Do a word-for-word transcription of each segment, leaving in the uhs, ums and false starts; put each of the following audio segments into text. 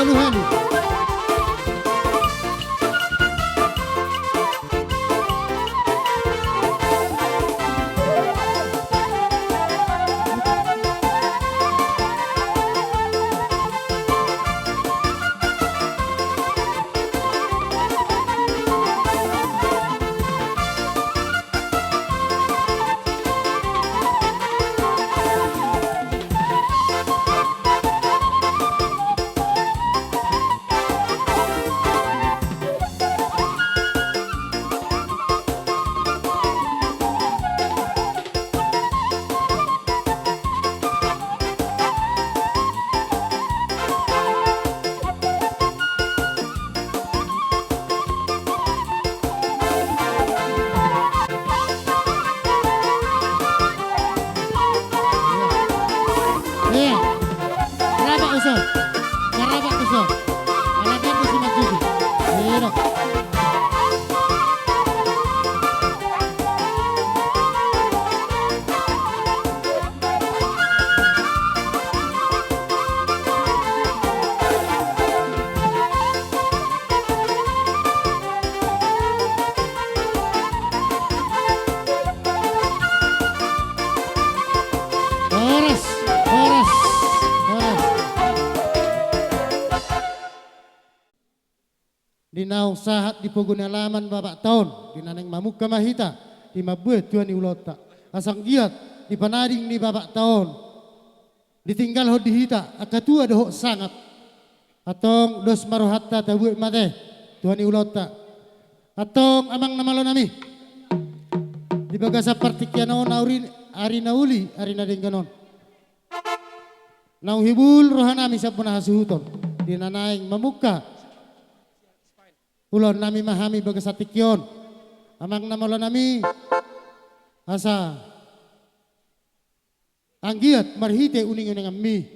Haluhalu. Iya. Raba uso. Raba uso. Ala dia tu si Mat Juki. Iya. Horas, horas, horas. Di naung sahat di pogu ni alaman bapakta on, di na naeng mamungka ma hita, di mambuat tua ni ulaonta. Asa anggiat di panading ni bapakta on, ditinggalhon di hita angka tua dohot sangap. Antong dos ma rohanta tabuat ma ate tua ni ulaonta. Antong amang na malo nami, di bagasan partingkian on, ari, ari na uli, ari na denggan on, naung hibul roha nami sian bona hasuhuton, di na naeng mamungka ulaon nami ma hami bagasan tingki on. Amang na malo nami, asa anggiat marhite uninguninganmi,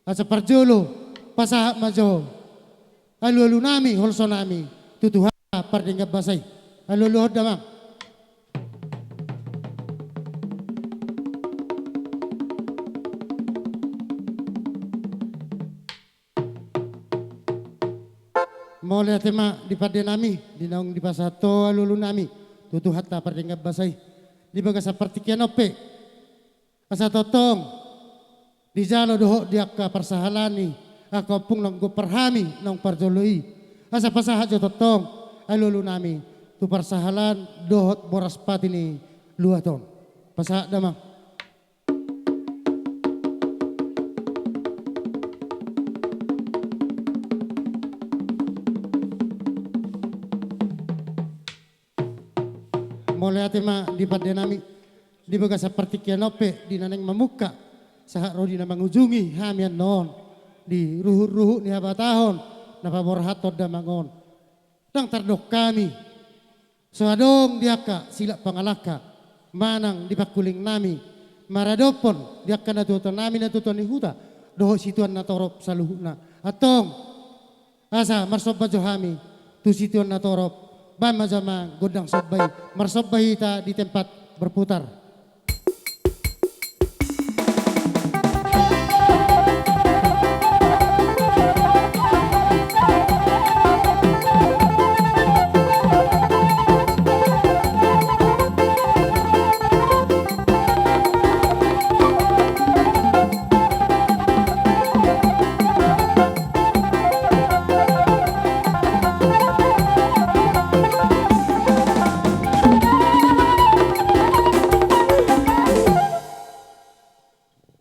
asa parjolo pasahat ma jo alualu nami, holso nami tu Tuhanta pardenggan basa i. Alualuhon damang. Mauliate ma di pande nami, di naung dipasahat ho alualu nami tu Tuhanta pardenggan basa i. Di bagasan partingkian on pe, asa tongtong dijalo dohot di angka parsahalan ni angka ompung naung gompar hami naung parjolo i, asa pasahat jo tongtong alualu nami tu parsahalan dohot boras pati ni luat on. Pasahat damang. Mauliate ma di pande nami, di bagasan partingkian on pe, di na naeng mamungka sahat ro di na mangujungi hami annon, di ruhutruhut ni habatahon na paborhathon damang on. Ndang tardok hami, so adong di angka silak pangalangka manang di pangkuling nami maradophon di angka natuatua nami, natuatua ni huta dohot situan natorop saluhutna. Antong, asa marsomba jo hami tu situan natorop, baen ma jo amang gondang somba i, marsomba hita di tempat berputar.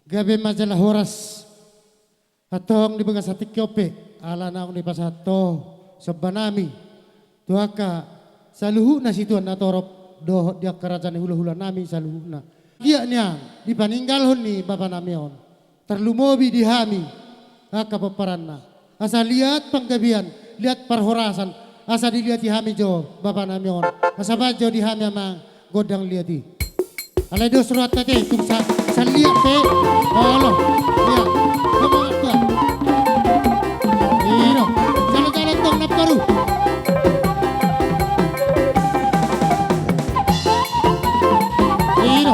Gabe ma jala horas. Antong di bagasan tingki on pe, ala naung dipasahat ho somba nami tu angka saluhutna situan natorop dohot di angka raja ni hulahula nami saluhutna. Anggiat nian di paninggalhon ni bapa nami on, tarlumobi di hami angka pomparanna, asa liat panggabean, liat parhorasan, asa diliati hami jo bapa nami on, asa baen jo di hami amang gondang liat i. Alai dos rohanta ate, tung sa, saliat pe. Olo. Iya. Semangat, Tuan. Ino. Jalo-jalo tong na paru. Ino.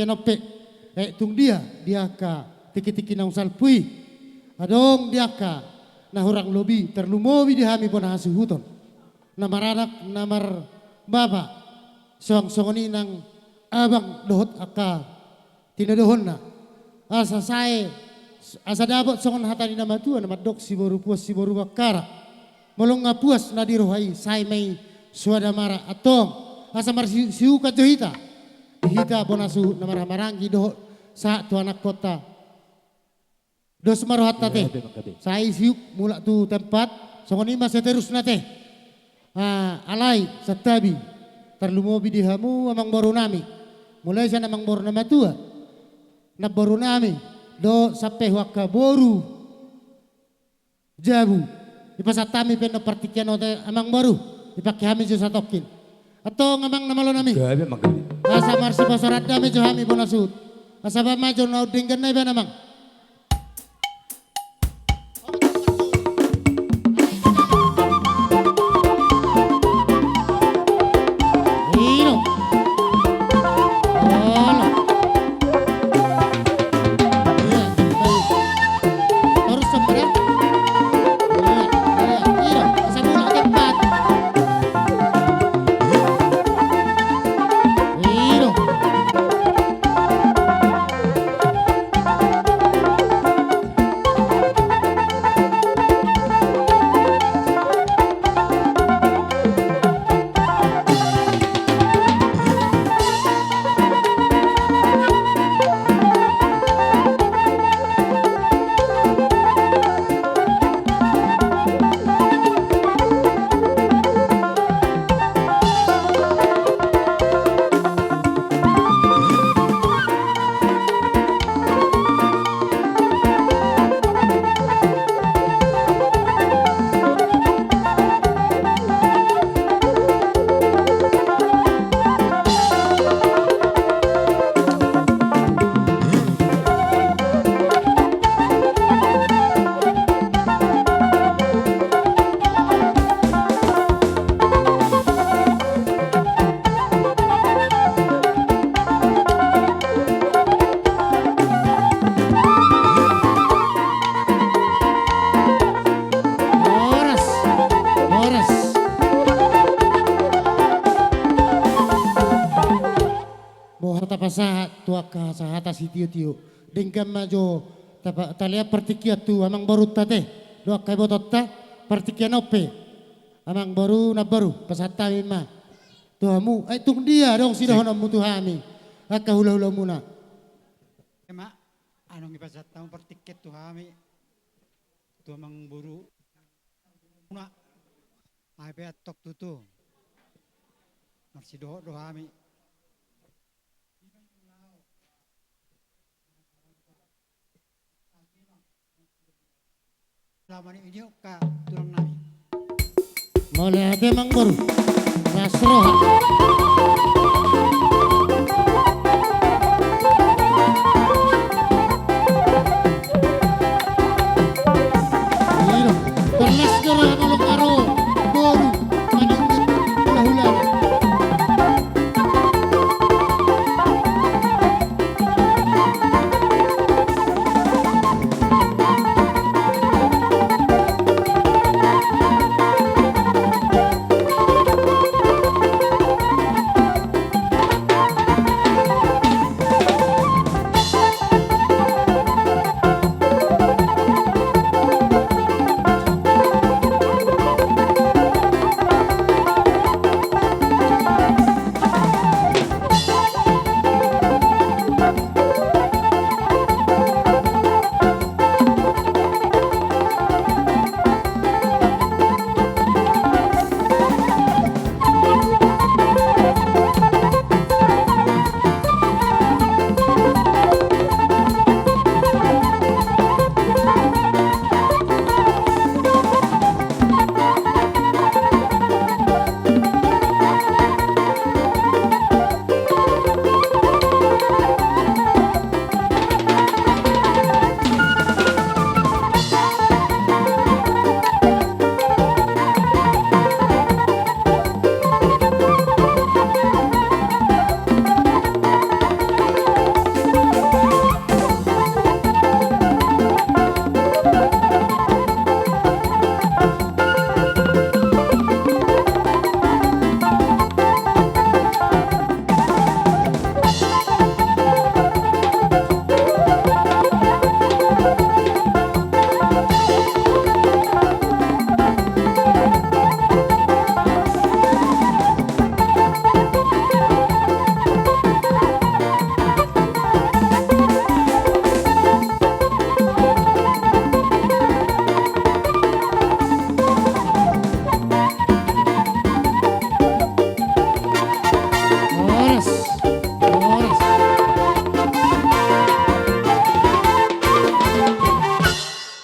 Ia nonpe, eh, tung dia di angka tingki-tingki naung salpu i, adong di angka na hurang lobi, tarlumobi di hami bona hasuhuton, na maranak na marbapa, suang songon i nang abang dohot angka tinodohonna. Asa sae, asa dapot songon hata ni na matua na mandok, siboru puas siboru bangkara. Molo nga puas na di roha i, sae ma i suada mara, antong. Asa marsiukat jo hita di hita bona suhut na marhahamaranggi dohot sahat tu anakkonta. Dos ma rohanta te. Sae siuk mulak tu tempat. Songon i ma seterusna te. Ah, alai santabi, tarlumobi di hamu amangboru nami, mulai sian amangboru na matua, namboru nami, dohot sampe tu angka boru jabu. Dipasahat hami pe annon partingkian on, amangboru, dipangke hami jo satongkin. Antong amang na malo nami, asa marsipasahat dame jo hami bona suhut. Asa bahen ma jo na denggan na ibaen amang. Horas, horas. Boha tapasahat tu angka sahata sitiotio. Denggan ma jo tapa-, talehon partingkian tu amangborunta te dohot angka ibotonta, partingkian on pe. Amangboru, namboru, pasahat hami ma tu hamu. Ai tung dia adong sidohononmu tu hami, angka hulahulamuna? Ema, adong dipasahat hamu partingkian tu hami, tu amangboru. Muna, ai pe antong tutu marsidohot do hami. Selama ini, ini ka tulang nami. Mauliate amangboru. Las roha. Iro, terlas jora molo karo boru maninggi hula-hula.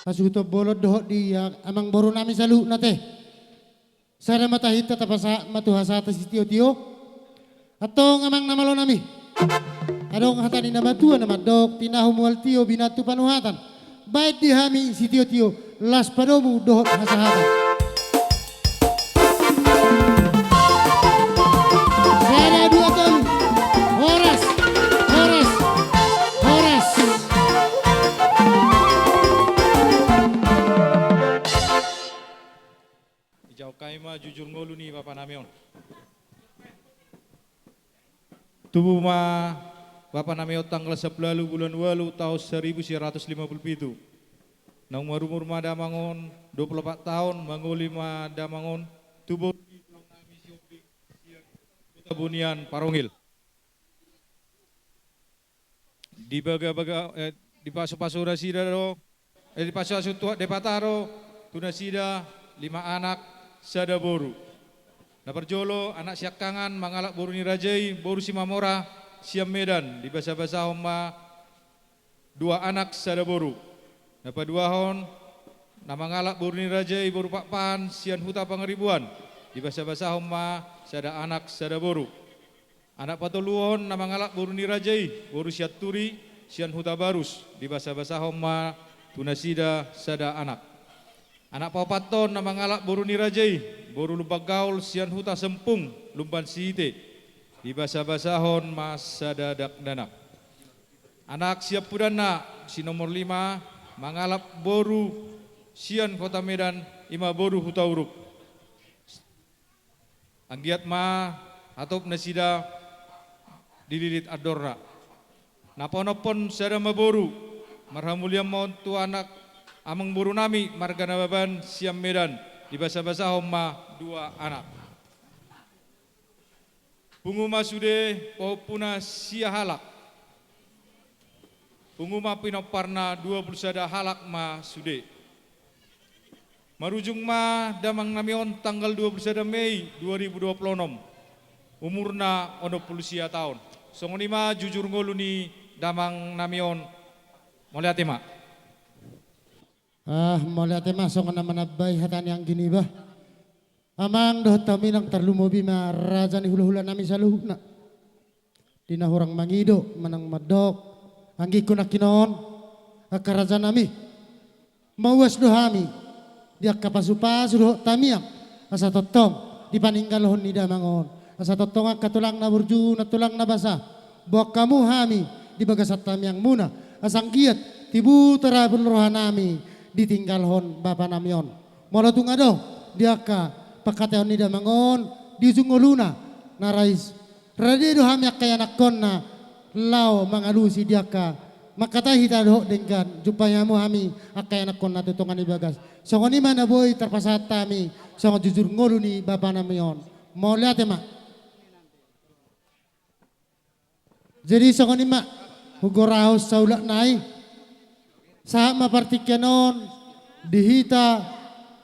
hasuhuton bolon dohot di a-, amangboru nami saluhutna ate. Sada ma tahinta, tapasahat ma tu hasahatan sitio-tio. Antong amang na malo nami, adong hata ni na matua na mandok: Tinahu mual tio, binantu panuhatan. Baen di hami sitio-tio, las padomu dohot hasahatan. Sada, dua, tolu. Horas, horas, horas. Dijawab hami ma jujur ngolu ni bapa nami on. Tubu ma bapa nami on tanggal sampulu ualu bulan ualu taon saribu sia ratus lima pulu pitu. Naung marumur ma damang on dua pulu opat taon, mangoli ma damang on tu boru ni tulang nami Sihombing sian Huta Bonian Parongil. Dibaga-baga, eh, dipasu-pasu nasida do, eh, dipasu-pasu Tuhan Debata do tu nasida lima anak sada boru. Na parjolo anak siangkangan mangalap boru ni raja i, boru Simamora sian Medan, dibasa-basahon ma dua anak sada boru. Na paduahon na mangalap boru ni raja i, boru Pakpahan sian Huta Pangaribuan, dibasa-basahon ma sada anak sada boru. Anak patoluhon na mangalap boru ni raja i, boru Sianturi sian Hutabarus, dibasa-basahon ma tu nasida sada anak. Anak paopathon na mangalap boru ni raja i, boru Lumban Gaol sian Huta Sempung, Lumban Siite, dibasa-basahon ma sada dakdanak. Anak siampudanna si nomor lima mangalap boru sian Kota Medan, i ma boru Hutauruk. Anggiat ma hatop nasida dililit andorna. Na paonomhon sada ma boru, marhamulian ma on tu anak amangboru nami marga Nababan sian Medan, dibasa-basahon ma dua anak. Pungu ma sude pahompuna sia halak. Pungu ma pinomparna dua pulu sada halak ma sude. Marujung ma damang nami on tanggal dua pulu sada Mei dua ribu dua pulu onom. Umurna onom pulu sia taon. Songon i ma jujur ngolu ni damang nami on. Mauliate ma. Ah, mauliate ma, songon na manambai hata ni anggi niba. Amang dohot hamu inang, tarlumobi ma raja ni hula-hula nami saluhutna. Di na hurang mangido manang mandok, anggingku nangkin on, angka raja nami, mauas do hami di angka pasu-pasu dohot tangiang, asa tongtong di paninggalhon ni damang on, asa tongtong angka tulangna burju, na tulangna basa, boan hamu hami di bagasan tangiangmuna, asa anggiat tibu tarabun roha nami ditinggalhon bapa nami on. Molo tung adong di angka pangkataion ni damang on di ujung ngoluna, na rais rade do hami angka ianakhonna laho mangalusi di angka mangkatai hita dohot denggan, jumpai hamu hami angka ianakhonna tu tonga ni bagas. Songon i ma na boi tarpasahat hami songon jujur ngolu ni bapa nami on. Mauliate ma. Jadi songon i ma hugorahon saulak nai. Sahat ma partingkian on di hita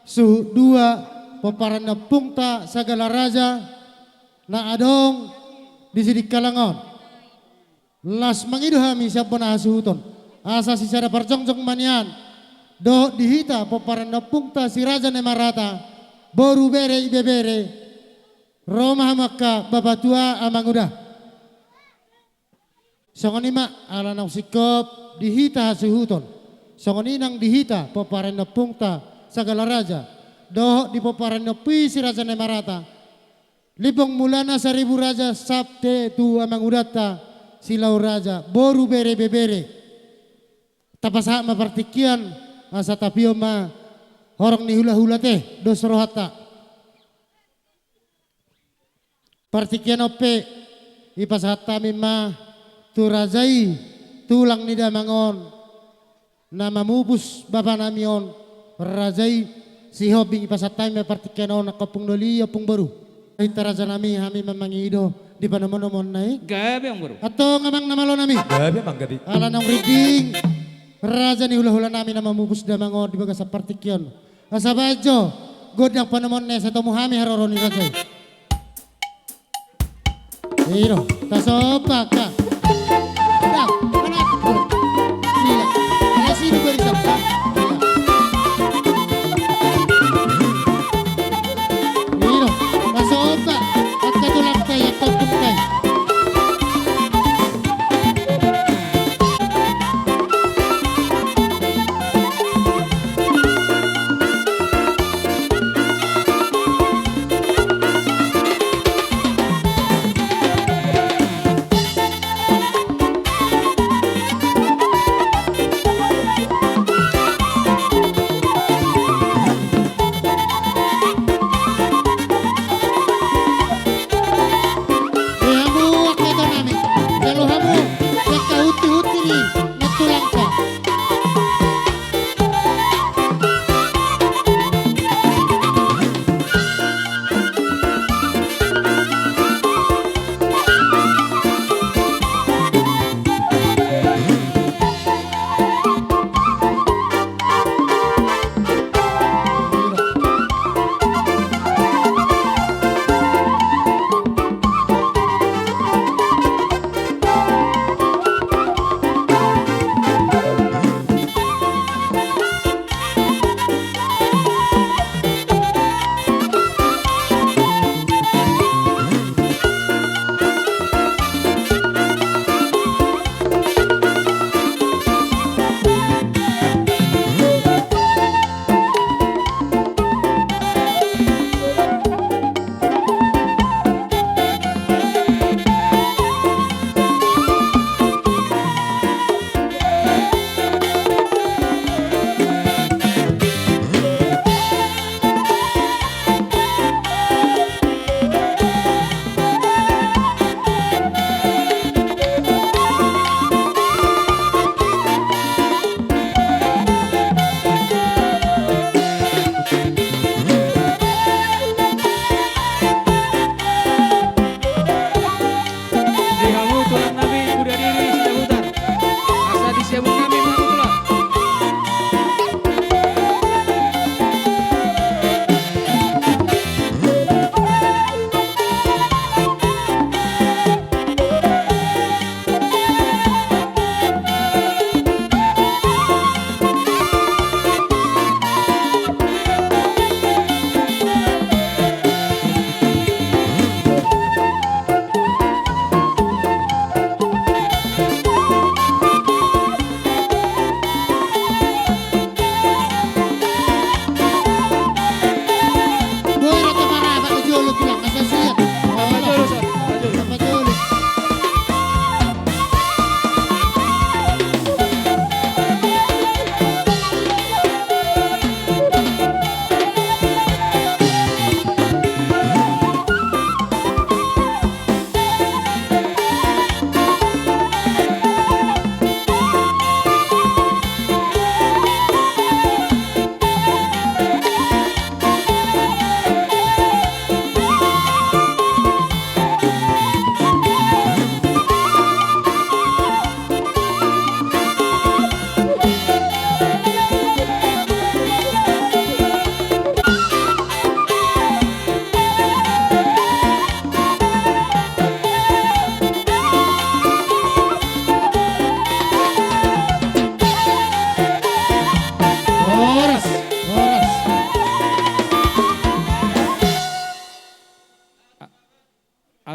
suhut dua pomparan ni ompungta Sagala Raja na adong di Sidikalang on. Las mangido hami sian bona hasuhuton, asa sisada parjongjong ma nian dohot di hita pomparan ni ompungta Si Raja Namarata, boru, bere, ibebere, ro ma hamu angka bapatua, amanguda. Songon i ma ala naung singkop di hita hasuhuton, songon i nang di hita pomparan ni ompungta Sagala Raja dohot di pomparan ni ompu i Si Raja Namarata, Limbong Mulana Saribu Raja, sampe tu amangudanta Si Laur Raja, boru, bere, ibebere. Tapasahat ma partingkian, asa tapio ma horong ni hula-hula, ate, dos rohanta. Partingkian on pe dipasahat hami ma tu raja i, tulang ni damang on, na mamupus bapa nami on, raja i Sihombing. Dipasahat hami ma partingkian on angka ompung doli, ompung boru. Hita raja nami, hami ma mangido di panomo-nomona i. Gabe, amangboru. Antong amang na malo nami. Gabe, amang, gabe. Ala naung rinding raja ni hula-hula nami na mamupus damang on di bagasan partingkian on. Asa baen jo gondang panomona i, asa tomu hami haroro ni raja i. I do, tasomba angka. Dah, mana? Iya. Ala si du beri sapa?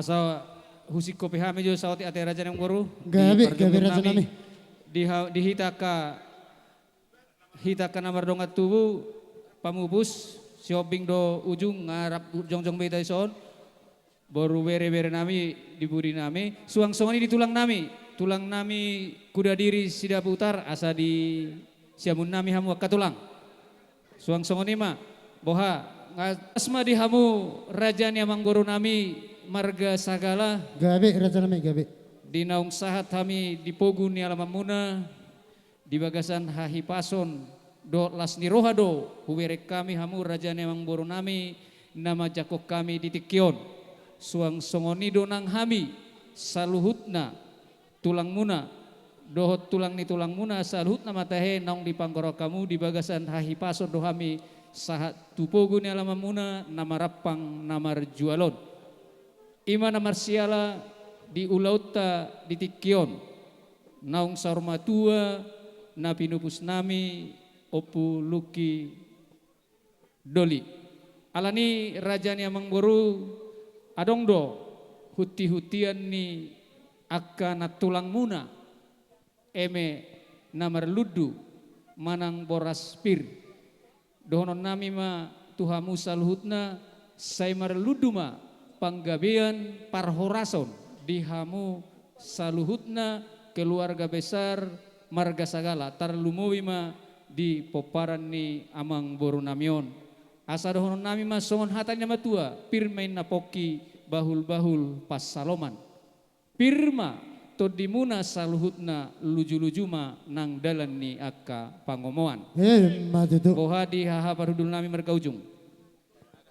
Sa husingkop hami jo saotik ate raja ni amangboru. Gabe, gabe raja nami. Di hita angka, hita angka na mardongan tubu, pamupus, Sihombing dohot Ujung, nga rap jongjong be hita dison. Boru bere, bere nami, di pudi nami, suang songon i di tulang nami, tulang nami Kudadiri Sidabutar, asa di siamun nami hamu angka tulang. Suang songon i ma, boha, nga las ma di hamu raja ni amangboru nami marga Sagala. Gabe raja nami, gabe. Di naung sahat hami di pogu ni alamanmuna, di bagasan hahipason dohot las ni roha do hubereng hami hamu raja ni amangboru nami na manjangkon hami di tingki on. Suang songon i do nang hami saluhutna tulangmuna dohot tulang ni tulangmuna saluhutna ma tahe naung dipanggorahon hamu di bagasan hahipason do hami sahat tu pogu ni alamanmuna na marampang na marjual on. I ma na marsiala di ulaonta di tingki on, naung saur matua na pinupus nami Ompu Lucky Doli. Alani raja ni amangboru, adong do huntihuntian ni angka nantulangmuna, eme na marlundu manang boras pir. Dohonon nami ma tu hamu saluhutna, sai marlundu ma panggabean parhorason di hamu saluhutna keluarga besar marga Sagala, tarlumobi ma di pomparan ni amangboru nami on. Asa dohonon nami ma songon hata ni na matua, pir ma inna pongki, bahulbahul pansaloman. Pir ma tondimuna saluhutna, lujuluju ma nang dalan ni angka pangomoan. Emma tutu. Boha di haha parhundul nami marga Ujung.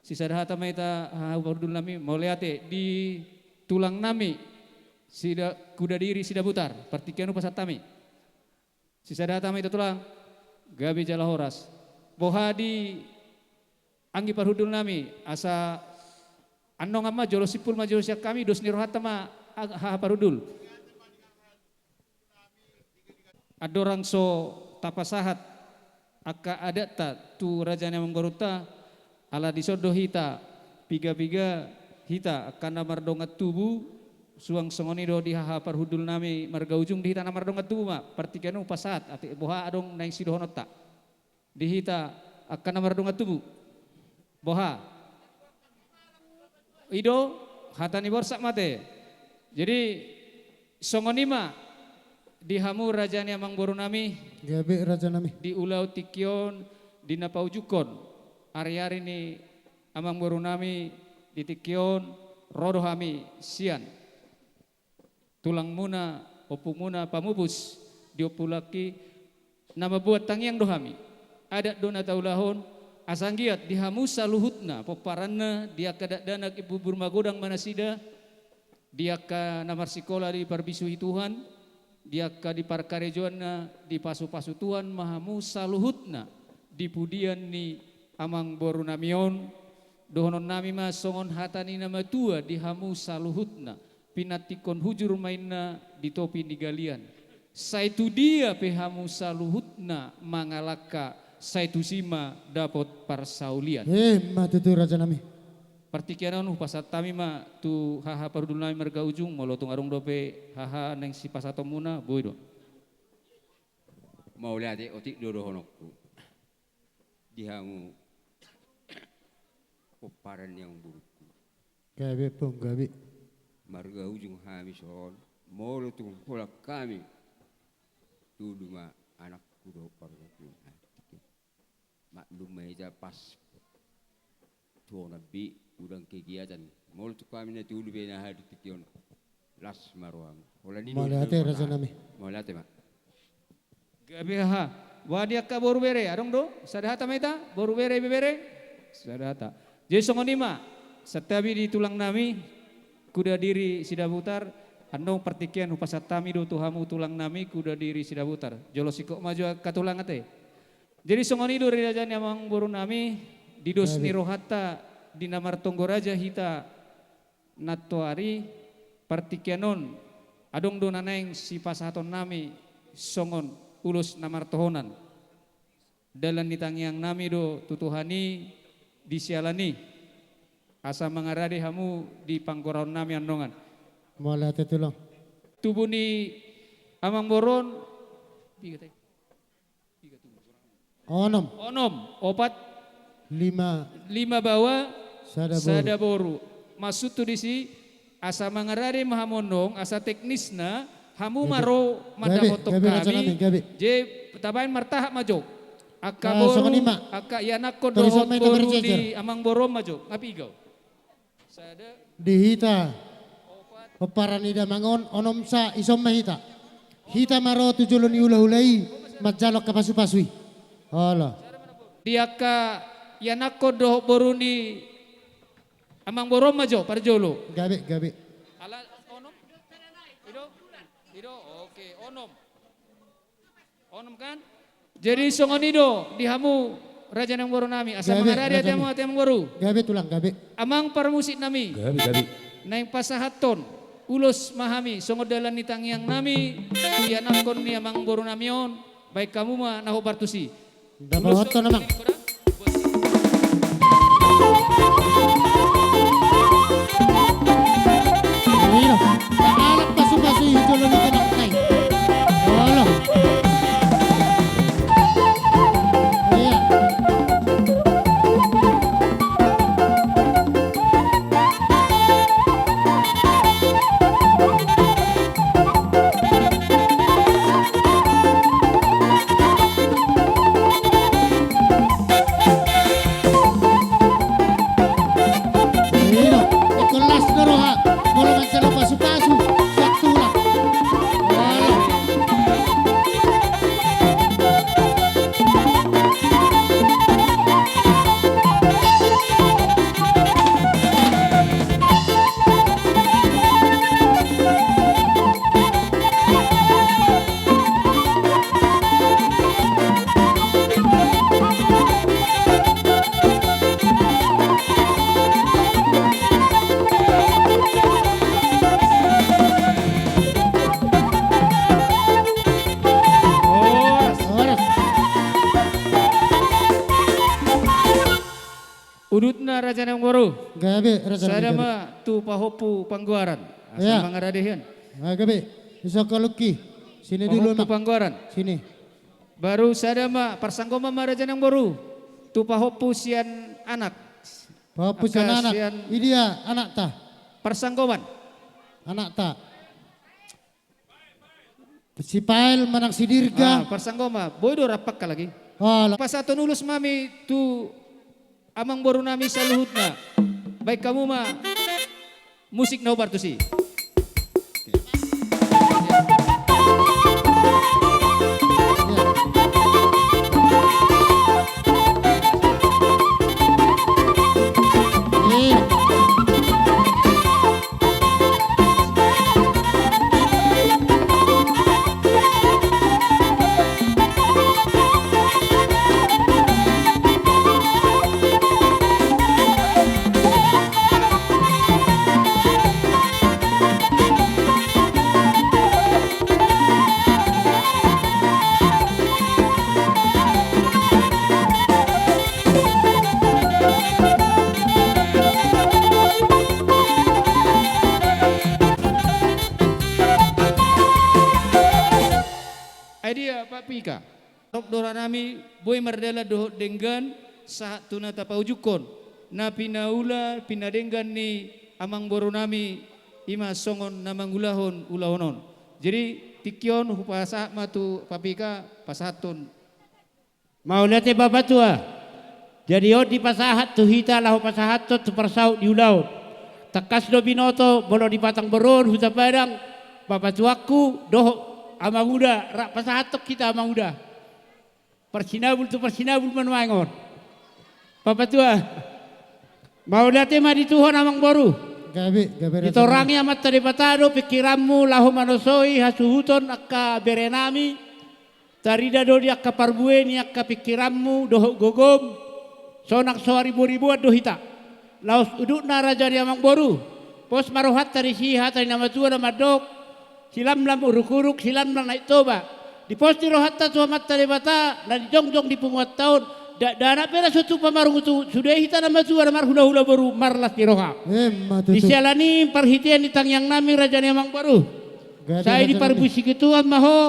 Sisada hata ma hita haha parhundul nami, mauliate di tulang nami, Sida, Kudadiri Sidabutar, partingkian hupasahat hami. Sisada hata ma hita tulang, gabe jala horas. Boha di anggi parhundul nami, asa annon ma jolo simpul ma jolo sian hami, dos ni rohanta ma haha parhundul. Andorang so tapasahat angka adatta tu raja ni amangborunta, ala dison do hita, piga-piga hita angka na mardongan tubu, suang songon i do di haha parhundul nami marga Ujung, di hita na mardongan tubu ma, partingkian on hupasahat, ate boha adong naeng sidohononta. Di hita angka na mardongan tubu. Boha? I do, hata ni Borsak ma ate. Jadi, songon i ma di hamu raja ni amangboru nami. Gabe raja nami. Di ulaon tingki on, di na paujungkon ariari ni amangboru nami di tingki on, ro do hami sian tulangmuna, ompumuna pamupus di Ompu Lucky, na mamboan tangiang do hami. Adat do na taulahon, asa anggiat di hamu saluhutna pomparanna, di angka dakdanak, imbubur magodang ma nasida, di angka na marsikola diparbisuhi Tuhan, di angka di parkarejoanna dipasupasu Tuhan ma hamu saluhutna di pudian ni amangboru nami on. Dohonon nami ma songon hata ni na matua di hamu saluhutna, pinantikkon hujur ma inna di topi ni galian. Sai tu dia pe hamu saluhutna mangalangka, sai tusi ma dapot parsaulian. Emma tutu raja nami. Partingkian on hupasahat hami ma tu haha parhundul nami marga Ujung, molo tung adong dope haha naeng sipasahatonmuna, boi do. Mauliate, otik do dohononku. Di hamu pomparan ni amangborungku. Gabe ponggabe. Marga Ujung hami son, molo tung holan hami, tudu ma anakku dohot parhundulku. Maklum ma hita pas tu onan be godang kegiatan. Molo tung hami na tudu pe na hadir tingki on, las ma roham. Holan i do. Mauliate raja nami. Mauliate ma. Gabe haha. Boha di angka boru bere, adong do? Sada hata ma hita, boru bere, ibebere? Sada hata. Jadi songon i ma, santabi di tulang nami, Kudadiri Sidabutar, annon partingkian hupasahat hami do tu hamu tulang nami, Kudadiri Sidabutar. Jolo singkop ma jo angka tulang ate. Jadi songon i do di raja ni amangboru nami, di dos ni rohanta, di na martonggo raja hita, nantoari partingkian on, adong do na naeng sipasahaton nami songon ulos na martohonan. Dalan ni tangiang nami do tu Tuhan i di siala ni asa mangarade hamu di panggoraon nami annon. Mauliate tulang. Tubu ni amangboru on. Piga tadi? Onom. Onom, opat, lima. Lima baoa, sada boru. Sada boru. Maksudhu disi, asa mangarade ma hamu annon, asa teknisna, hamu ma ro mandapothon hami. Gabe, gabe, raja nami, gabe. Jadi, tabaen martahap ma jo. Angka boru, angka ianakhon dohot boru ni amangboru on ma jo. Nga piga on? Di hita, pomparan ni damang on, onom sa, ison ma hita. Hita ma ro tu jolo ni hulahula i, manjalo angka pasupasu i. Olo. Di angka ianakhon dohot boru ni amangboru on ma jo, parjolo. Gabe, gabe. Ala onom? I do? I do? Oke, onom. Onom kan? Jadi songon i do di hamu raja ni amangboru nami, asa mangarade hami, amangboru. Gabe tulang, gabe. Amang parmusik nami. Gabe, gabe. Naeng pasahathon ulos ma hami songon dalan ni tangiang nami tu ianakhon ni amangboru nami on, baen hamu ma na hombar tusi. Dapothon, amang. Iya, mangalap pasupasu i tu jolo ni damang nai. Olo. Iya. Ino, ingkon las do roha, molo manjalo pasupasu sian tulang. Olo. Horas. Udutna raja ni amangboru. Gabe, raja ni amangboru. Sada ma tu pahompu panggoaran. Asa mangarade hian. Ah, gabe. Iso kalungki. Sini dulu, pahompu panggoaran. Sini. Baru sada ma parsanggoman ma raja ni amangboru. Tu pahompu sian anak. Pahompu sian anak. Idia anakta? Parsanggoman. Anakta. Si Pael manang si Dirga. Ah, parsanggoman. Boi do rap angka lagi. Pasahathon ulos ma hami tu amangboru nami saluhutna. Baen hamu ma musik na hombar tusi. Ai dia, Pak Pika? Torop do roha nami, boi mardalan dohot denggan, sahat tu na tapaujungkon, na pinaula, pinadenggan ni amangboru nami, i ma songon na mangulahon ulaon on. Jadi, tingki on hupasahat ma tu Pak Pika, pasahathon. Mauliate Bapatua. Jadi on dipasahat tu hita laho pasahathon tu parsaut ni ulaon. Tangkas do binoto molo di patang boru on Huta Padang, bapatuangku dohot amanguda, rap pasahathon hita amanguda. Parsinabul tu parsinabul ma nuaeng on. Bapatua. Mauliate ma di Tuhan amangboru. Gabe, gabe. Ditorangi Amanta Debata do pingkiranmu laho manosoi hasuhuton angka berenami. Tarida do di angka parbue ni angka pingkiranmu dohot gogom, sonang so hariboriboan do hita. Laos udutna raja ni amangboru, pos ma rohanta disi hata ni na matua na mandok, silamlam uruk-uruk, silamlam Aek Toba. Dipos ni rohanta tu Amanta Debata, na di jongjong di punguanta on, Dakdanak pe na so tupa marungutungut, sude hita na matua na marhulahula boru marlas ni roha. Emma tutu. Di siala ni i, parhitean ni tangiang nami, raja ni amangboru, gabe, sai raja nami, diparmusiki Tuhan ma ho.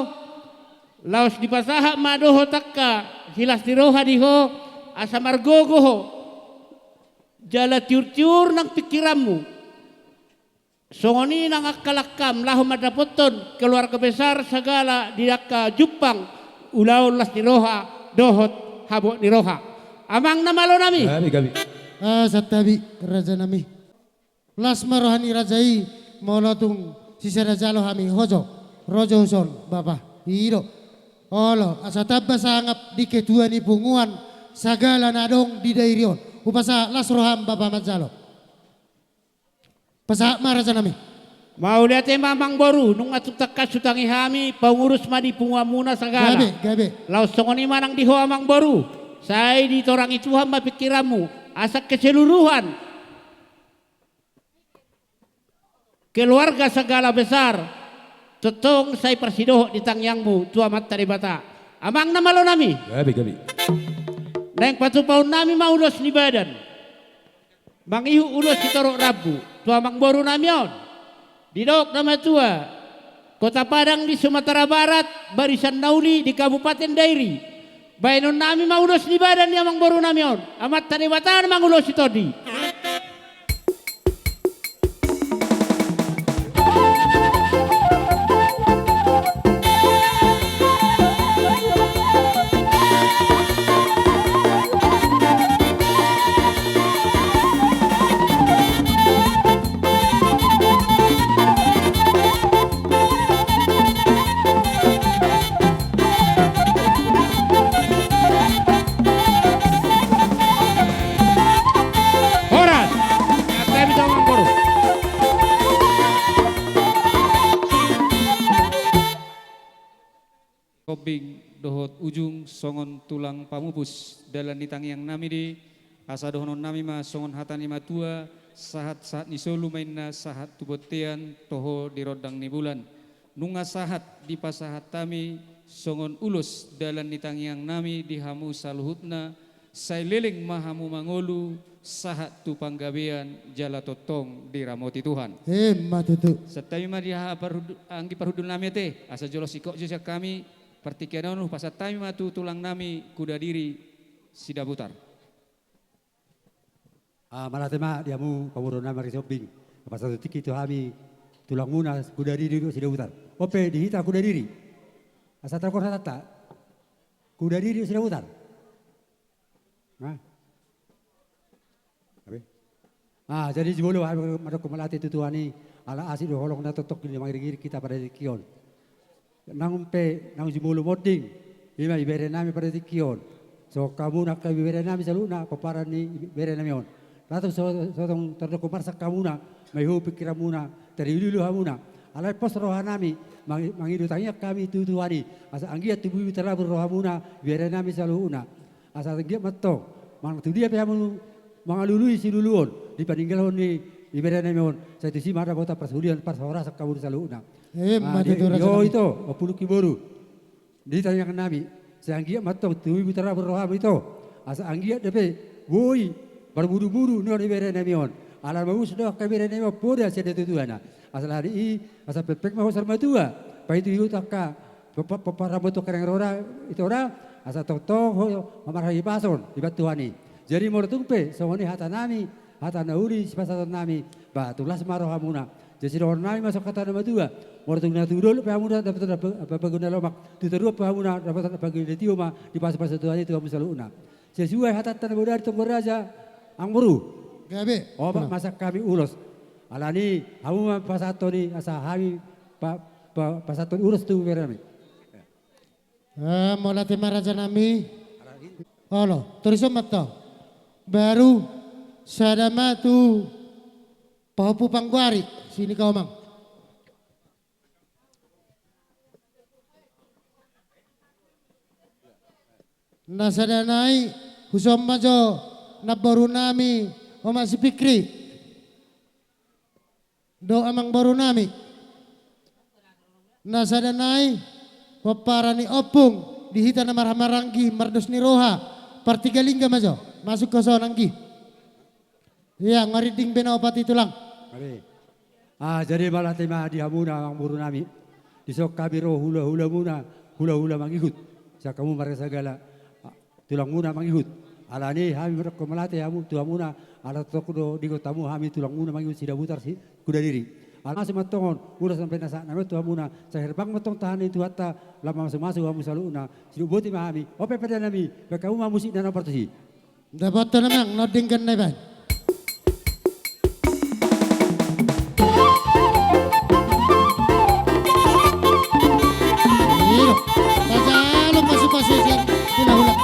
Laos dipasahat ma dohot angka silas ni roha di ho, asa margogo ho jala tiurtiur nang pingkiranmu. Songon i nang angka langkam laho mandapothon keluarga besar Sagala di angka jumpang ulaon las ni roha dohot habot ni roha. Amang na malo nami. Gabe, gabe. Ah, santabi, raja nami. Las ma roha ni raja i, molo tung sisada jalo hami hojo, rojo son, bapa. I do. Olo, asa tamba sangap di ketua ni punguan Sagala na adong di Dairi on. Hupasahat las roham, bapa, manjalo. Pasahat ma, raja nami. Mauliate ma, amangboru, nunga tung tangkas hutangi hami pangurus ma di punguanmuna Sagala. Gabe, gabe. Laos songon i ma nang di ho, amangboru, sai ditorangi Tuhan ma pingkiranmu, asa keseluruhan keluarga Sagala besar tongtong sai parsidohot di tangiangmu tu Amanta Debata. Amang na malo nami. Gabe, gabe. Naeng patupaon nami ma ulos ni badan. Mangihut ulos sitorop rambu tu amangboru nami on. Didok na matua, Kota Padang di Sumatera Barat, Barisan Nauli di Kabupaten Dairi. Baenon nami ma ulos ni badan ni amangboru nami on. Amanta Debata na mangulosi tondi. Horas. Ngatemi tu amangboru. Hombing dohot ujung songon tulang pamupus dalan ni tangiang nami di, asa dohonon nami ma songon hata ni matua, sahat-sahat ni solu ma inna sahat tu bontean, toho di rondang ni bulan. Nunga sahat dipasahat hami songon ulos dalan ni tangiang nami di hamu saluhutna, sai leleng ma hamu mangolu sahat tu panggabean jala tongtong diramoti Tuhan. Emma tutu. Santabi ma di haha parhundu-, anggi parhundul nami ate, asa jolo singkop jo sian hami partingkian on, hupasahat hami ma tu tulang nami Kudadiri Sidabutar. Ah, mauliate ma di hamu pamoruon nami Marga Sihombing. Pasahat tingki tu hami tulangmuna Kudadiri dohot Sidabutar. On pe di hita Kudadiri. Asa tangkor hatanta. Kudadiri dohot Sidabutar. Nah. Abe. Ah, jadi jumolo hami mandok mauliate tu Tuhan i, ala asi dohot holong na tongtong i mangiringiring hita pada tingki on. Nang pe, nang jumolo monding, i ma ibebere nami pada tingki on. Songon hamuna angka ibebere nami saluhutna, pomparan ni ibebere nami on. Laos so, so tong tardok marsak hamuna, maihu pingkiranmuna, tariluilu hamuna. Alai pos roha nami, mangi-, mangido tangiang hami tu Tuhan i, asa anggiat tubu tarabur rohamuna, ibebere nami saluhutna. Asa anggiat ma tong, manang tu dia pe hamu mangalului siluluon, di paninggalhon ni ibebere nami on, sai tusi ma dapotan parsudian parhorasan hamu saluhutna. Emma tutu, raja nami. Ah, di, di ho ito, ompulungki boru. Di tangiang nami, sai anggiat ma tong tubu tarabur rohamu ito. Asa anggiat dope boi parmuduruduran ibebere nami on. Ala maus do angka ibebere nami on poda sian natuatuana. Asa alani i, asa pengpeng ma ho saur matua. Paihutihut angka Pompa-, pomparanmu tu angka na ro da, ito da, asa tongtong ho marhahipason dibahen Tuhan i. Jadi molo tung pe songon i hata nami, hata na uli sipasahaton nami, ba tu las ma rohamuna. Jadi sidohonon nami ma songon hata ni natuatua. Molo tung na tu dolok pe hamuna, dapotan na pe-, pe-, pangolu na lomak, tu toruan pe hamuna, dapotan na pangolu na tio ma, dipasupasu Tuhan i tu hamu saluhutna. Sesuai hatanta na bodari, tong, raja, amangboru. Gabe. Opat ma sian hami ulos. Alani i hamu ma pasahathon i, asa hami pa-, pa-, pasahathon ulos tu ibebere nami. Ah, mauliate ma, raja nami. Olo, torus on ma tong. Baru sada ma tu pahompu panggoari, sian i, amang. Na sada nai, husomba jo namboru nami, Oma si Fikri. Dohot amangboru nami. Na sada nai, pomparan ni ompung, di hita na marhahamaranggi, mardos ni roha. Partinggalingga ma jo, masuk ho son anggi. Ia, ngarinding be na opat i, Tulang. Ari. Ah, jadi mauliate ma di hamuna, amangboru nami. Dison hami ro hula-hulamuna, hula-hula mangihut. Sian hamu marga Sagala, ah, tulangmuna mangihut. Alani hami mandok mauliate hamu, tu hamuna, ala tongtong do diingot hamu hami tulangmuna mangihut Sidabutar, Sikudadiri. Ala masuk ma antong on, ulos sampe na sahat nami on tu hamuna, sai herbang ma antong tahan ni Tuhanta, lam mamasu-masu hamu saluhutna, sidok boti ma hami, ope peda nami, baen hamu ma musik na nomor tusi. Dapotan amang, na denggan na ibaen. Iro, tajalon pasu-pasu sian hula-hula.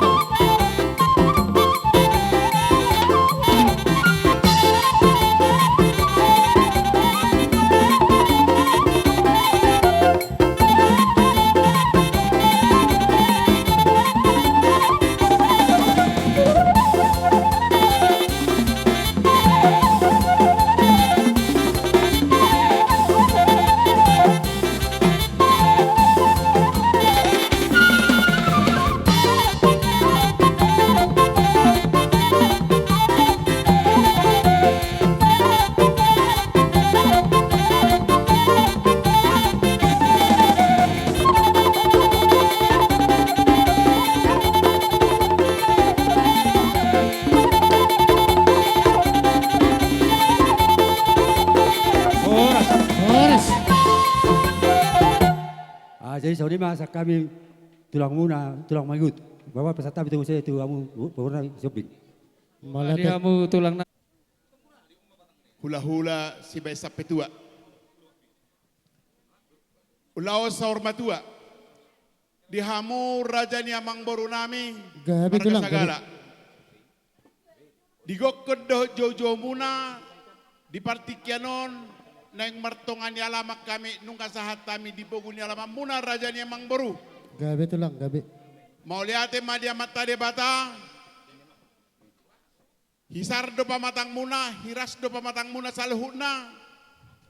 Horas, horas. Ah, jadi songon i ma sian hami tulangmuna, tulang mangihut. Bapak pesan tapi tunggu saya tu hamu, bu-, purna Sihombing. Mauliate. Di hamu tulang na- Hula-hula sibaen sampetua. Ulaon saur matua. Di hamu raja ni amangboru nami, gabe marga Tulang, Sagala, gabe. Di gokhon dohot jou-joumuna, di partingkian on, naeng martonga ni alaman hami, nunga sahat hami di pogu ni alamanmuna, raja ni amangboru. Gabe Tulang, gabe. Mauliate ma di Amanta Debata, hisar do pamatangmuna, hiras do pamatangmuna saluhutna,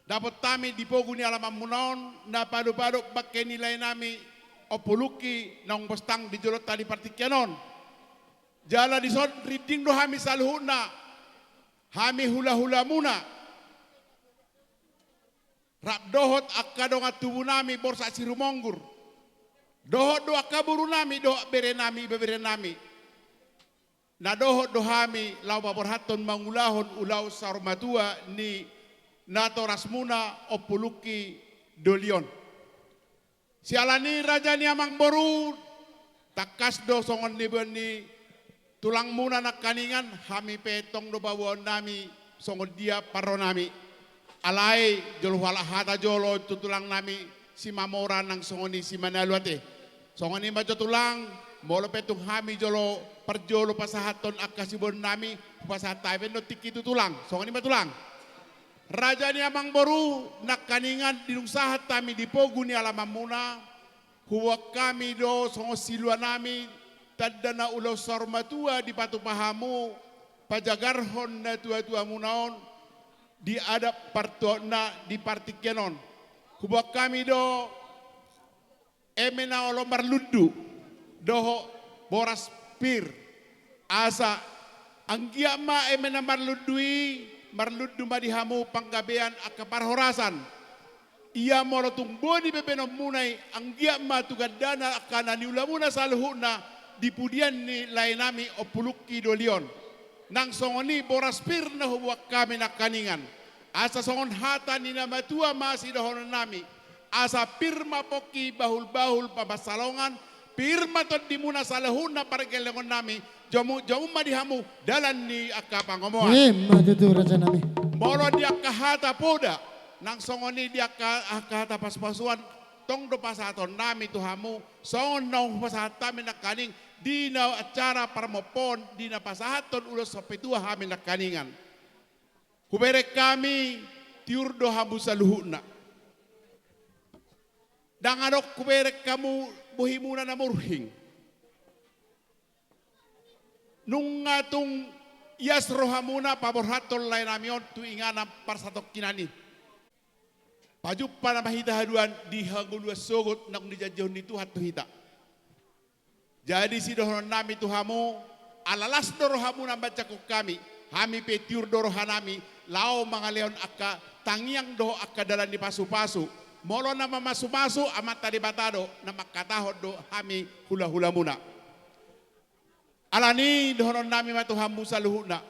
dapot hami di pogu ni alamanmuna on, na padopadop bangke ni lae nami, Ompu Lucky, naung bostang di jolonta di partingkian on. Jala dison rinding do hami saluhutna, hami hula-hulamuna, rap dohot angka dongan tubu nami Borsak Sirumonggur, dohot do angka boru nami, dohot bere nami, ibebere nami. Na dohot do hami laho paborhathon mangulahon ulaon saur matua ni natorasmuna Ompu Lucky Doli on. Siala ni i raja ni amangboru, tangkas do songon niboan ni tulangmuna nangkaningan, hami pe tong do paboaon nami songon dia parro nami. Alai jolo hualap hata jolo tu tulang nami Simamora nang songon i Simanalu ate. Songon i ma jo Tulang, molo pe tung hami jolo parjolo pasahathon angka siboan nami, hupasahat hami pe on tingki tu Tulang. Songon i ma Tulang. Raja ni amangboru, nangkaningan dung sahat hami di pogu ni alamanmuna, huboan hami do songon silua nami, tanda na ulaon saur matua dipatupa hamu, pajagarhon natua-tuamuna on, di adat partuaonna di partingkian on. Huboan hami do eme na olo marlundu, dohot boras pir. Asa anggiat ma eme na marlundu i, marlundu ma di hamu panggabean angka parhorasan. Ia molo tung boni bebenonmuna i, anggiat ma tu gandana angka na niulamuna saluhutna di pudian ni lae nami Ompu Lucky Doli on. Nang songon i boras pir na huboan hami nangkaningan. Asa songon hata ni na matua ma sidohonon nami. Asa pir ma pongki bahul-bahul pamansalongan, pir ma tondimuna saluhutna pargellengon nami, jomu-jomu ma di hamu dalan ni angka pangomoan. Ima tutu raja nami. Molo di angka hata poda, nang songon i di angka, angka hata pasu-pasuan, tong do pasahaton nami tu hamu, songon naung hupasahat hami nangkaning, di na acara parmompoon, di na pasahathon ulos sampetua hami nangkaningan. Hubereng hami, tiur do hamu saluhutna. Ndang adong hubereng hamu bohimuna na murhing. Nunga tung ias rohamuna paborhathon lae nami on tu inganan parsatongkinan i. Pajumpang ma hita haduan di hangoluan sogot naung dijanjihon ni Tuhan tu hita. Jadi sidohonon nami tu hamu, Ala las do rohamuna manjangkon hami, hami pe tiur do rohanami, laho mangalehon angka tangiang dohot angka dalan ni pasupasu. Molo na mamasumasu Amanta Debata do, na mangkatahon do hami hulahulamuna. Alani i dohononnami ma tu hamu saluhutna.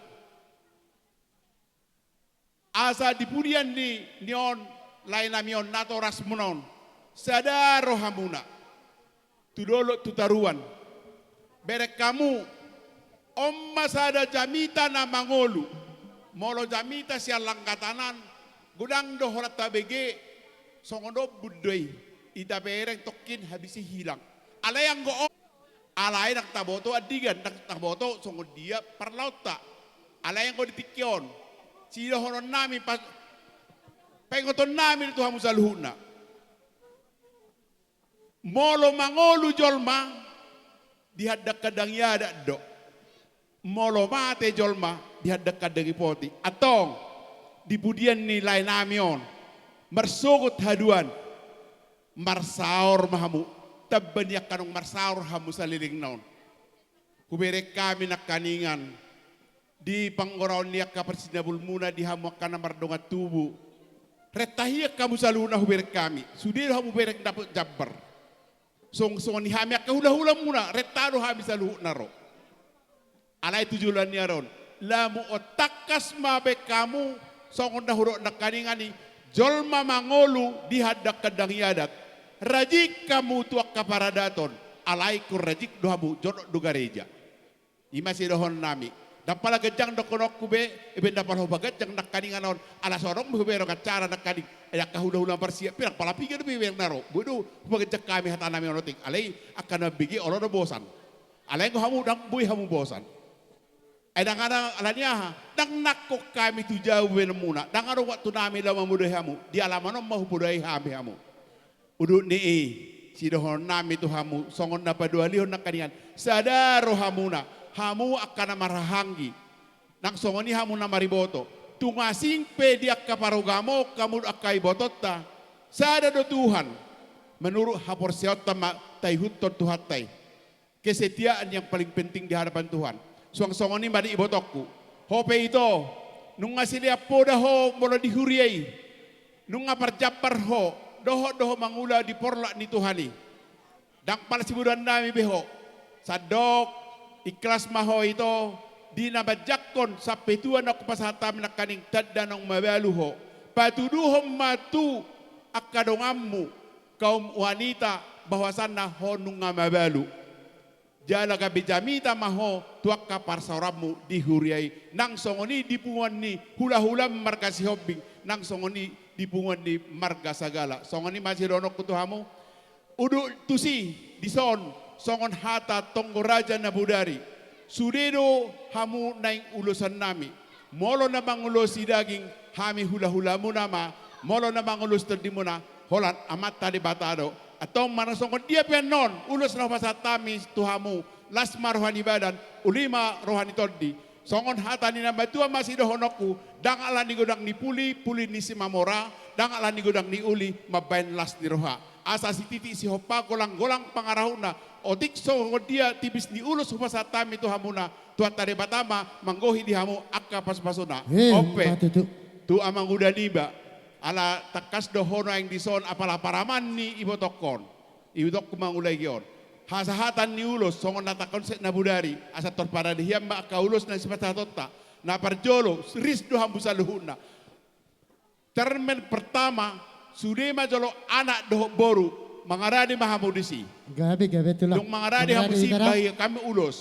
Asa di pudian ni, ni on, laenami on, natorasmuna on, sada rohamuna tu dolok tu toruan. Bereng hamu, on ma sada jamita na mangolu. Molo jamita sian langgatanan, godang do holan tabege, songon ombun do i. Ita bereng tongkin habis i hilang. Alai anggo on, alai ndang taboto andigan, ndang taboto songon dia parlaonta. Alai anggo di tingki on, sidohononnami pa-, paingotonnami tu hamu saluhutna. Molo mangolu jolma, di handang-handang ni adat do. Molo mate jolma, di handang-handang ni poti. Antong, di pudian ni laenami on, marsogot haduan, marsaor ma hamu, tamba ni angka naung marsaor hamu saleleng na on. Hubereng hami nangkaningan, di panggoraon ni angka parsinabulmuna di hamu angka na mardongan tubu. Rentahian hamu saluhutna hubereng hami, sude do hamu bereng dapot jambar. Song-, songon i hami angka hulahulamuna, renta do hami saluhutna ro. Alai tu joloan ni ari on, lamu on tangkas ma baen hamu, songon na hudok nangkaningan i, jolma mangolu di handang-handang ni adat. Rajin hamu tu angka paradaton, alai ingkon rajin do hamu, jonok do gareja. I ma sidohononnami. Ndang pala ganjang dohononku be, ebe ndang pala hupaganjang nangkaningan on, ala so adong be hubereng acara nangkaning, ai angka hulahula parsiap pe ndang pala piga dope hubereng na ro, boi do hupaganjang hami hatanami on otik, alai angka na bege olo do bosan. Alai anggo hamu ndang boi hamu bosan. Ai ndang adong, alani aha? Ndang nangkok hami tu jabu baenonmuna, ndang adong waktunami laho mamodai hamu, di alaman on ma hupodai hami hamu. Udut ni i, sidohononnami tu hamu, songon na paduahalihon nangkaningan, sada rohamuna, hamu angka na marhahaanggi, nang songon i hamu na mariboto, tung asing pe di angka parugamo hamu dohot angka ibotonta, sada do Tuhan, manurut haporseaonta ma taihuthon Tuhanta i. Kesetiaan yang paling penting di hadapan Tuhan. Suang songon i ma di ibotongku. Ho pe ito, nunga silean poda ho molo di huria i. Nunga parjambar ho, dohot do ho mangula di porlak ni Tuhan i. Ndang pala sibodoannami be ho. Sandok, ikhlas ma ho ito, di na manjangkon sampe tua naung hupasahat hami nangkaning tanda naung mabalu ho. Patuduhon ma tu angka donganmu, kaum wanita, bahwasanna ho nunga mabalu. Jala gabe jamita ma ho tu angka parsaoranmu di huria i, nang songon i di punguan ni hulahulam marga Sihombing, nang songon i di punguan ni marga Sagala. Songon i ma sidohononku tu hamu. Udut tusi, dison, songon hata tonggo raja na bodari, sude do hamu naeng ulosannami. Molo na mangulosi daging, hami hulahulamuna ma, molo na mangulosi tondimuna, holan Amanta Debata do. Antong manang songon dia pe annon ulos na hupasahat hami tu hamu, las ma roha ni badan, uli ma roha ni tondi. Songon hata ni na matua ma sidohononku, ndang ala ni godang ni puli, puli ni Simamora, ndang ala ni godang ni uli, mambaen las ni roha. Asa sititi sihompa, golang-golang pangarahutna, otik songon dia tipis ni ulos hupasahat hami tu hamuna, Tuhanta Debata ma manggohi di hamu angka pasupasuna. He, on pe, ma tutu. Tu amanguda niba, ala tangkas do ho nuaeng dison apala paraman ni ibotongkon. Ibotongku mangulai on. Hasahatan ni ulos, songon na tangkon set na bodari, asa tor parade hian ma angka ulos na sipasahatonta. Na parjolo, ris do hamu saluhutna. Termen pertama, sude ma jolo anak dohot boru, mangarade ma hamu disi. Gabe, gabe, Tulang. Dung mangarade hamu disi, mangarade, Tulang. Bahen hami ulos.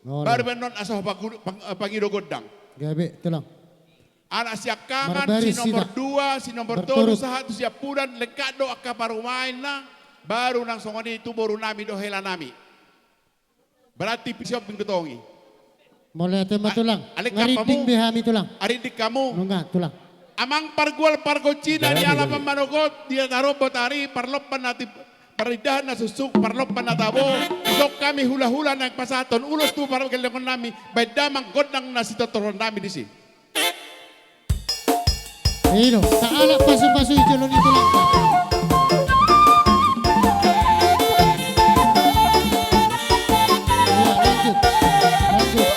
Olo. Baru pe annon asa ho pangu-, pang-, eh, pangido gondang. Gabe, Tulang. Anak siangkangan, si nomor dua, si nomor tolu, sahat tu siampudan, lengkap do angka parumaenna, baru nang songon i tu borunami dohot helanami. Berarti pisiop minggu tongi. Mauliate ma, Tulang. Ngarinding be hami, Tulang. Arinding hamu. Nunga, Tulang. Amang pargual pargonsi na di alapan manogot, di atas rombot ari, parlompan na ti-, parindahan na suksuk, parlompan na tabo, dison hami hulahula naeng pasahathon ulos tu pargellengon nami, baen damang gondang na sitortoron nami disi. I do, taalap pasupasu i jolo ni Tulangta. Iya, lanjut. Lanjut.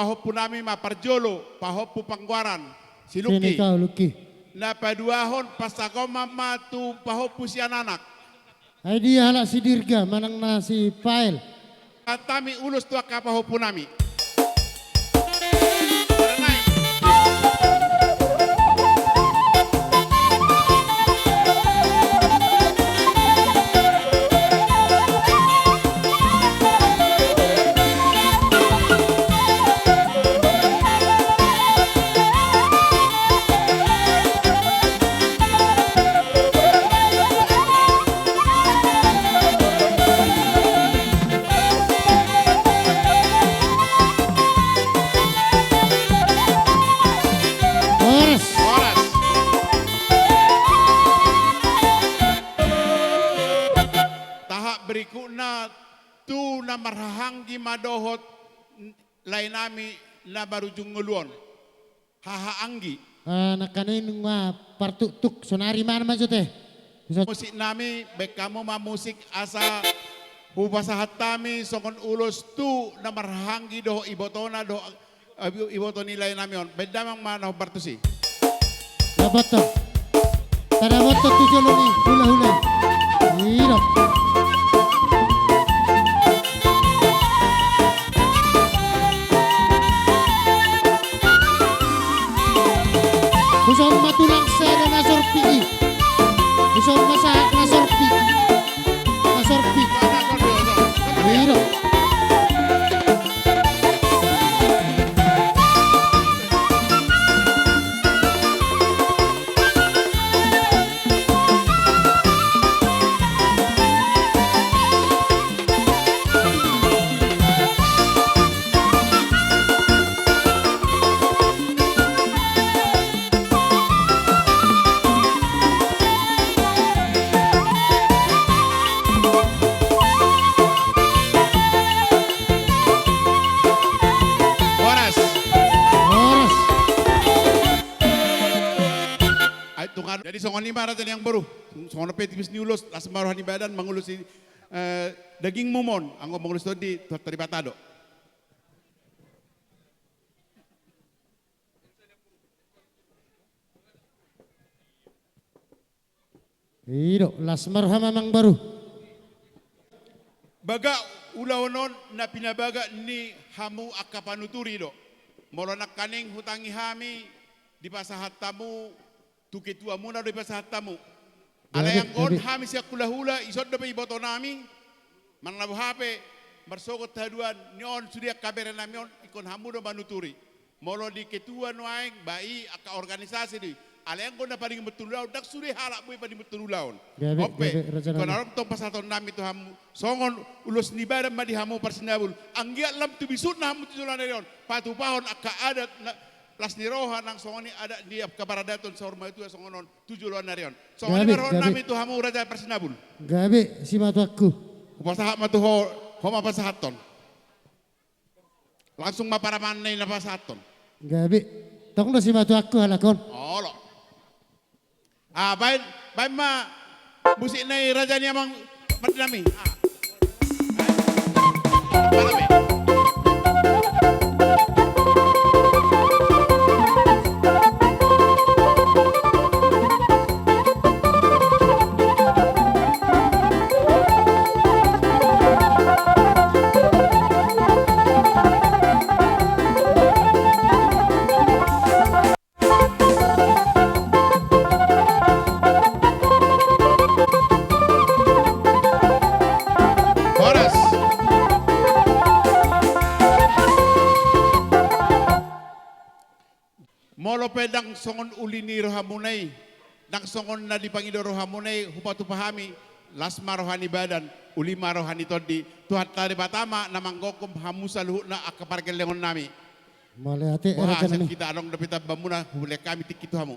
Pahompu nami ma parjolo, pahompu Panggoaran, si Luki. Sini kau, Luki. Na paduahon, pasahat ma tu pahompu sian anak. Ai dia halak si Dirga manang na si Pael. Pasahat hami ulos tu angka pahompu nami. Horas. Horas. Tahap berikutna tu na marhahaanggi ma dohot lae nami na marujung ngolu on. Hahaanggi. Ah, nangkaning nunga partuktuk, sonari ma na manjote. Musik nami, baen hamu ma musik asa hupasahat hami songon ulos tu na marhahaanggi dohot ibotona dohot, eh, iboto ni lae nami on. Baen damang ma na hombar tusi. Dapothon. Tadapothon tu jolo ni hulahula. Iro. Huson ma tulang sada na sorpi i. Huson ma sahat na sorpi. Na sorpi. Iro. Horas. Horas. Ai, Tuhan. Jadi songon i ma raja ni amangboru. Songon on pe tipis ni ulos, las ma roha ni badan, mangulosi, eh, daging mumon, anggo mangulosi tondi, Tuhanta Debata do. I do, las ma roham amangboru. Bagak ulaon on na pinabagak ni hamu angka panuturi do. Molo nangkaning hutangi hami, dipasahat hamu tu ketuamuna do dipasahat hamu. Alai anggo on hami sian hulahula, ison dope iboto nami, manang na boha pe, marsogot haduan ni on sude angka bere nami on, ingkon hamu do manuturi. Molo di ketua nuaeng, ba i angka organisasi do i. Alai anggo na paling bertululaon, ndang sude halak boi paling bertululaon. Gabe, on pe, gabe, raja nami. Ingkon adong tong pasahaton nami tu hamu. Songon ulos ni badan ma di hamu parsinabul. Anggiat lam tu bisukna hamu tu joloan ni ari on. Patupahon angka adat na, las ni roha nang songon i adat ni angka paradaton saur matua songon on tu joloan ni ari on. Songon i ma roha nami tu hamu raja parsinabul. Gabe, simatuangku. Hupasahat ma tu ho, ho ma pasahathon. Langsung ma paraman na i na pasahathon. Gabe. Tong do simatuangku halak on. Olo. Ah, baen, baen ma musik na i raja ni amang pande nami. Ah. Baen. Baen. Horas. Molo pe ndang songon uli ni rohamuna i, ndang songon na dipangido rohamuna i, hupatupa hami, las ma roha ni badan, uli ma roha ni tondi, Tuhanta Debata ma na manggomgom hamu saluhutna angka pargellengon nami. Mauliate, boha, raja nami. Sian hita adong dope tambamuna, hulean hami tingki tu hamu.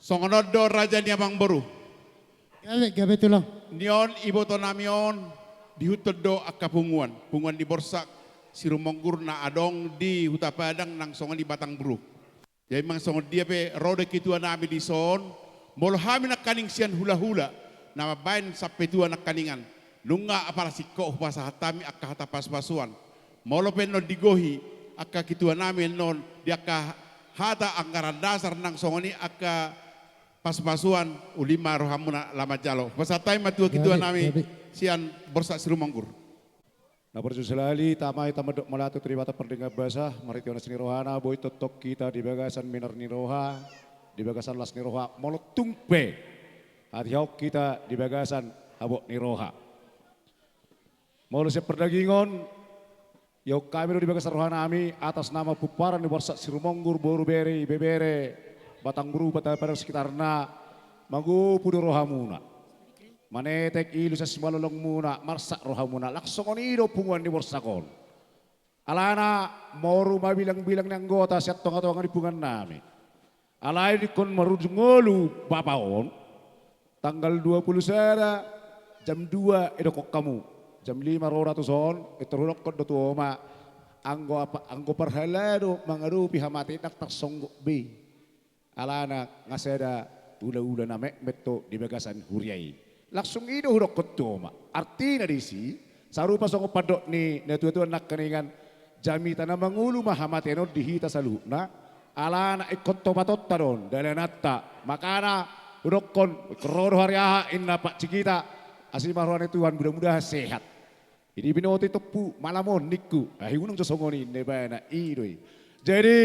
Songon on do raja ni amangboru. Gabe, gabe tulang. Ni on iboto nami on, diihuthon do angka punguan. Punguan ni Borsak, Sirumonggur na adong di Huta Padang nang songon i Batang Bruk. Jadi manang songon dia pe, ro do ketua nami dison, molo hami nangkaning sian hulahula, na mambaen sampe tua nangkaningan. Nunga apala singkop hupasahat hami angka hata pasupasuan. Molo pe non di Gohi, angka kituanami annon di angka hata anggaran dasar nang songon i angka pasupasuan, uli ma rohamuna laho manjalo. Pasahat hami ma tu kituanami sian Borsak Sirumonggur. Na parjolo sahali, tama hita mandok mauliate tu Debata pardenggan basa, marhite onas ni rohana, boi tongtong hita di bagasan minar ni roha, di bagasan las ni roha, molo tung pe hatihak hita di bagasan habot ni roha. Molo sian pardagingon, ia hami do di bagasan rohanami, atas nama pomparan ni Borsak Sirumonggur, boru, bere, ibebere, batang boru, batang pare, sekitarna, mangupu do rohamuna. Manetek ilu sian simalolongmuna, marsak rohamuna, laos songon i do punguan ni Borsak on. Alana moru ma bilangbilang ni anggota sian tongatonga ni punguannami. Alai ingkon marujung ngolu bapa on, tanggal dua pulu sada, jam dua, didokkon hamu. Jam lima ro da tuson, pintor hudokkon do tu oma, anggo apa, anggo parhalado mangadopi hamatean, ndang tarsonggot be. Alana nga sada ulaula na metmet do di bagasan huria i. Langsung i do hudokkon tu oma. Artina disi, sarupa songon pandok ni natuatua nangkiningan, jamita na mangolu ma hamatean on di hita saluhutna, alana ingkon topatonta do on dalananta. Makana hudokkon, ingkon ro do hari Ahad, ninna Pak Cikita, asi ma roha ni Tuhan, mudah-mudahan sehat. Jadi binoto i tompu malam on ningku. Ai unang jo songon i, ninna ibana, i do i. Jadi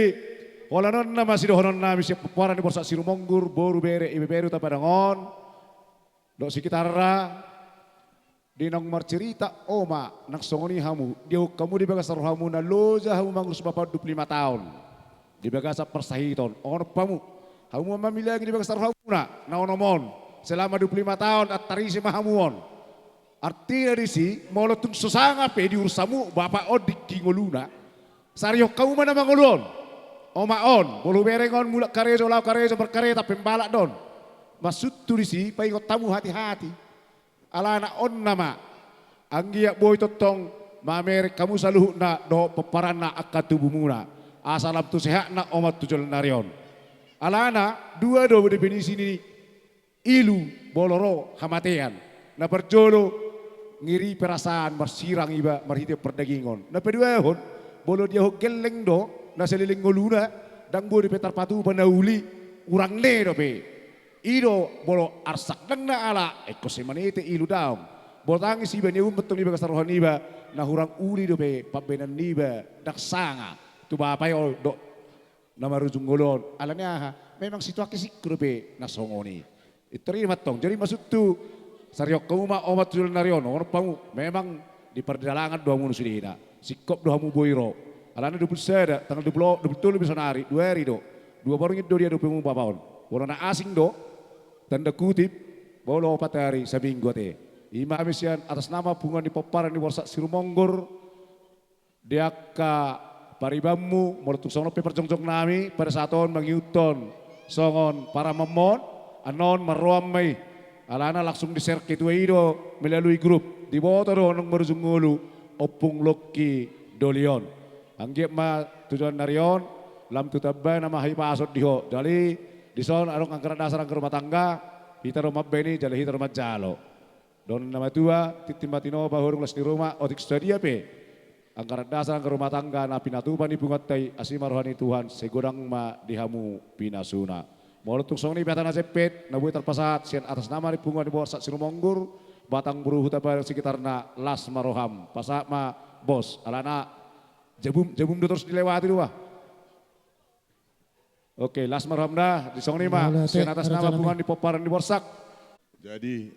holan on nama sidohononnami sian pomparan ni Borsak Sirumonggur, boru, bere, ibebere, Hutabadangon dohot sekitarna. Di naung marcerita oma, nang songon i hamu, diahon hamu di bagasan rohamuna, loja hamu mangurus bapa on dua pulu lima taon. Di bagasan parsahiton, on hamu, hamu ma mamilangi di bagasan rohamuna na onom on. Selama dua pulu lima taon, antar ise ma hamu on. Artina disi, molo tung so sanga pe diurus hamu bapa on di ngoluna, sarihon hamu ma na mangolu on. Oma on, molo hubereng on mulak karejo, laho karejo, markareta, pembalap do on. Maksudhu disi, paingot hamu hati-hati. Alana on nama, anggiat boi tongtong mamereng hamu saluhutna dohot pomparanna angka tubumuna, asa lam tu sehatna oman tu joloan ni ari on. Alana dua do definisi ni ilu molo ro hamatean. Na parjolo, ngeri perasaan, marsirang iba marhite pardagingon. Na paduahon, molo diahon gelleng do na saleleng ngoluna, ndang boi dope tarpatupa na uli, urang ne dope. I do molo arsak, ndang na ala ingkon sai manete ilu, daong. Molo tangis iba, niumbet tong di bagasan roha niba, na hurang uli dope pambahenan niba, ndang sanga tu bapa i on dohot na marujung ngolu on. Alani aha? Memang situangki singkop dope na songon i. Pintor i ma tong. Jadi maksudhu, sarihon hamu ma oman tu joloan ni ari on, on hamu. Memang di pardalangan do hamu sudena. Singkop do hamu boi ro. Alana dua pulu sada, tanggal dua pulu, dua pulu tolu be sonari, dua ari do. Dua borngin do diadopi hamu bapa on. Molo na asing do, tanda kutip, molo opat ari, saminggu ate. I ma hami sian atas nama punguan ni pomparan ni Borsak Sirumonggur, di angka paribanmu, molo tung songon on pe parjongjongnami, pada saat on mangihuthon songon paramanmon, annon marroan ma i. Alana langsung di-share ketua i do melalui grup. Diboto do naung marujung ngolu Ompung Longki Doli on. Anggiat ma tu joloan ni ari on, lam tu tambana ma hahipason di ho. Jadi dison adong anggaran dasar anggaran rumah tangga, hita do mambahen i, jala hita do manjalo. Dohonon ni na matua, tintin ma tinopa, hurung las ni ruma, otik sadia pe anggaran dasar anggaran rumah tangga na pinatupa ni punguanta i, asi ma roha ni Tuhan, sai godang ma di hamu pinasuna. Molo tung songon i pe hata na jempek na boi tarpasahat sian atas nama ni punguan ni Borsak Sirumonggur, Batang Boru, Hutabadan, sekitarna, las ma roham. Pasahat ma, Bos, alana jabum, jabum do torus dilewati do ba. Oke, las ma roham da, di songon i ma, mauliate, sian atas nama punguan ni pomparan ni Borsak. Jadi,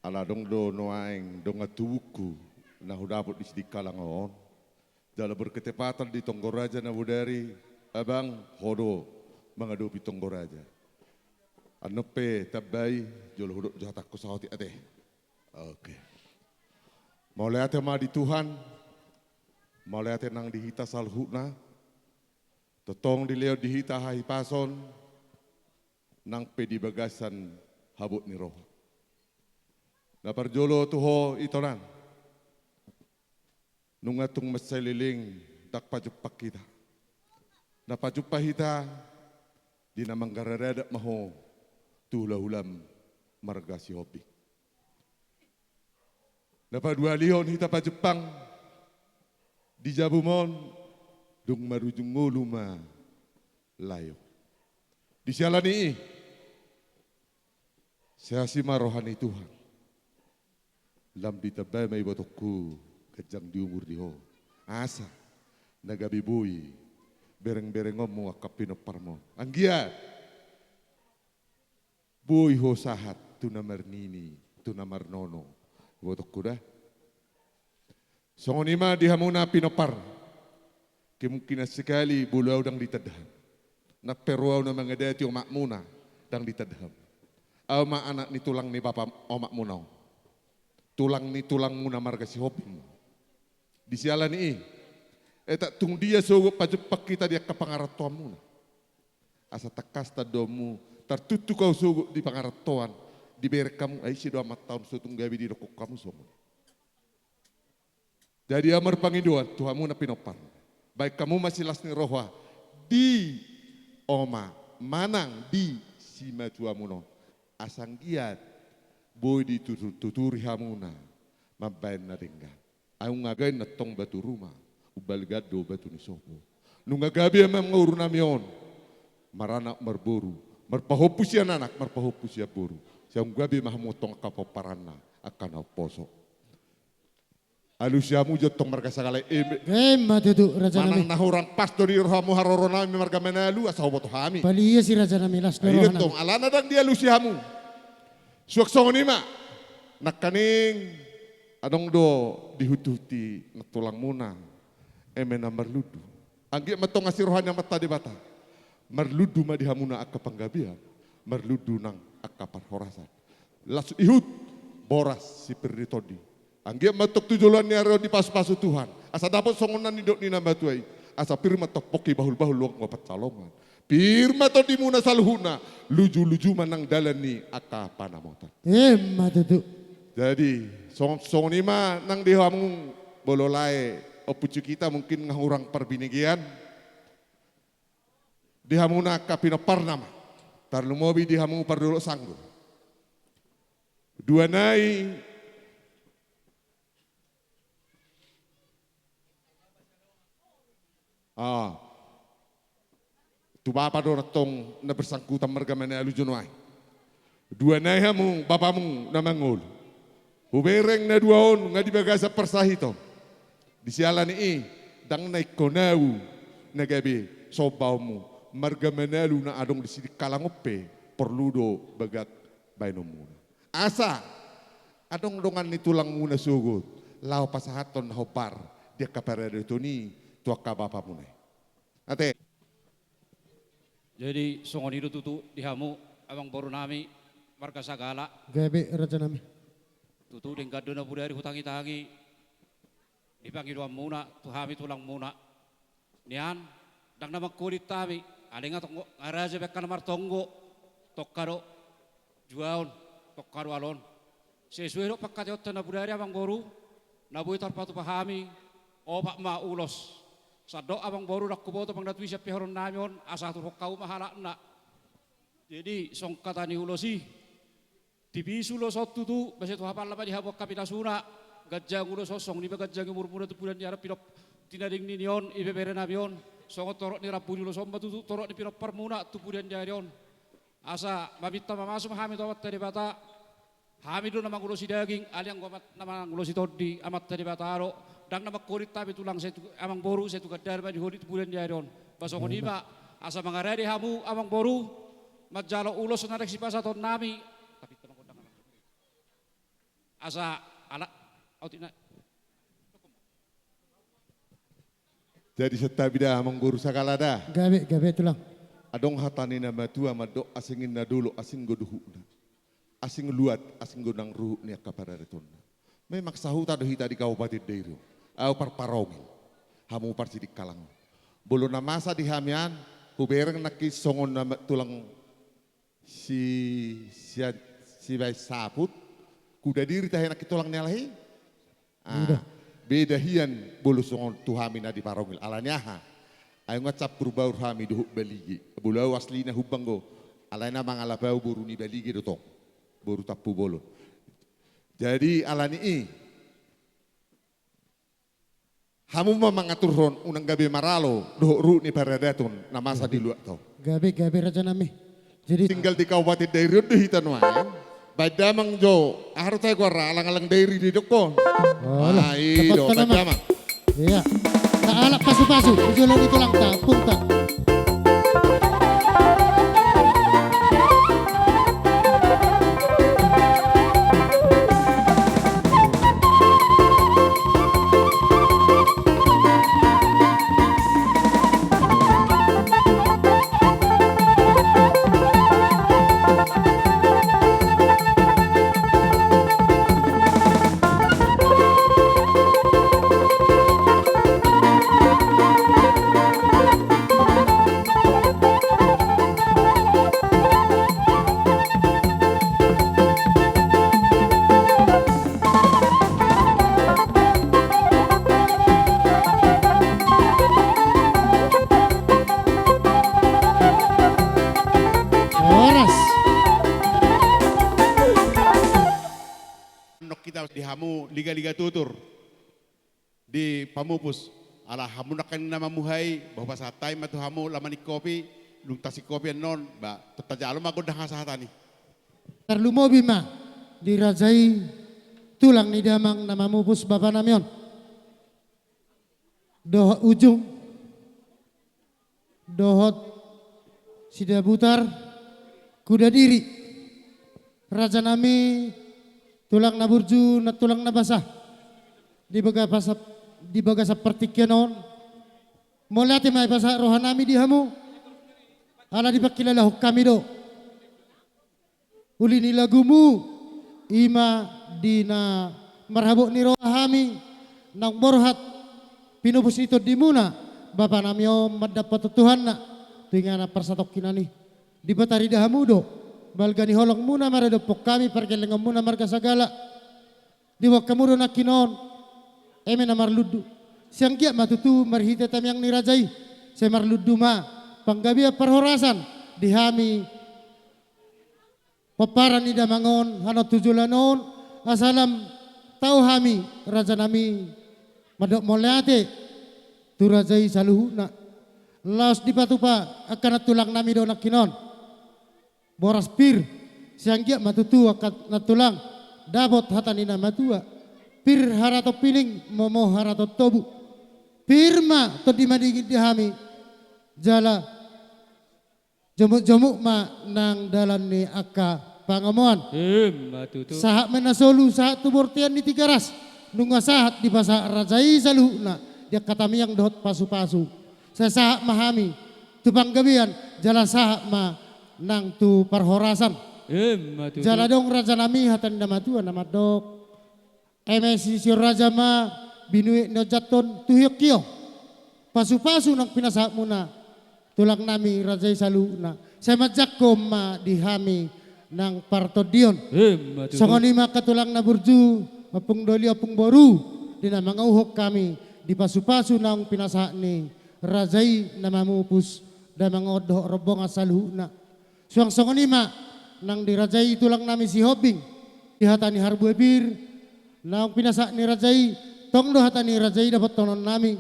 ala adong do nuaeng dongan tubungku na hudapot di Sidikalang on. Jala berketepatan di Tonggo Raja na bodari, abang, ho do mangadopi Tonggo Raja. Annon pe tambai, jolo hudok jo hatangku saotik ate. Oke. Mauliate ma di Tuhan, mauliate nang di hita saluhutna, tongtong dilehon di hita hahipason, nang pe di bagasan habot ni roha. Na parjolo tu ho itonan, nunga tung mansai leleng ndang pajumpang hita. Na pajumpang hita di na manggaradat ma ho tu hulahulam marga Sihombing. Na paduahalihon hita pajumpang di jabum on, Dung marujung ngolu ma lae on. Di siala ni i, sai asi ma roha ni Tuhan. Lam ditambai ma ibotongku ganjang di umur di ho. Asa na gabe boi berengberengonmu angka pinomparmu. Anggiat boi ho sahat tu na marnini, tu na marnono. Ibotongku da. Songon i ma di hamu na pinompar. Kemungkinan sekali molo au ndang ditanda hamu. Nang pe ro au na mangadati omakmuna ndang ditanda hamu. Au ma anak ni tulang ni bapa omakmuna on. Tulang ni tulangmuna marga Sihombing. Di siala ni i, etak tung dia sogot pajumpang hita di angka pangarantoanmuna. Asa tangkas tandaonmu, tartuktuk au sogot di pangarantoan, dibereng hamu, ai ise do amanta on so tung gabe didokkon hamu songon. Jadi au marpangidoan tu hamu na pinompar. Baen hamu ma silas ni roha di oma manang di simatuamuna on. Asa anggiat boi ditutur-tuturi hamuna mambaen na denggan. Ai nunga gabe antong batu ruma, umbalga do batu ni sopo. Nunga gabe amangboru nami on maranak marboru, marpahompu sian anak, marpahompu sian boru. Sai nunga gabe ma hamu antong angka pomparanna, angka na umposo. Alusi hamu jo antong marga Sagala i. Ima tutu, raja nami. Manang na hurang pas do di rohamu haroro nami marga Manalu, asa huboto hami. Palu ia si raja nami, las do roha nami. Alana ndang dialusi hamu. Suang songon i ma, nangkaning adong do dihunti-hunti nang tulangmuna, eme na marlundu. Anggiat ma antong asi roha ni Amanta Debata. Marlundu ma di hamuna angka panggabean, marlundu nang angka parhorasan. Las ihut, boras sipir ni tondi. Anggiat ma antong tu joloan ni ari on dipasu-pasu Tuhan. Asa dapot songon na nidok ni na matua i. Asa pir ma antong pongki bahul-bahul luang ma pansalongan. Pir ma tondimuna saluhutna, luju-luju ma nang dalan ni angka panamotan. Ima tutu. Jadi, songon, songon i ma nang di hamu molo lae, ompunju hita mungkin nunga hurang parbinegean. Di hamuna angka pinomparna ma. Tarlumobi di hamu pardolok Sanggor. Dua nai. Ah. Tu bapa do antong na bersangkutan marga Manalu jo nuaeng. Dua nai hamu bapamu na mangolu. Hubereng na dua on nunga di bagasan parsahiton. Di siala ni i, ndang na ingkon au na gabe sombaonmu. Marga Manalu na adong di Sidikalang on pe porlu do bagak baenonmuna. Asa adong dongan ni tulangmuna sogot laho pasahathon na hombar di angka paradaton i tu angka bapamuna i. Ate. Jadi songon i do tutu di hamu amangboru nami marga Sagala. Gabe, raja nami. Tutu denggan do na bodari hutangi-tangi di pangidoanmuna tu hami tulangmuna. Nian, ndang na mangkolit hami, alai nga tonggo, nga raja be angka na martonggo, tongka do juaon, tongka do alon. Sesuai dohot pangkataionta na bodari amangboru, na boi tarpatupa hami, opat ma ulos. Sandok amangboru ndang huboto manang na tuisa pe horonnami on, asa aturhon hamu ma halakna. Jadi, songon hata ni ulos i, tipis ulos on tutu, base tu hapalna ma di hamu angka pinasuna, ganjang ulos on, songon i ma ganjang umurmuna tu pudian ni ari on, pinop-, tinading ni ni on, ibebere nami on, songon torop ni rambu ni ulos on ma tutu, torop ni pinomparmuna tu pudian ni ari on. Asa maminta mamasu ma hami tu Amanta Debata, hami do na mangulosi daging, alai anggo amat-, na mangulosi tondi, Amanta Debata do, ndang na mangkolit hami tulang sai tu, amangboru sai tu gandana ma di holi tu pudian ni ari on. Ba songon i ma, asa mangarade hamu amangboru, manjalo ulos na naeng sipasahatonnami. Tapi tama gondang amang. Asa ala, au tina. Jadi santabi da amangboru Sagala da. Gabe, gabe tulang. Adong hata ni na matua mandok asing inna dolok asing do dohutna. Asing luat, asing do nang ruhut ni angka paradatonna. Memang sahuta do hita di Kabupaten Dairi on. Au parparongil. Hamu parsidikalang. Molo na masa di hami an, hubereng nangkin songon na ma-, tulang si, si, sibaen saput, kuda diri tahe nangkin tulang ni halak i. Ah, beda hian molo songon tu hami na di parongil. Ala ni aha? Ai nunga campur baur hami dohot Balige. Molo au aslina Humbang do. Alai na mangalap au boru ni Balige do tong. Boru Tampubolon. Jadi ala ni i. Hamu ma mangaturhon unang gabe maralo dohot ruhut ni paradaton na masa di luat on. Gabe, gabe, raja nami. Jadi tinggal di Kabupaten Dairi on do hita nuaeng. Baen damang jo, aha do tahe goarna, alang-alang Dairi didokkon. Alah, ah, i do, dapot baen damang. Iya. Ta'alap pasu-pasu, jolo ni tulangta, punta. Horas. Nong hita di hamu liga-liga tutur di pamupus. Ala hamu nangkin na mamuhai, boha pasahat hami ma tu hamu laho maning kopi, dung tasing kopi annon, ba, tontu tajalo ma gondang hasahatan i. Tarlumobi ma di raja i, tulang ni damang na mamupus bapa nami on. Dohot Ujung, dohot Sidabutar, Kuda Diri. Raja nami, tulang na burju, nantulang na basa. Di baga-, pasa-, di bagasan partingkian on, mauliate ma hupasahat roha nami di hamu. Ala dipangkilalahon hami do uli ni lagumu, i ma di na marhabot ni roha hami, naung borhat pinupus ni tondimuna, bapa nami on mandapothon Tuhanna, tu inganan parsatongkinan i. Dipatarida hamu do balga ni holongmuna maradophon hami, pargellengonmuna marga sagala. Diboan hamu do nangkin on eme na marlundu. Sai anggiat ma tutu marhite tangiang ni raja i, sai marlundu ma panggabean parhorasan di hami pomparan ni damang on, hanon tu joloan on, asa lam tau hami, raja nami, mandok mauliate tu raja i saluhutna. Laos dipatupa angka nantulang nami do nangkin on. Boras pir, sai anggiat ma tutu angka nantulang dapot hata ni na matua. Pir haraton pining, momo haraton tobu. Pir ma tondi madingin di hami, jala jomuk-jomuk ma nang dalan ni angka pangomoan. Ima tutu. Sahat ma na solu, sahat tu bortean ni Tigaras. Nunga sahat dipasahat raja i saluhutna di angka tangiang dohot pasu-pasu. Sai sahat ma hami tu panggabean, jala sahat ma nang tu parhorasan. Ima tutu. Jala adong, raja nami, hata ni na matua na mandok: Eme sisihon raja ma binuet ni onjat on tu hiong-hiong. Pasu-pasu naung pinasahatmuna, tulang nami, raja i saluhutna, sai manjangkon ma di hami nang partondion. Ima tutu. Songon i ma angka tulang na burju, ompung doli, ompung boru, di na mangauhon hami di pasu-pasu naung pinasahat ni raja i na mamupus damang on dohot rombongan saluhutna. Suang songon i ma nang di raja i, tulang nami Sihombing, di hata ni harbue pir naung pinasahat ni raja i, tong do hata ni raja i dapothononnami.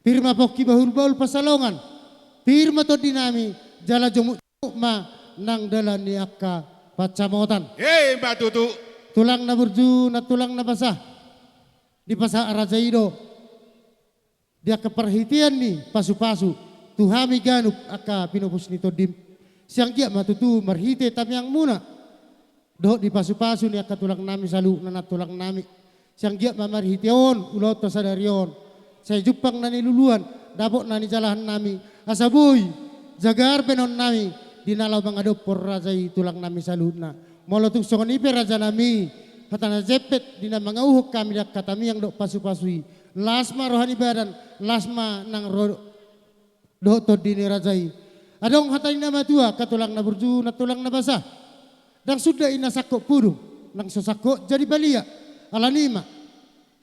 Pir ma pongki bahul-bahul pansalongan, pir ma tondinami, jala jomuk-jomuk ma nang dalan ni angka pansamotan. Ima tutu. Tulang na burju, nantulang na basa, dipasahat raja i do di angka parhitean ni pasu-pasu tu hami ganup angka pinupus ni tondim. Sai anggiat ma tutu marhite tangiangmuna dohot di pasu-pasu ni angka tulang nami saluhutna, nantulang nami. Sai anggiat ma marhite on ulaonta sadari on, sai jumpang na niluluan, dapot na nijalahan nami, asa boi jagar bahenon nami di na laho mangadophon raja i, tulang nami saluhutna. Molo tung songon i pe, raja nami, hata na jempek di na mangauhon hami di angka tangiang dohot pasu-pasu i, las ma roha ni badan, las ma nang ro dohot tondi ni raja i. Adong hata ni na matua, angka tulang na burju, nantulang na basa: Ndang sundat inna sangkot pudung, nang so sangkot jadi balian. Alani i ma,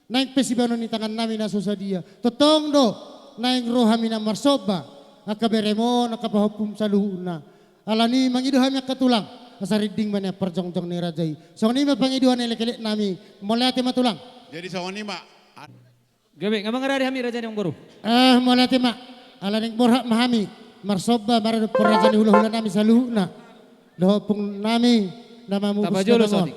naeng pe sibahenon ni tangannami na so sadia, tongtong do naeng ro hami na marsomba angka berem on, angka pahompum saluhutna. Alani i mangido hami, angka tulang, asa rinding ma nian parjongjong ni raja i. Songon i ma pangidoan elek-elek nami. Mauliate ma, tulang. Jadi songon i ma. Gabe, nga mangarade hami raja ni amangboru. Eh, mauliate ma. Ala naeng borhat ma hami marsomba maradophon raja ni hulahulanami saluhutna dohot ompungnami na mamupus. Tapajolo, dongan. Sotik.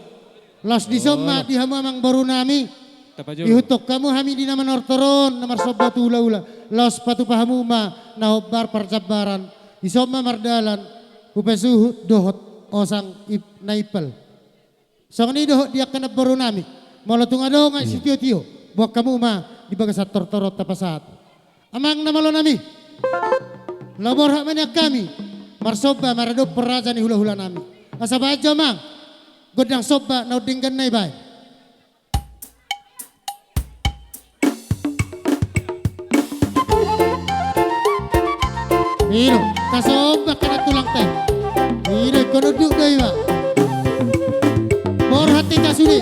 Laos dison ma di hamu amangborunami. Tapajolo. Ihuthon hamu hami di na manortor on na marsomba tu hulahula. Laos patupa hamu ma na hombar parjambaran. Dison ma mardalan upa suhut dohot osang ip-, na impal. Songon i dohot di angka namborunami. Molo tung adong, iya, sitiotio, boan hamu ma di bagasan tortor on tapasahat. Amang na malonami, laho borhat ma nian hami marsomba maradophon raja ni hulahulanami. Asa bahen jo, Amang, gondang somba naung denggan na i bahen. I do, tasomba angka na tulang te. I do, ingkon unduk do iba. Borhat hita sude.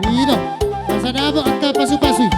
I do, asa dapot angka pasupasu i.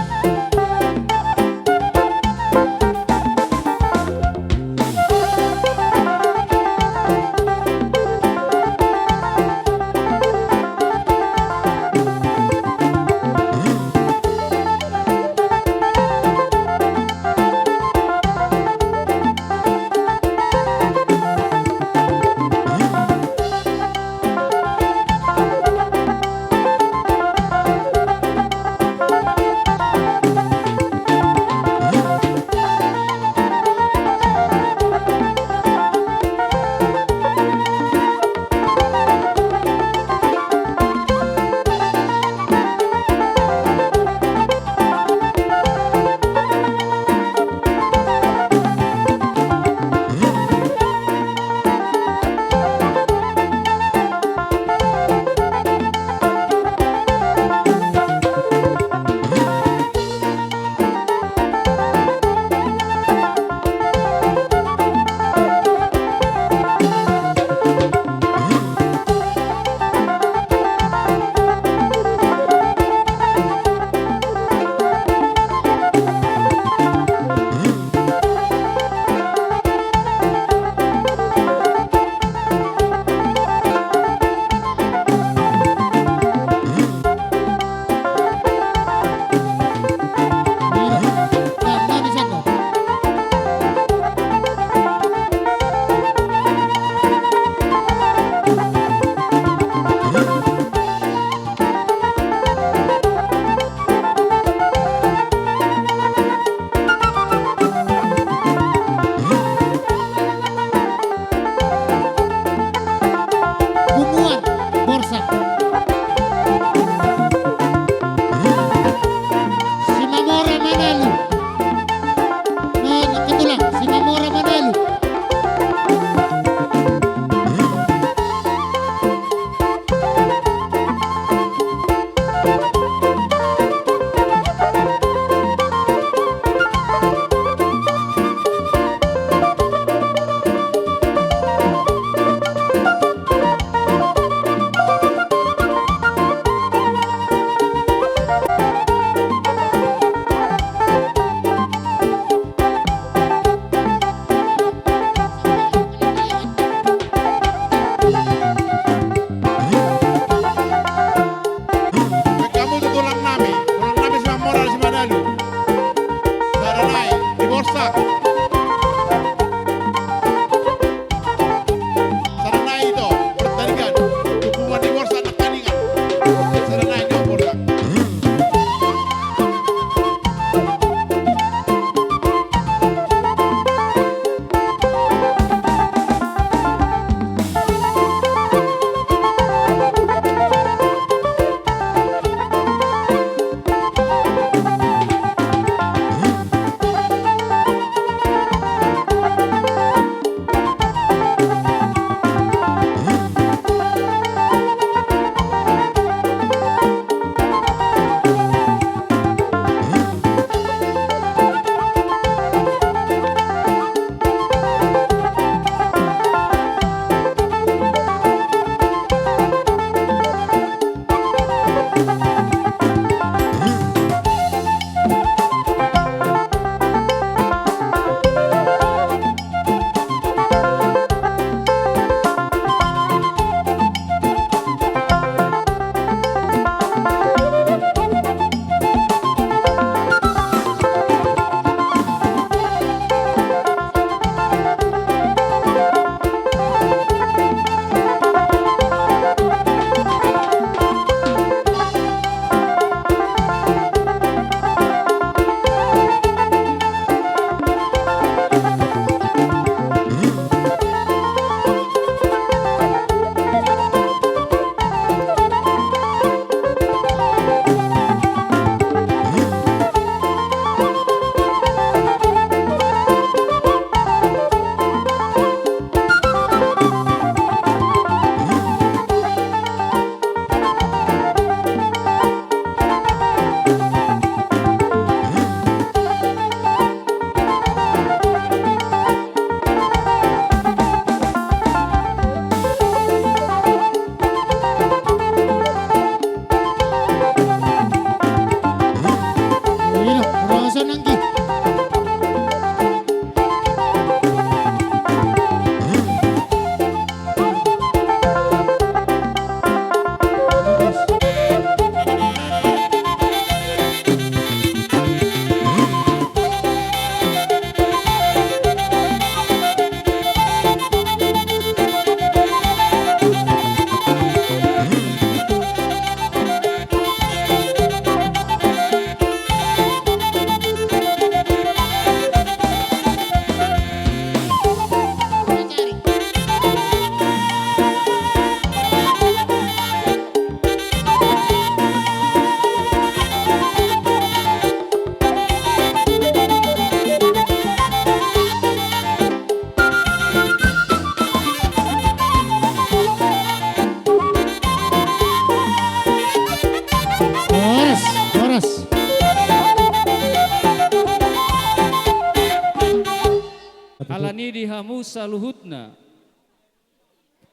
Alani di hamu saluhutna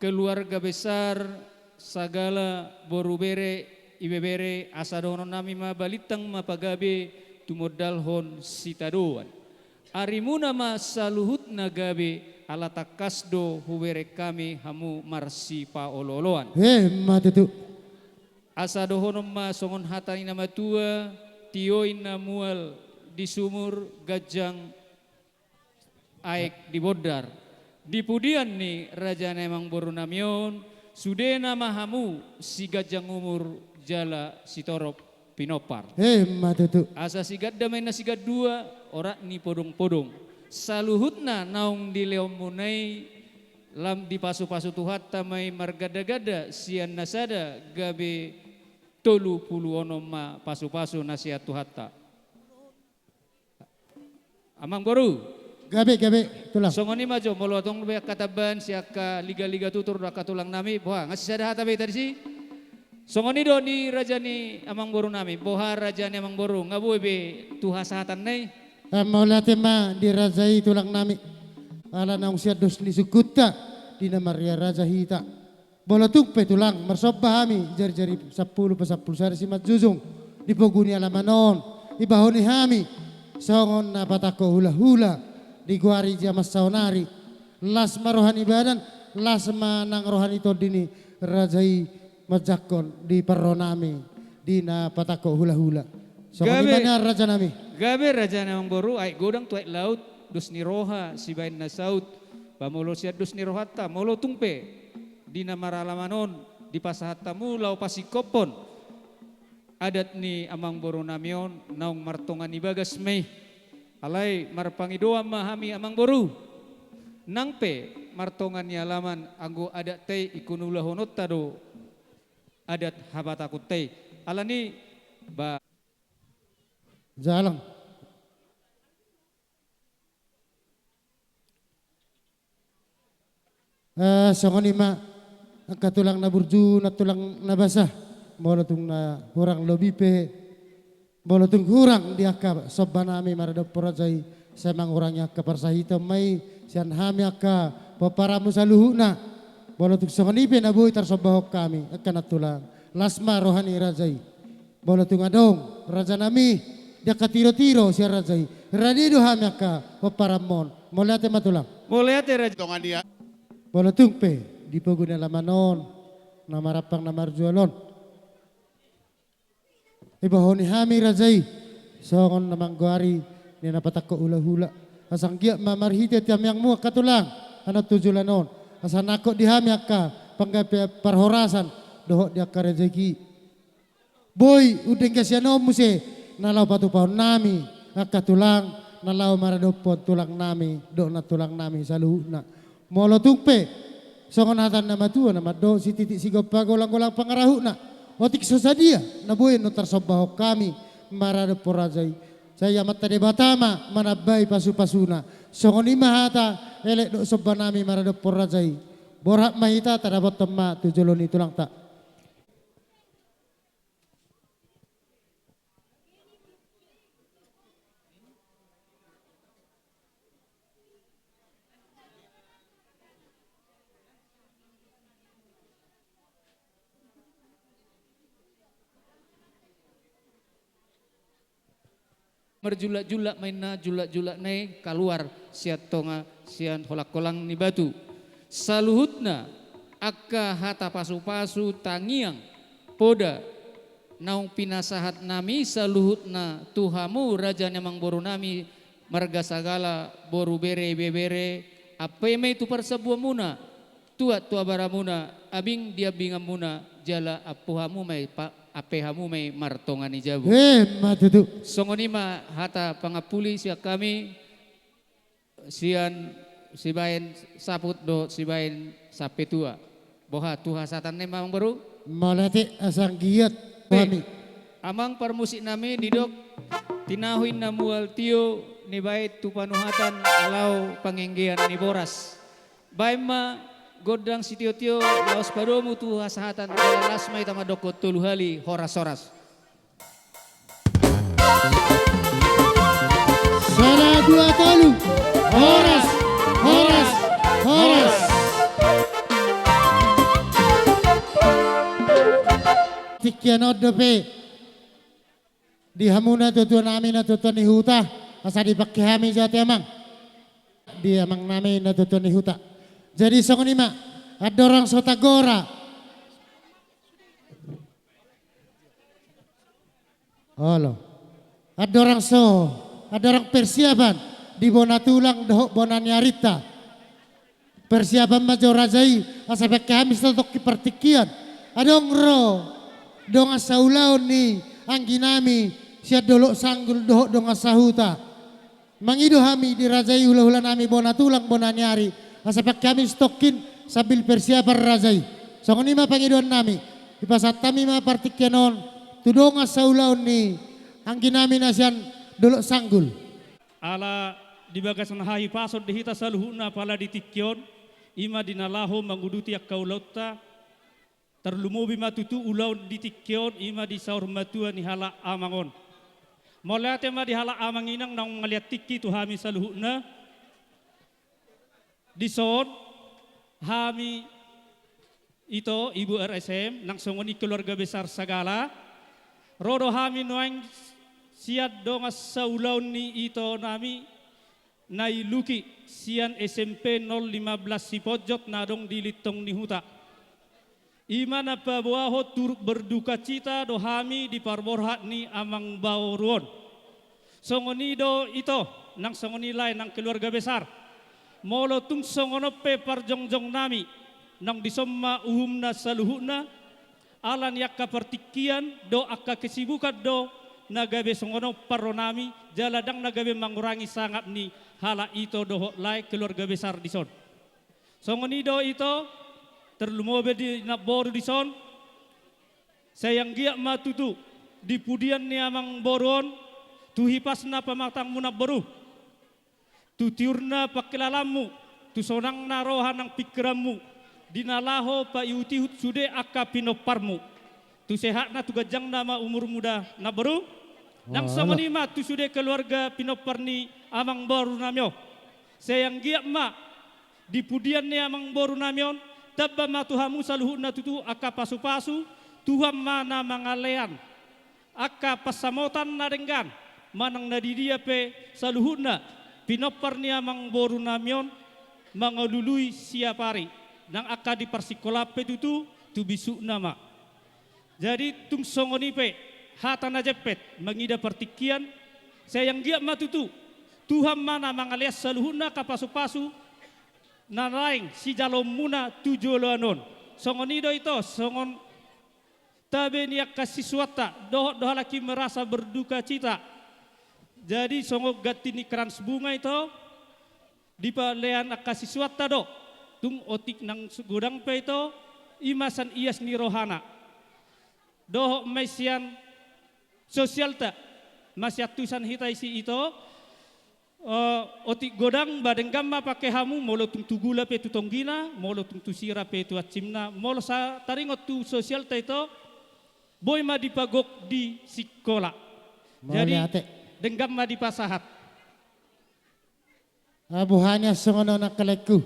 keluarga besar, sagala boru bere, ibebere, asa dohonon nami ma balintang ma pagabe tumondalhon sitadoan. Arimuna ma saluhutna gabe, ala tangkas do hubereng hami hamu marsipaolooloan. Emma tutu. Asa dohonon ma songon hata ni na matua, tio i na mual di sumur, ganjang aek di bondar. Di pudian ni raja ni amangboru nami on, sudena ma hamu siganjang umur jala sitorop pinompar. Emma tutu. Asa siganda ma inna sigandua, orat ni podongpodong. Saluhutna naung dilehonmuna i, lam dipasupasu Tuhanta ma i margandaganda sian na sada gabe tolu pulu onom ma pasupasu na sian Tuhanta. Amangboru. Gabe, gabe, tulang. Songon i ma jo, molo adong be angka tambahan sian angka ligaliga tutur do angka tulang nami, boha, nga sisada hata be hita disi. Songon i do di raja ni amangboru nami, boha raja ni amangboru, nga boi be tu hasahatan na i. Mauliate ma di raja i tulang nami. Ala naung sian dos ni sungkunta, di na marria raja hita. Molo tung pe tulang, marsomba hami, jarijari sampulu pasampulu sada simanjujung, di pogu ni alaman on, ibahoni hami, songon na patangko hulahula, digoari jaman saonari, las ma roha ni badan, las ma nang roha ni tondi ni raja i manjangkon di parro nami, di na patangko hulahula. Songon i ma nian raja nami. Gabe raja ni amangboru, aek godang tu aek laut, dos ni roha, sibaen na saut, ba molo sian dos ni rohanta, molo tung pe, di na maralaman on, dipasahat hamu laho pasingkophon adat ni amangboru nami on, naung martonga ni bagas ma i. Alai marpangidoan ma hami amangboru. Nang pe martonga ni alaman, anggo adatta i ingkon ulahononta do adat hapatangkonta i. Alani ba. Jalang. Eh, songon i ma, angka tulang na burju, nang tulang na basa, molo tung na hurang lobi pe, molo tung hurang di angka somba nami maradophon raja i, sai mangurangi angka parsahiton ma i, sian hami angka pomparanmu saluhutna, molo tung songon i pe na boi tarsombahon hami, angka nang tulang, las ma roha ni raja i. Molo tung adong, raja nami, di angka tiro-tiro sian raja i. Rade do hami angka pomparanmon. Mauliate ma tulang. Mauliate raja. Tongan ia. Molo tung pe, di pogu ni alaman on, na marampang na marjual on. Ibahoni hami raja i, songon na manggoari, ni na patangko hulahula. Asa anggiat ma marhite tangiangmu angka tulang, anak tu joloan on. Asa nangkok di hami angka, panggabean parhorasan, dohot di angka rejeki. Boi, undengga sian on muse, na laho patupahon nami, angka tulang, na laho maradophon tulang nami, dohot nang tulang nami, saluhutna. Molo tung pe, songon hata ni na matua, na mandok sititik sigompa golang-golang pangarahutna. Otik so sadia, na boi annon tarsombahon hami, maradophon raja i. Sai Amanta Debata ma, manambai pasu-pasuna. Songon i ma hata, elek dohot somba nami, maradophon raja i. Borhat ma hita, tadapothon ma, tu jolo ni tulangta. Marjulak-julak ma inna julak-julak na i kaluar sian tonga sian holang-holang ni batu. Saluhutna angka hata pasu-pasu tangiang poda naung pinasahat nami saluhutna tu hamu raja ni amangboru nami marga Sagala boru bere ibebere, ampe ma i tu parsambuanmuna, tuat tu abaramuna, abing di ambinganmuna, jala ampu hamu ma i pa-, ampe hamu ma i martonga ni jabu. Emma tutu. Songon i ma hata pangampuli sian hami, sian sibaen saput dohot sibaen sampetua. Boha tu hasahatan na i ma amangboru? Mauliate asa anggiat. Pe, hami. Amang parmusik nami didok, tinahu i na mual tio, nibaen tu panuhatan laho pangenggean ni boras. Baen ma gondang sitio-tio, laos padomu tu hasahatan, jala las ma hita mandokkon tolu hali, horas-horas. Sada, dua, tolu. Horas. Ia on dope di hamu natuatua nami, natuatua ni huta, asa dipangke hami jo ate amang. Di amang nami natuatua ni huta. Jadi songon i ma, andorang so tagora. Olo. Andorang so, andorang persiapan di bona tulang dohot bona ni arinta. Persiapan ma jo raja i, asa pangke hami satongkin partingkian. Adong ro dongan saulaon ni anggi nami sian Dolok Sanggul dohot dongan sahuta. Mangido hami di raja i, hulahula nami, bona tulang bona ni ari, asa pangke hami satongkin sambil persiapan raja i. Songon i ma pangidoan nami. Dipasahat hami ma partingkian on tu dongan saulaon ni anggi nami na sian Dolok Sanggul. Ala di bagasan hahipason di hita saluhutna, apala di tingki on, i ma di na laho manguduti angka ulaonta. Tarlumobi ma tutu ulaon di tingki on, i ma di saur matua ni halak amang on. Mauliate ma di halak amang inang naung mangalean tingki tu hami saluhutna. Dison hami ito, Ibu R S M, nang songon i keluarga besar Sagala. Ro do hami nuaeng sian dongan saulaon ni ito nami na i Luki sian S M P nol lima belas Siponjot na adong di Lintong ni Huta. I ma na paboahon turut berdukacita do hami di parborhat ni amang boru on. Songon i do ito, nang songon i lae nang keluarga besar. Molo tung songon on pe parjongjong nami, naung dison ma uhumna saluhutna, ala ni angka partingkian dohot angka kesibukan do na gabe songon on parro nami, jala ndang na gabe mangurangi sangap ni halak ito dohot lae keluarga besar dison. Songon i do ito, tarlumobi di namboru dison, sai anggiat ma tutu di pudian ni amang boru on, tu hipasna pamatangmu namboru, tu tiurna pangkilalaanmu, tu sonangna roha nang pingkiranmu, di na laho paihutihut sude angka pinomparmu. Tu sehatna, tu ganjangna ma umurmu da namboru. Nang songon i ma tu sude keluarga pinompar ni amang boru nami on. Sai anggiat ma di pudian ni amang boru nami on, tamba ma tu hamu saluhutna tutu angka pasupasu, Tuhan ma na mangalean angka pansamotan na denggan, manang na di dia pe saluhutna pinompar ni amang boru nami on mangalului siapari, nang angka di parsikolaan pe tutu tu bisukna ma. Jadi tung songon i pe hata na jempek mangida partingkian, sai anggiat ma tutu Tuhan ma na mangalean saluhutna angka pasupasu na naeng sijaloonmuna tu joloan on. Songon i do ito, songon tabe ni angka siswanta, dohot do halak i merasa berdukacita. Jadi songon ganti ni krans bunga ito, dipalean angka siswanta do. Tung otik nang godang pe ito, i ma sian ias ni rohana. Dohot ma i sian sosialta, masiantusan hita disi ito, eh, otik godang ba denggan ma pangke hamu, molo tung tu gula pe tu tonggina, molo tung tu sira pe tu ansimna, molo sai taringot tu sosialta ito, boi ma dipagok di sikola. Jadi, mauliate. Denggan ma dipasahat. Abu hanya songon on angka laengku.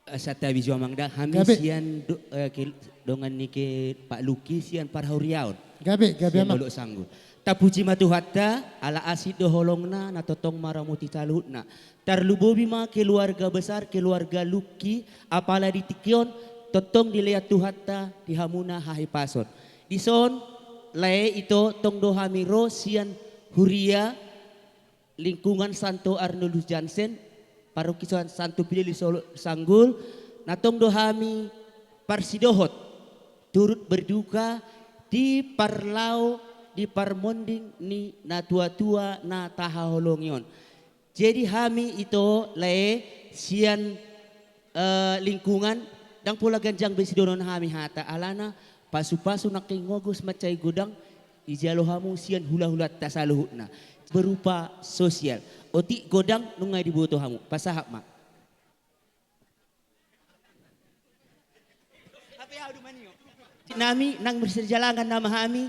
Eh, santabi jo amang da, hami gabe. Sian do-, eh, ke-, dongan ni ke Pak Luki sian parhuriaon. Gabe, gabe sian amang. Dolok Sanggul. Tapuji ma Tuhanta, ala asing do holongna, na tongtong maramoti saluhutna. Tarlumobi ma keluarga besar, keluarga Luki, apala di tingki on, tongtong dilean Tuhanta di hamuna hahipason. Dison, lae ito, tong do hami ro sian huria, lingkungan Santo Arnold Jansen, paroki San-, Santo Fidelis Dolok Sanggul, na tong do hami parsidohot, turut berduka di parlao, di parmonding ni natuatua na tahaholongi on. Jadi hami ito lae sian eh, lingkungan, ndang pola ganjang be sidohonon hami hata alana, pasupasu nangkin ngogos mansai godang, dijalo hamu sian hulahulanta saluhutna. Berupa sosial. Otik godang nunga diboto hamu. Pasahat ma. Nami, nang marsijalangan nama hami,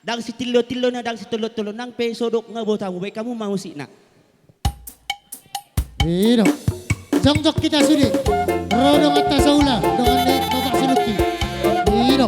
ndang sitillotillo na, ndang sitollontollo, nang pe sodok nga botamu, baen hamu ma musikna. Ido. Jongjong hita sude. Ro donganta saula, dongan ni Bapak si Luki. Ido.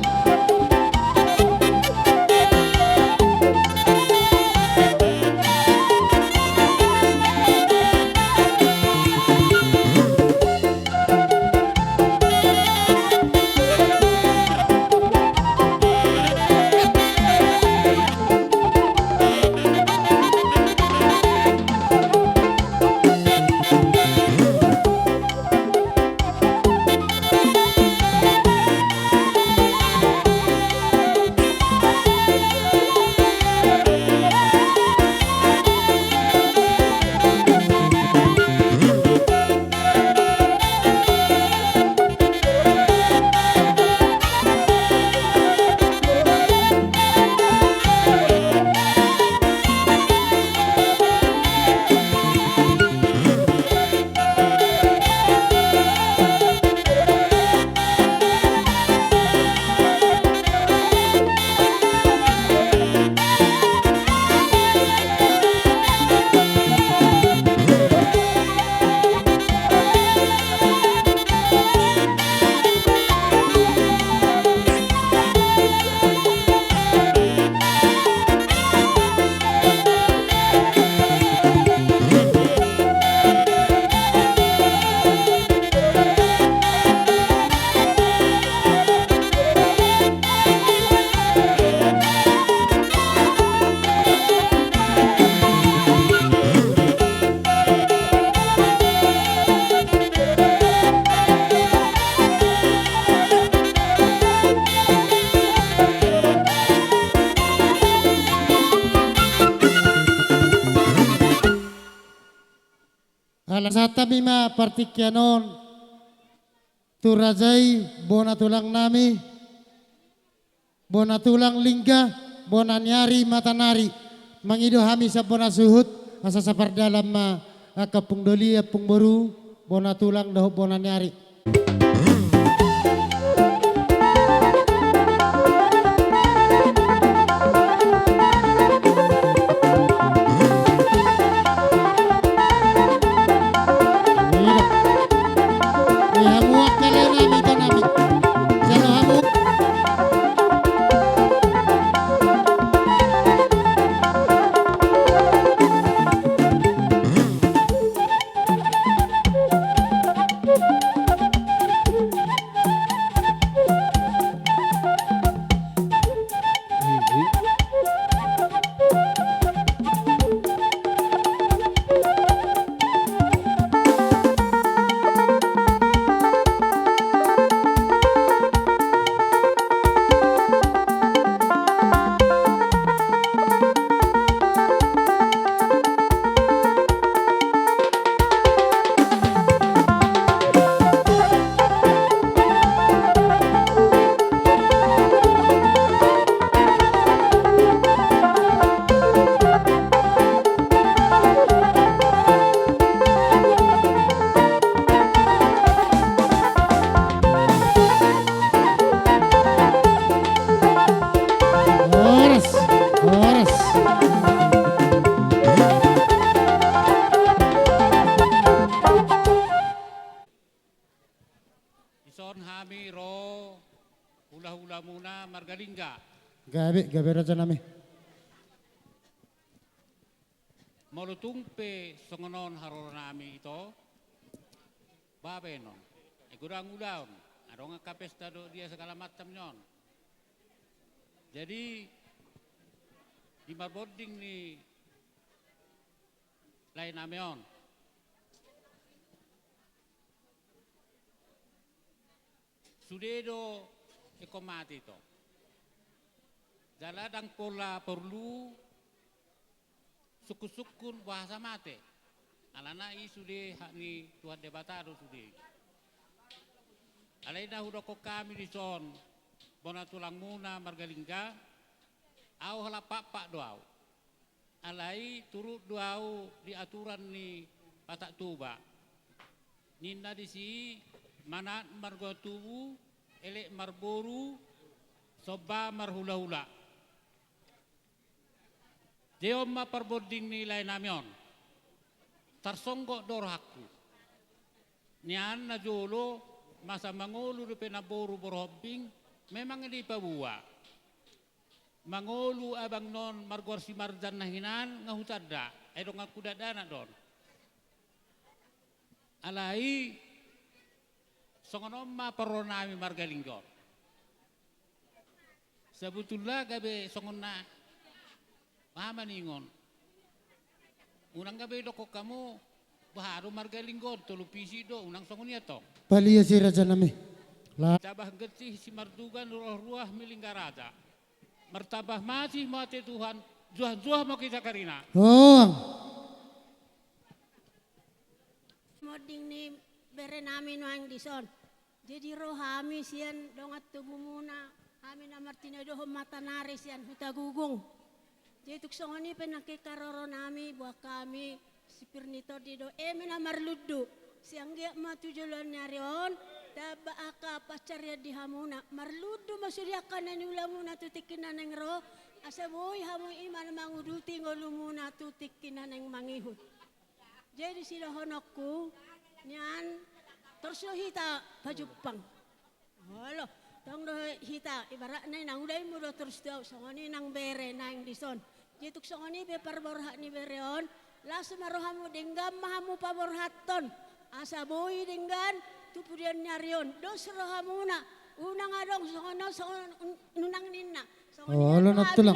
Ma partingkian on tu raja i, bona tulang nami, bona tulang Lingga, bona ni ari matanari. Mangido hami sian bona suhut, asa sapardalan ma angka ompung doli, ompung boru, bona tulang dohot bona ni ari. Horas, horas. Dison hami ro hulahulamuna marga Lingga. Gabe, gabe raja nami. Molo tung pe songon on haroro nami ito, baen on. Ai godang ulaon, adong angka pesta dohot dia segala macam ni on. Jadi di marbonding ni lae nami on, sude do ingkon mate ito. Jala ndang pola porlu sungkunsungkun boasa mate. Alana i sude hak ni Tuhan Debata do sude. Alai na hudokkon hami dison, bona tulangmuna marga Lingga, au halak Pakpak do au. Alai turut do au di aturan ni Batak Toba. Ninna disi, manat marga tubu, elek marboru, somba marhulahula. Jadi on ma parbonding ni lae nami on. Tarsonggot do rohangku. Nian na jolo, masa mangolu dope namboru borhat bing, memang dipaboa. Mangolu abang non margoar Simarjan na hinan nga hutanda, ai donganku dakdanak do on. Alai songon on ma parro nami marga Lingga on. Sabutulna gabe songon na, aha maningon. Unang gabe dokkon hamu, boha do marga Lingga on, tolu pisi do, unang songon i antong. Paliasi raja nami. La. Tabah gentih Simardugan, ruah-ruah ma i Lingga raja. Martambah masih ma ate Tuhan, juah-juah ma hita karina. Hong. Monding ni bere nami nuaeng dison. Jadi ro hami sian dongan tubumuna, hami na martinodohon matanari sian Hutagugung. Jadi tung songon i pe nangkin haroro nami, boan hami sipir ni tondi do, eme na marlundu. Sai anggiat ma tu joloan ni ari on, tamba angka pansarian di hamuna. Marlundu ma sude angka na niulamuna tu tingki na naeng ro, asa boi hamu i ma na manguduti ngolumuna tu tingki na naeng mangihut. Jadi sidohononku, nian, torus do hita pajumpang. Olo, tong do hita, ibaratna i nang uda i molo torus tu au, songon i nang bere naeng dison. Jadi tung songon i pe parborhat ni bere on, las ma rohamu, denggan ma hamu paborhathon. Asa boi denggan tu pudian ni ari on, dos rohamuna, unang adong songon on, songon on, unang ninna. Songon i. Olo, na tulang.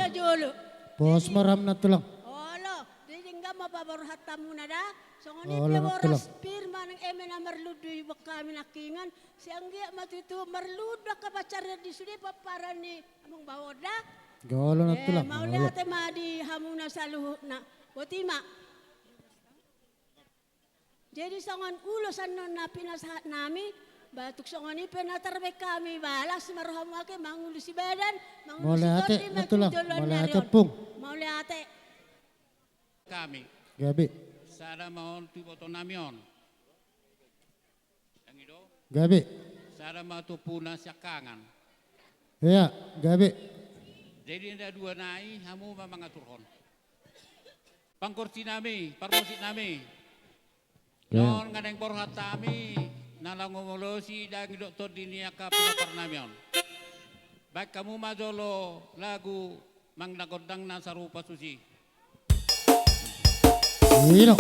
Pos ma roham na tulang. Olo, jadi denggan ma paborhathonmuna da. Songon i pe, boras pir ma nang eme na marlundu i boan hami nangkiningan. Sai anggiat ma tutu marlundu angka pansarian di sude pomparan ni amang bao on da. Olo, na tulang. Mauliate ma di hamuna saluhutna. Boti ma. Jadi songon ulos annon na pinasahat nami, ba tung songon i pe na tarbaen hami, ba las ma rohamu ate mangolu sibadan, mangolu sitondi, mangolu joloan ni ari on. Mauliate, mauliate Ompung. Mauliate. Hami. Gabe. Sada ma on tu iboto nami on. Gabe. Sada ma tu ompuna siangkangan. Ia, gabe. Jadi na dua nai hamu ma mangaturhon. Pangkorsi nami, parmusik nami. Ia. Nuaeng gandeng borhat hami, na laho mangolosi daging dohot tondi ni angka pinompar nami on. Baen hamu ma jolo lagu manang gondang na sarupa tusi. Ino.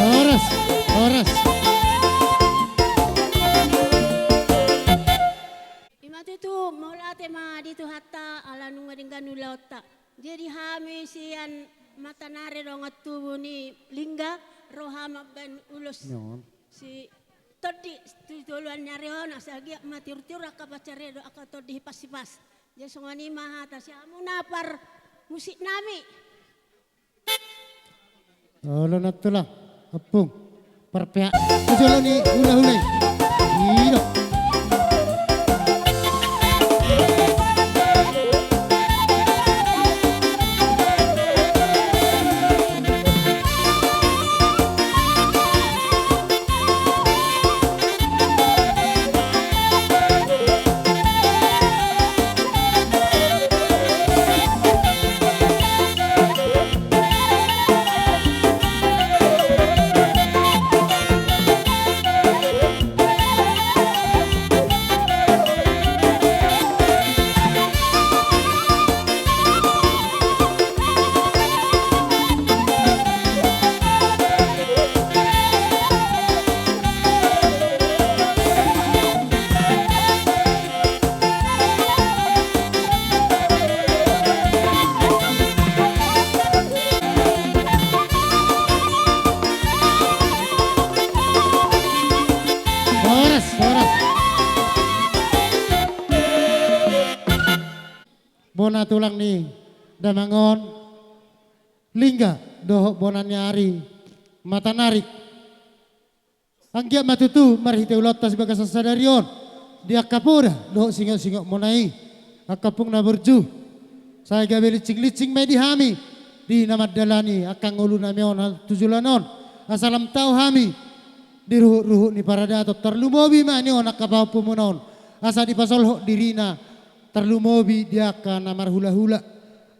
Horas, horas. Ima tutu, mauliate ma di Tuhanta, ala nunga denggan ulaonta. Jadi hami sian Matanari dongan tubu ni Lingga, ro hami mambaen ulos. Nyon. Sitondi tu joloan ni ari on, asa anggiat ma tiur-tiur angka pansarian dohot angka tondi hipas-hipas. Jadi songon i ma hata sian hamu na parmusik nami. Olo na tulang, Ompung, parpeak tu jolo ni hula-hula i. Ino. Horas, horas. Bona tulang ni damang on, Lingga dohot bona ni ari Matanarik. Anggiat ma tutu marhite ulaonta di bagasan sadari on, di angka poda dohot singot-singot muna i, angka ompung na burju, sai gabe linsing-linsing ma i di hami, di na mandalani angka ngolu nami on tu joloan on, asa lam tau hami di ruhut-ruhut ni paradaton, tarlumobi ma nion angka pahompu muna on, asa dipasolhot dirina, tarlumobi di angka na marhula-hula.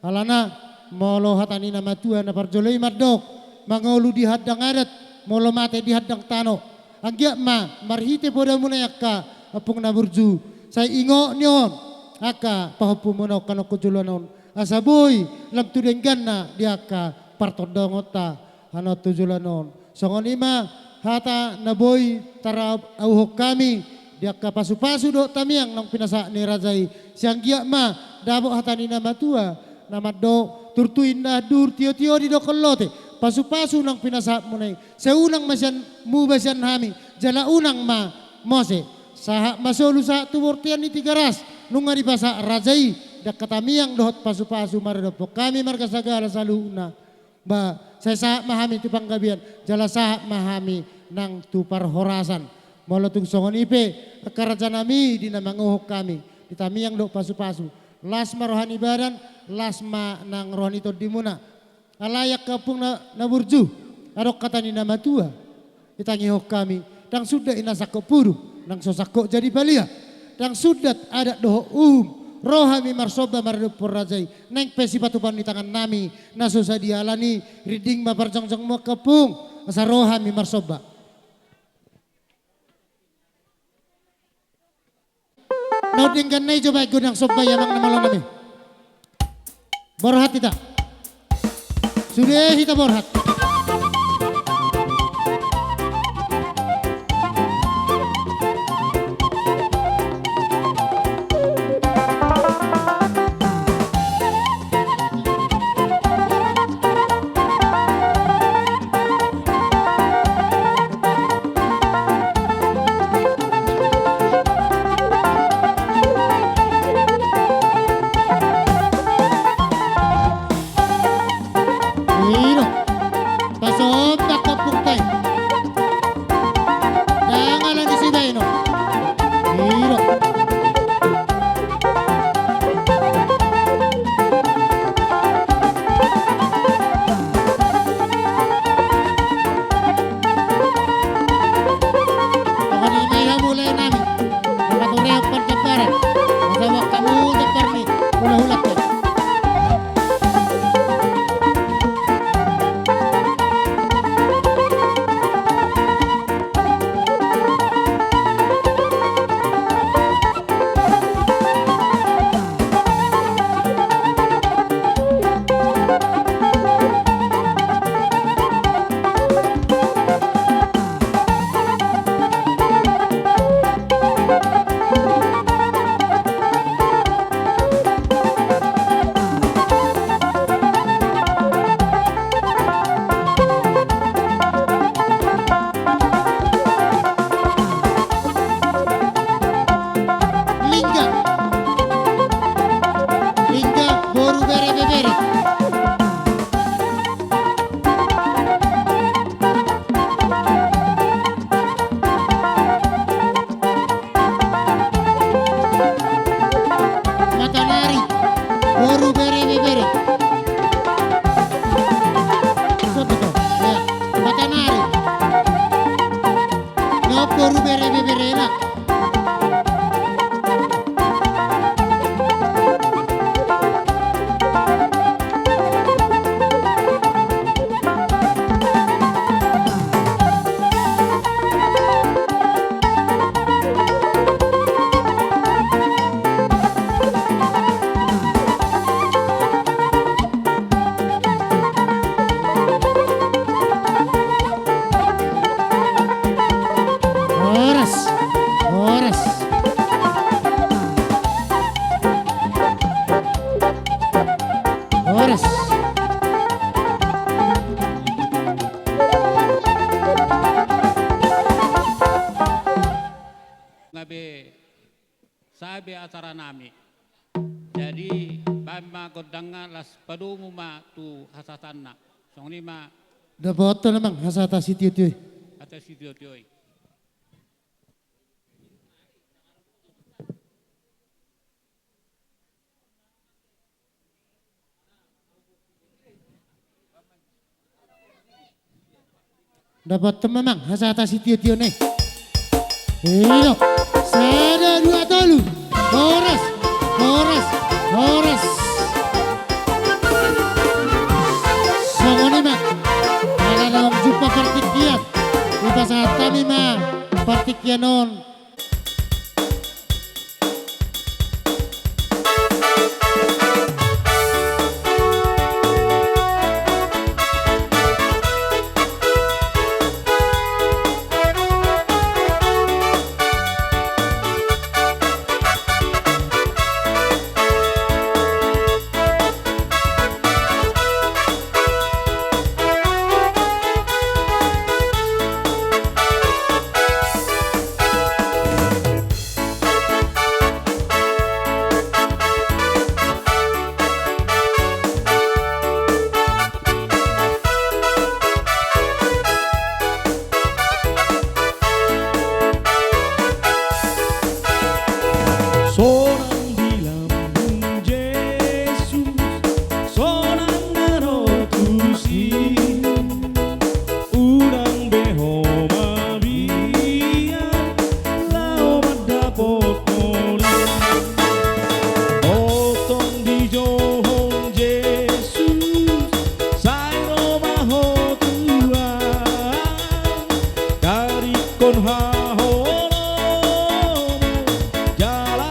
Alana, molo hata ni na matua na parjolo i mandok, mangolu di handang adat, molo mate di handang tano. Anggiat ma marhite poda muna i angka ompung na burju, sai ingot nion angka pahompu muna on hanon tu joloan on, asa boi lam tu dengganna di angka partondongonta hanon tu joloan on. Songon i ma hata na boi tarauhon hami di angka pasu-pasu dohot tamiang naung pinasahat ni raja i. Sai anggiat ma dapot hata ni na matua na mandok, turtu indahan duhur, tio-tio didok lote, pasu-pasu naung pinasahat muna i, sai unang ma sian muba sian hami, jala unang ma mose. Sahat ma solu sahat tu bortean ni Tigaras, nunga dipasahat raja i di angka tamiang dohot pasu-pasu maradophon hami marga Sagala saluhutna. Ba, sai sahat ma hami tu panggabean, jala sahat ma hami nang tu parhorasan. Molo tung songon i pe, angka raja nami, di na manguhum hami, di tamiang dohot pasu-pasu, las ma roha ni badan, las ma nang roha ni tondi muna. Alai angka ompung na, na burju, adong hata ni na matua ditangihon hami, ndang sundat i na sangkot pudun, ndang so sangkot jadi palia. Ndang sundat adat dohot uhum, ro hami marsomba maradophon raja i, naeng pe sipatupaon ni tangan nami na so sadia. Alani, rinding ma parjongjongmu angka ompung, asa ro hami marsomba. Denggan na i jo baen godang somba i, amang na malo nami. Borhat hita. Sude hita borhat. Iro. Pasomba kampung tai. Dang ala ni sibaino. Iro. Songon i ma i hamu lae nami. Mangaturean parjambaran. Asa boan hamu jambar ni hulahulanta. Lingga. Lingga boru bere bebere. Matanari boru bere bebere. Soto to. Ya. Matanari. Nyo boru bere beberena. Horas, horas. Horas. Gabe sabe acara nami. Jadi, baen ma gondangna, laos padomu ma tu hasahatanna. Songon i ma. Dapotan amang hasahata sitiotio i. Hasahata sitiotio i. Dapotan ma amang hasahata sitiotio i. Ilo. Sada, dua, tolu. Horas, horas, horas. Songon i ma. Ala naung jumpa partingkian, dipasahat hami ma partingkian on. Sonang di lambung Jesus, sonang na ro tusi. Unang be ho mabiar laho mandapot moli. Tongtong dijouhon Jesus, sai ro ma ho tu ahu. Tarikkon haholomon jala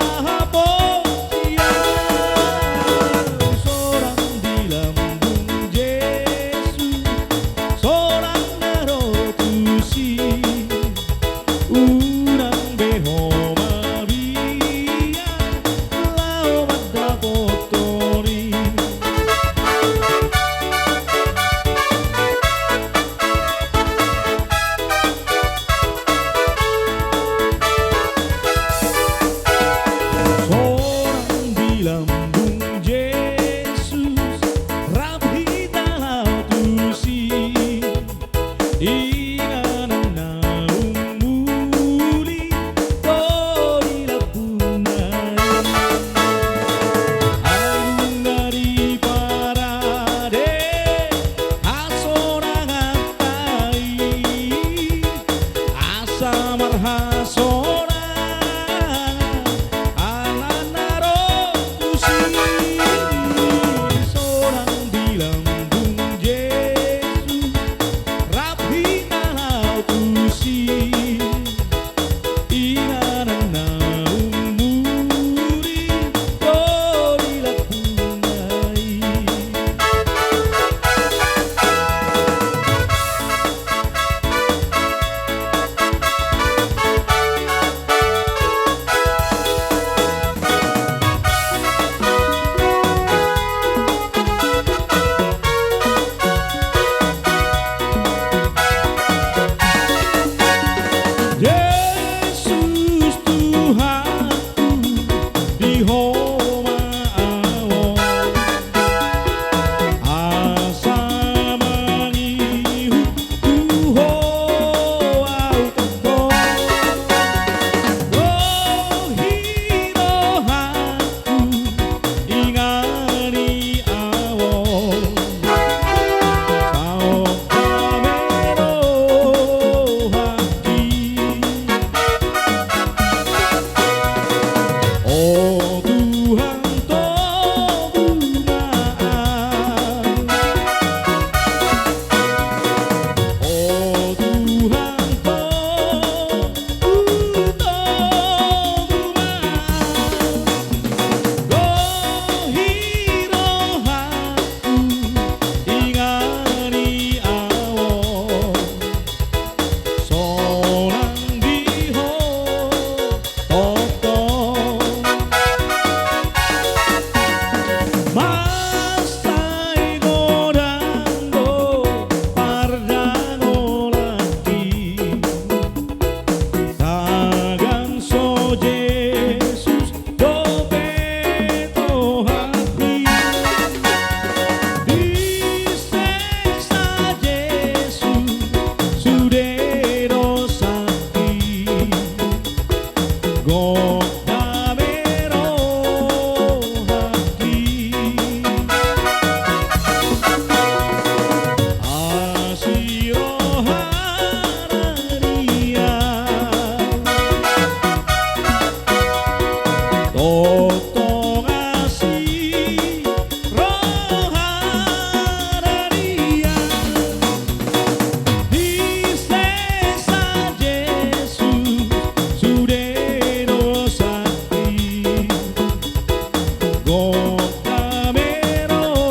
Gok dame rohangki. Asi rohana di au. Tongtong asi rohana di au. Disesa Jesus sude dosangki. Gok dame rohangki.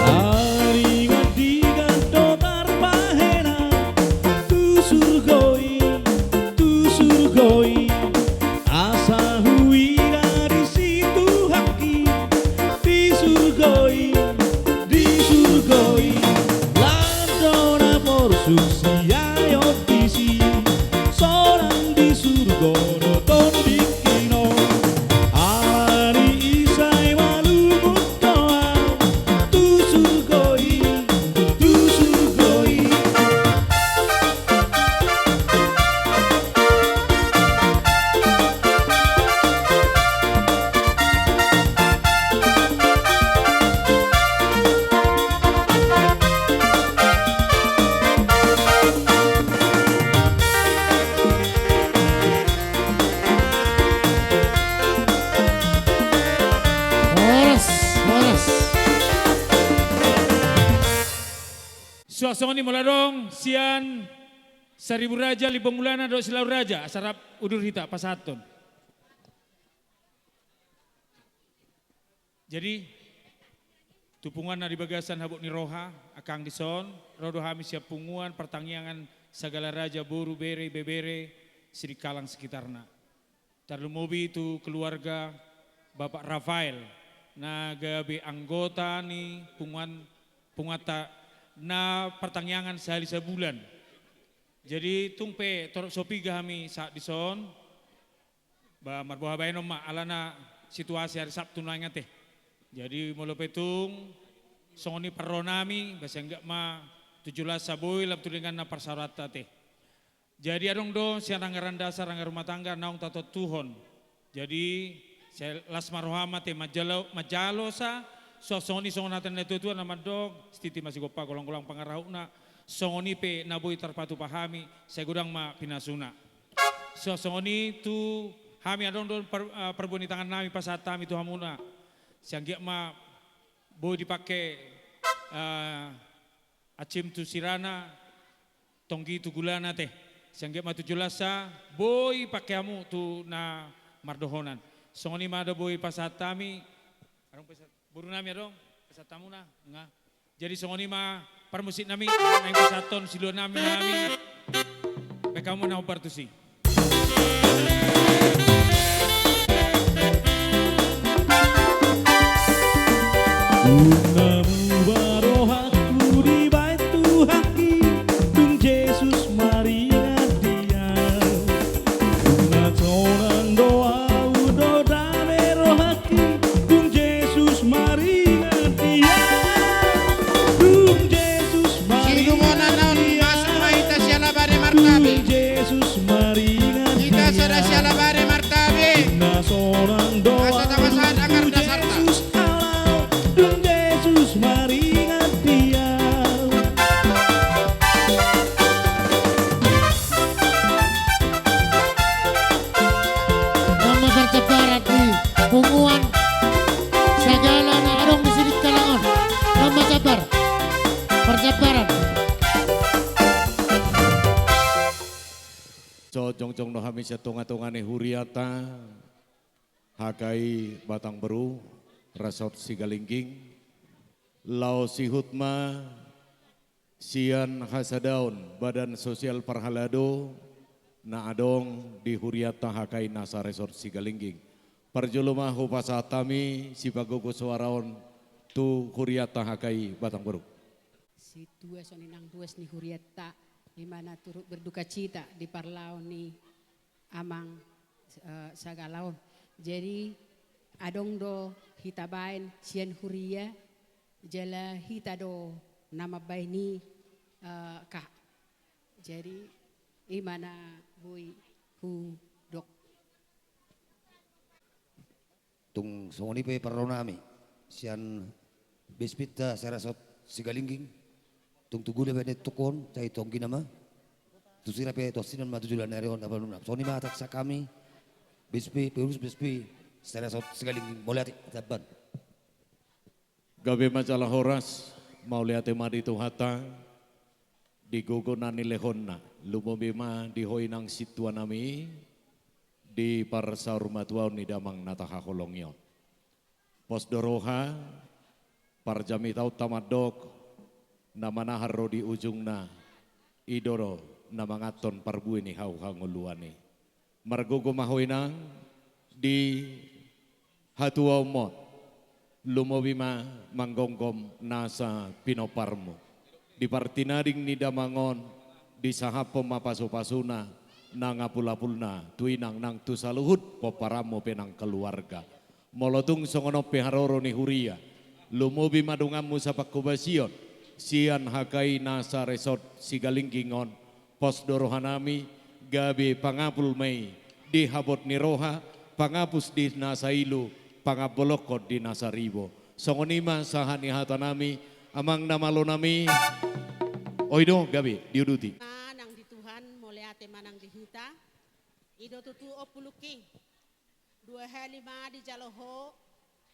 Aringan digan do tarbahen au tu surgo i, tu surgo i. Asa huida disi Tuhanki di surgo i, di surgo i. Lan do na porsuk siaon disi, sonang di surgo do tondingki on. Ala ni i sai malungun do au tu surgo i, tu surgo i. Horas, horas. Suang songon i molo adong sian Saribu Raja, Limbong Mulana dohot Silau Raja, asa rap udur hita pasahathon. Jadi, tu punguan na di bagasan habot ni roha, angkang dison, ro do hami sian punguan partangiangan sagala raja, boru, bere, ibebere, Sidikalang sekitarna. Tarlumobi tu keluarga Bapak Rafael, na gabe anggota ni punguan, punguanta na partangiangan sahali sabulan. Jadi, tung pe torop so piga hami sahat dison, ba, marboha baenon ma, alana situasi ari Sabtu nuaeng ate. Jadi, molo pe tung songon i parronami, ba, sai anggiat ma tu joloan sa boi lam tu denggan na parsaoranta ate. Jadi, adong do sian anggaran dasar, anggaran rumah tangga naung tatontuhon. Jadi, sai las ma roham ate manjalo, manjalo sa, suang songon i songon hata ni natuatua na mandok, sititi ma sigompa, golanggolang pangarahutna, songon i pe na boi tarpatupa hami, sai godang ma pinasuna. Suang songon i tu hami adong do par-, eh, parbue ni tangannami pasahat hami tu hamuna. Sai anggiat ma boi dipake, eh, ancim tu sirana, tonggi tu gulana ate. Sai anggiat ma tu joloan sa boi pake hamu tu na mardohonan. Songon i ma do boi pasahat hami. Adong pasahat, borunami adong pasahat hamuna, nga. Jadi songon i ma parmusiknami, naeng pasahathon siluanami, nami. Baen hamu na hombar tusi. Unang muba rohangku dibahen Tuhanki, dung Jesus maringan di au. Unang sonang do au dohot dame rohangki, dung Jesus maringan di au. Dung Jesus maringan di au. Sidungona naon, masuk ma hita siala bade martabe. Dung Jesus maringan di au. Hita sada siala bade martabe. Unang sonang do au. Asa tapasahat anggaran dasarta. Dung Jesus maringan di au. Nama parcamparan di punguan sagala na adong di Sidikalang on. Nama campar. Parcamparan. So jongjong do hami sian tongatonga ni huriata. H K I Batang Beru, Resort Sigalingging, laos ihut ma sian hasadaon Badan Sosial Parhalado na adong di huriata H K I nasa Resort Sigalingging. Parjolo ma hupasahat hami sipagogo soara on tu hurianta H K I Batang Boru. Sintua songon i nang ruas ni hurianta, i ma na turut berdukacita di parlao ni amang, eh, sagala on. Jadi adong do hita baen sian huria, jala hita do na mambaen i, eh, ka. Jadi i ma na boi hudok. Tung songon i pe parro nami sian B S P-nta Saresot Sigalingging. Tung tu gule pe na tungkon, sai tu anggina ma. Tu sira pe tu ansinan ma tu joloan ni ari on, apa nunam. Songon i ma tangiang hami, B S P, pengurus B S P Saresot Sigalingging, mauliate, taban. Gabe ma jala horas, mauliate ma di Tuhanta, di gogo na nilehonna, lumobi ma di ho inang sintua nami, di parsaurmatuaon ni damang na tahaholongi on. Pos do roha, parjamitaonta mandok, na manahan ro di ujungna, i do na manganhon parbue ni hau hangoluan i. Margogo ma ho inang di hatuaonmon, lumobi ma manggomgom nasa pinomparmu. Di partinading ni damang on, disahaphon ma pasupasuna, nang apulapulna, tu inang nang tu saluhut pomparanmu pe nang keluarga. Molo tung songon on pe haroro ni huria, lumobi ma donganmu sapanghobasion, sian H K I na Saresot Sigalingging on, pos do rohanami, gabe pangapul ma i di habot ni roha, pangapus di nasa ilu, pangambolongkon di nasa ribo. Songon i ma sahat ni hatanami, amang na malonami, oi do, gabe, diuduti. Ma nang di Tuhan, mauliate ma nang di hita. I do tutu ompulungki. Dua hali ma dijalo ho,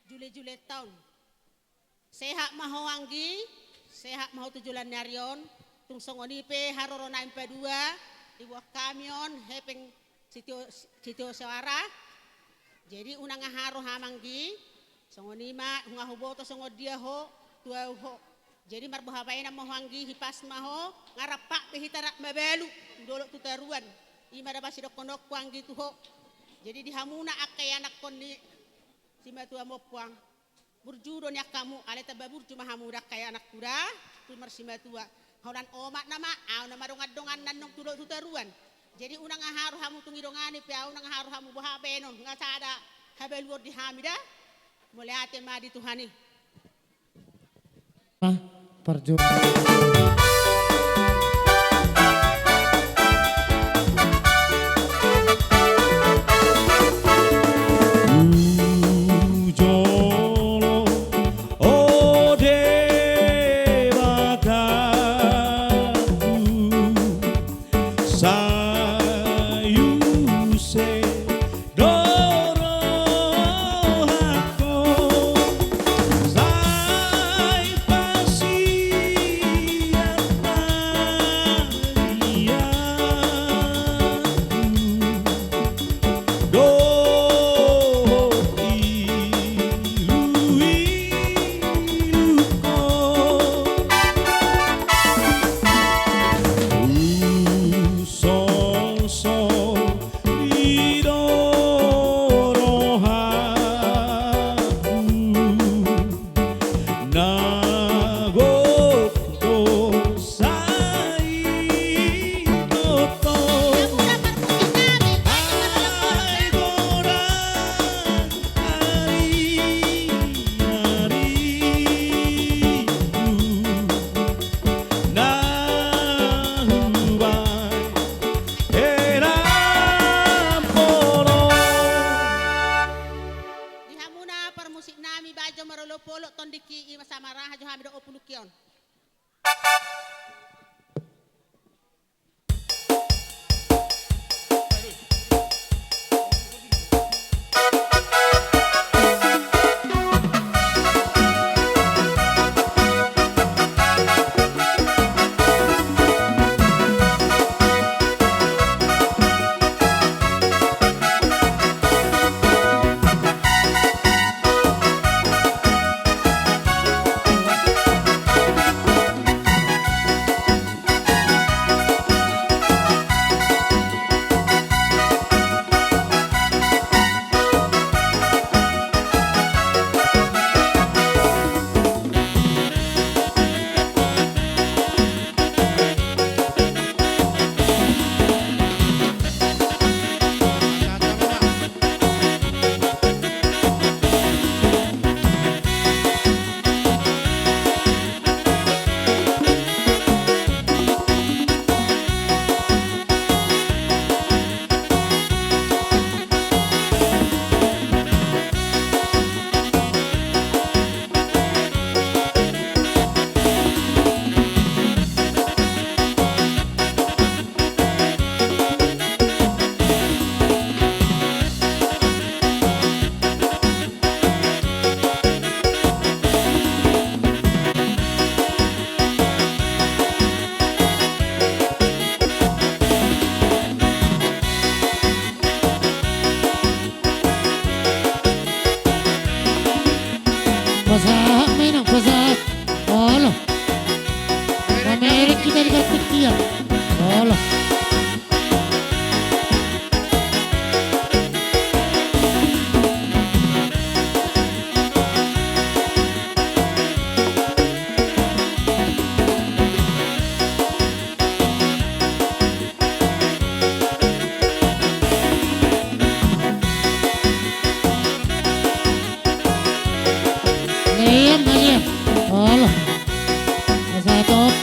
julejulenta on. Sehat ma ho anggi, sehat ma ho tu joloan ni ari on, tung songon i pe haroro nami padua, diboan hami on, hepeng sitio, sitio soara. Jadi unang aha roham anggi, songon i ma, nunga huboto songon dia ho, tu ahu ho. Jadi marboha baenan ma ho anggi, hipas ma ho, nga rap be hita rap mabalu, tu dolok tu toruan. I ma da bas didokhononku anggi tu ho. Jadi di hamuna angka ianakhon ni simatua mompoang. Burju do nian hamu, alai tamba burju ma hamu da angka ianakku da, tu marsimatua. Holan omak nama, ahu nama dongan-dongan nandong tu dolok tu toruan. Jadi unang aha rohamu tung didongani pe ahu, unang aha rohamu boha baenon, nga sada habaluon di hami da. Mauliate ma di Tuhan i. Parjuru. Di hamuna parmusik nami, baen jo marolopolop tondingki, i ma samaraha jo hami do ompulungki on.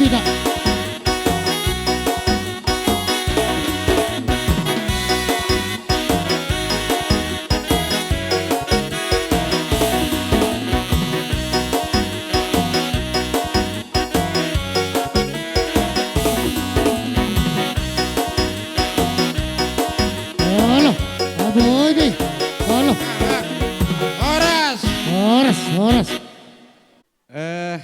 Olo, aboy be. Olo. Horas. Horas, horas. Eh,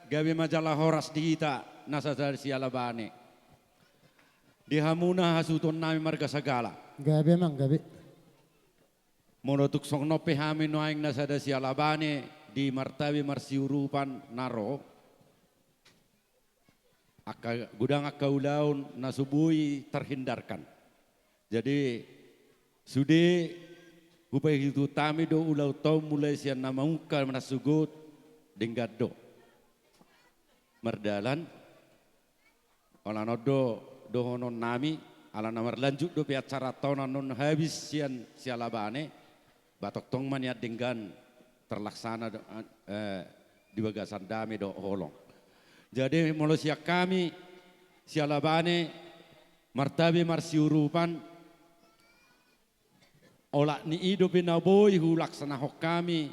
gabe ma jala horas di hita na sada sialabane. Di hamuna hasuhuton nami marga Sagala. Gabe amang, gabe. Molo tung songon on pe hami nuaeng na sada sialabane di martabe marsiurupan na ro. Angka godang angka ulaon na so boi terhindarkan. Jadi, sude hupaihut hami do ulaonta on mulai sian na mamungka na sogot denggan do. Mardalan, holan on do dohonon nami, ala na marlanjut dope acaranta on annon habis sian sialabane, ba tongtong ma nian denggan terlaksana do, eh, di bagasan dame dohot holong. Jadi molo sian hami sialabane martabe marsiurupan, olat ni i dope na boi hulaksanahon hami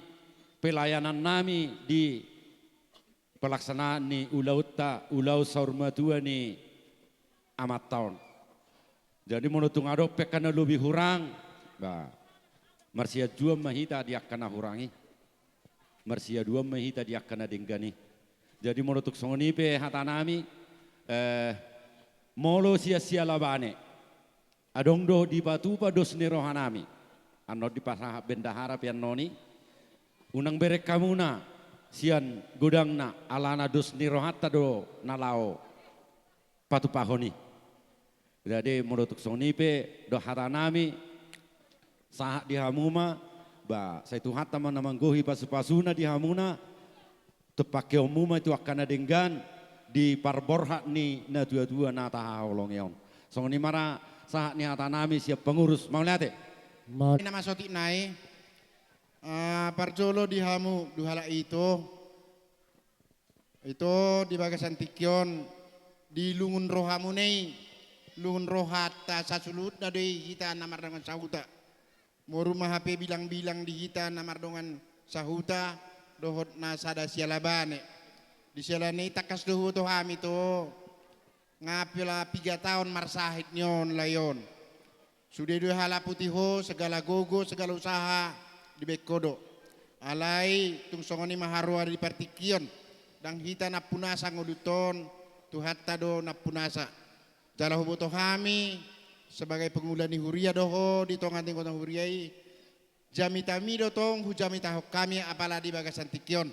pelayanan nami di pelaksanaan ni ulaonta, ulaon saur matua ni amanta on. Jadi molo tung adong pe angka na lobi hurang, ba, marsianjuan ma hita di angka na hurang i. Marsiaduan ma hita di angka na denggan i. Jadi molo tung songon i pe hata nami, eh, molo sian sialabane adong do dipatupa dos ni roha nami, annon dipasahat bendahara pe annon i, unang bereng hamuna sian godangna, alana dos ni rohanta do na laho patupahon i. Jadi molo tung songon i pe do hata nami, sahat di hamu ma, ba, sai Tuhanta ma na manggohi pasupasuna di hamuna, tung pangkeonmu ma tu angka na denggan di parborhat ni natuatua na tahaholongi on. Songon i ma ra sahat ni hata nami sian pangurus, mauliate. Ma- Nama sotik nai, ah, parjolo di hamu duhala ito, ito di bagasan tingki on, di lungun rohamuna i, lungun rohanta sasuhutna do i hita na mardongan sahuta. Moru ma hape bilangbilang di hita na mardongan sahuta dohot na sada sialabane. Di siala ni i tangkas do huboto hami ito, nga pola piga taon marsahit ni on lae on. Sude do halaputi ho, segala gogo, segala usaha dibaen ho do. Alai tung songon i ma haroa di partingkian, ndang hita nampunasa ngolunta on, Tuhanta do nampunasa. Jala huboto hami sebagai pengula ni huria do ho di tonga ni anggota huria i, jamitami do tong hujamitahon hami apala di bagasan tingki on.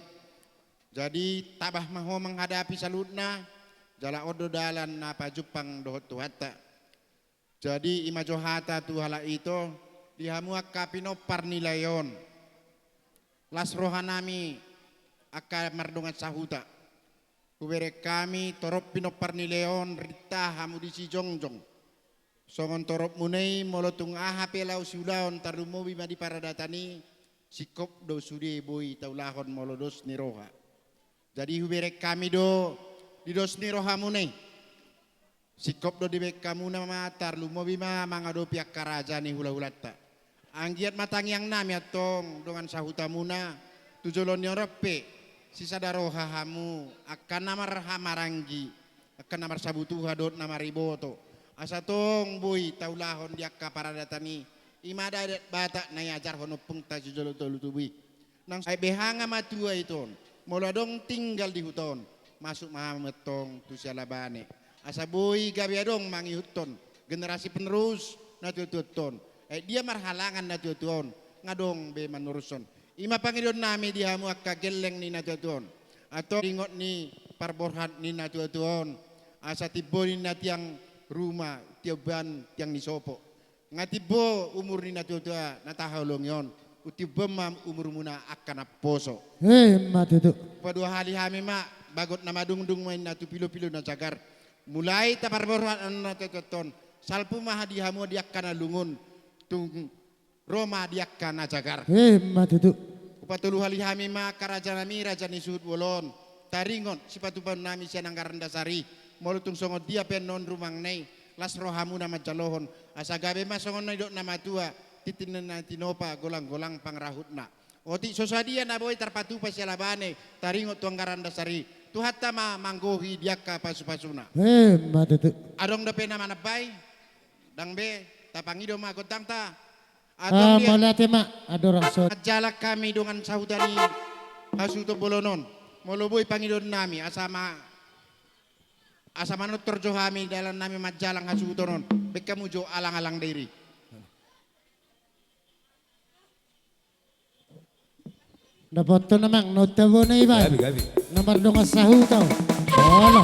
Jadi tabah ma ho menghadapi saluhutna, jala on do dalan na pajumpang dohot Tuhanta. Jadi i ma jo hata tu halak ito, di hamu angka pinompar ni lae on. Las roha nami angka mardongan sahuta. Hubereng hami torop pinompar ni lae on, rinta hamu disi jongjong. Songon toropmuna i, molo tung aha pe laho siulaon, tarlumobi ma di paradatan i, singkop do sude boi taulahon molo dos ni roha. Jadi hubereng hami do di dos ni rohamuna i. Singkop do dibaen hamuna ma, tarlumobi ma mangadopi angka raja ni hulahulanta. Anggiat ma tangiang nami antong dongan sahutamuna, tu joloan ni on pe sisada roha hamu, angka na marhahamaranggi, angka na marsabutuha dohot na mariboto. Asa tong boi taulahon di angka paradatan i, i ma adat Batak na iajarhon ompungta sijolo tolu tubu i. Nang sai beha nga matua ito on, molo adong tinggal di huta on, masuk ma hamu antong tu sialabane. Asa boi gabe adong mangihuthon generasi penerus natuatuanta on. Ai dia marhalangan natuatua on, nga adong be manurushon. I ma pangidoan nami di hamu angka gelleng ni natuatua on. Antong ringot ni parborhat ni natuatua on, asa timbo ninna tiang ruma, tiomban tiang ni sopo. Nga timbo umur ni natuatua na tahaholongi on, utimboan ma umurmuna angka na poso. Emma tutu. Paduahali hami ma, bagot na madungdung ma inna tu pilopilo na jagar. Mulai taparborhat annon natuatuanta on, salpu ma di hamu di angka na lungun, tung ro ma di angka na jagar. Emma tutu. Hupatoluhali hami ma angka raja nami, raja ni suhut bolon. taringot sipatupaonnami sian anggaran dasar i. Molo tung songon dia pe annon rumangna i, las rohamuna manjalohon, asa gabe ma songon na nidok na matua: Tintin na tinopa, golang-golang pangarahutna. Otik so sadia na boi tarpatupa siala bane taringot tu anggaran dasar i, Tuhanta ma manggohi di angka pasu-pasuna. Emma tutu. Adong dope na manambai? Ndang be, tapangido ma gondangta. Antong dia, mauliate ma, andorang so manjalang hami dongan sahuta ni hasuhuton bolon on. Molo boi pangidoonnami, asa ma, asa manortor jo hami dalannami manjalang hasuhuton on, baen hamu jo alang-alang diri. Dapothon amang, na unta bona iba. Gabe, gabe. Na mardongan sahuta. Olo.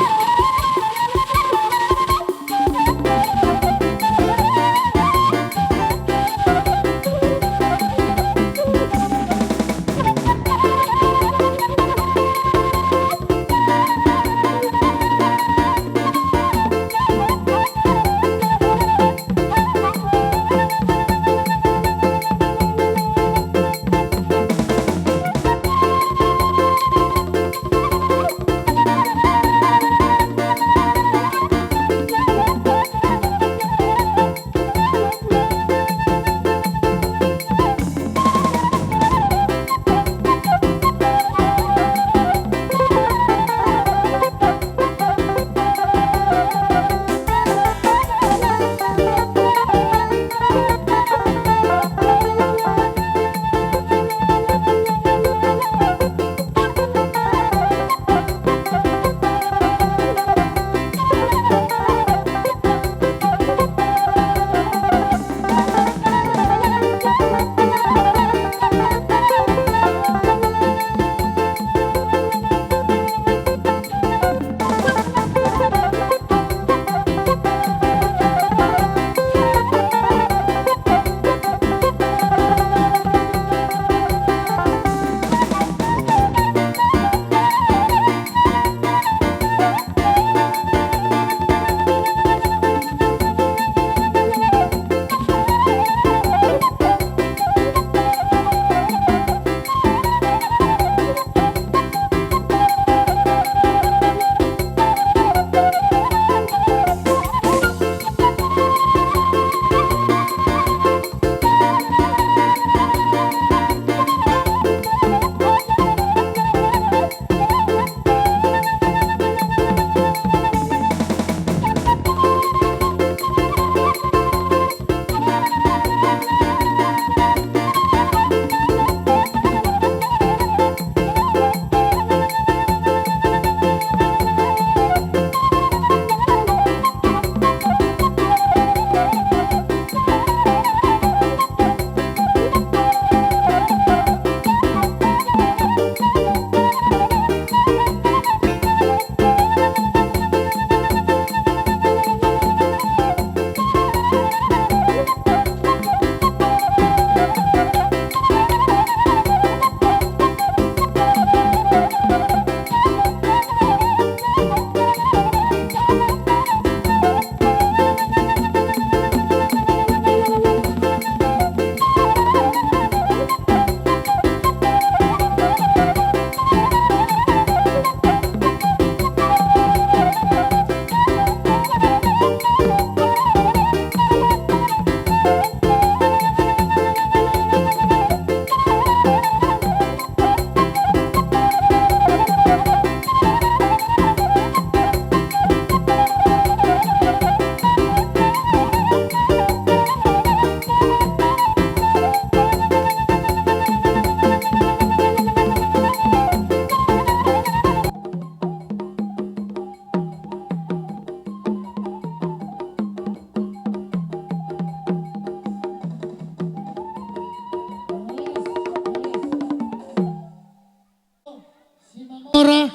Simamora,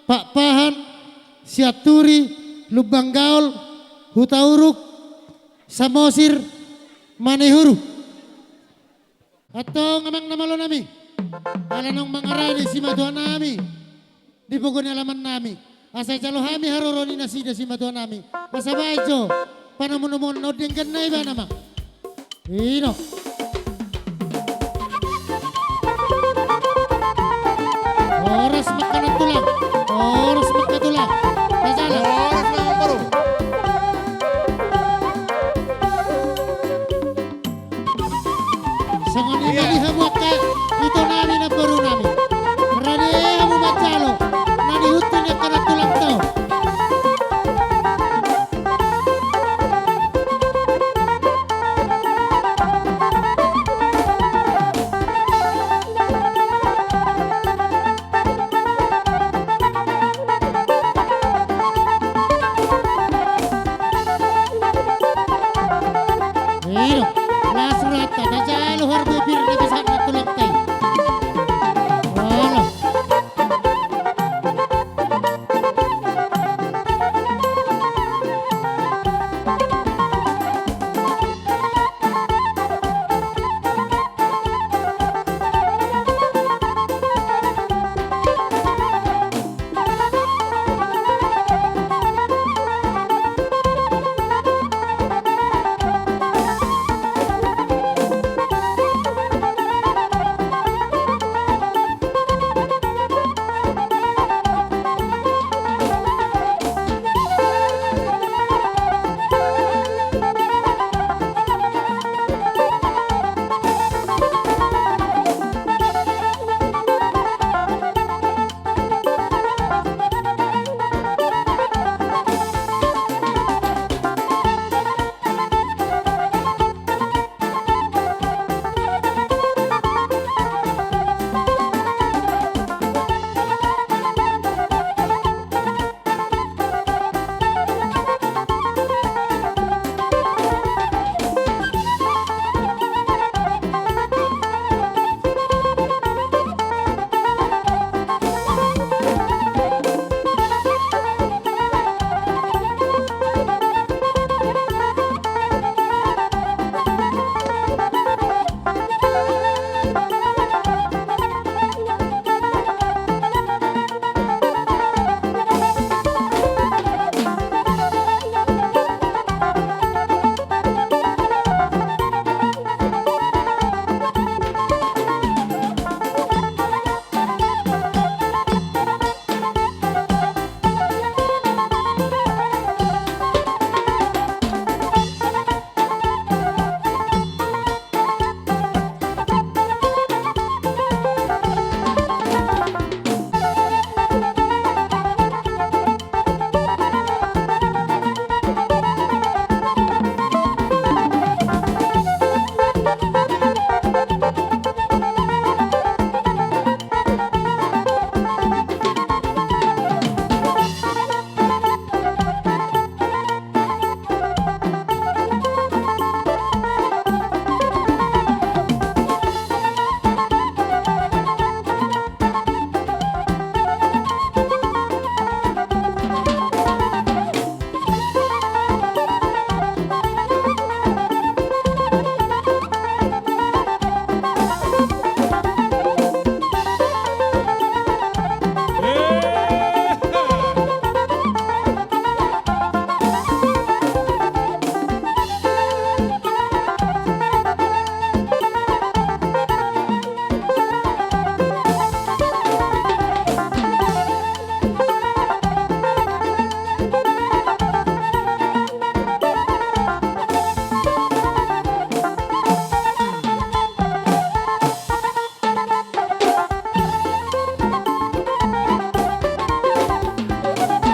Pakpahan, Sianturi, Lumban Gaol, Hutauruk, Samosir, Manihuru. Antong amang na malo nami, ala naung mangarade simatuanami di pogu ni alamannami, asa jalo hami haroro ni nasida simatuanami, asa baen jo panomunomuon na denggan na ibana ma. I do. Horas ma angka tulang. Tulangta. Iro, las rohanta, tajalo harbibirna, bisa na tulangta i. Olo.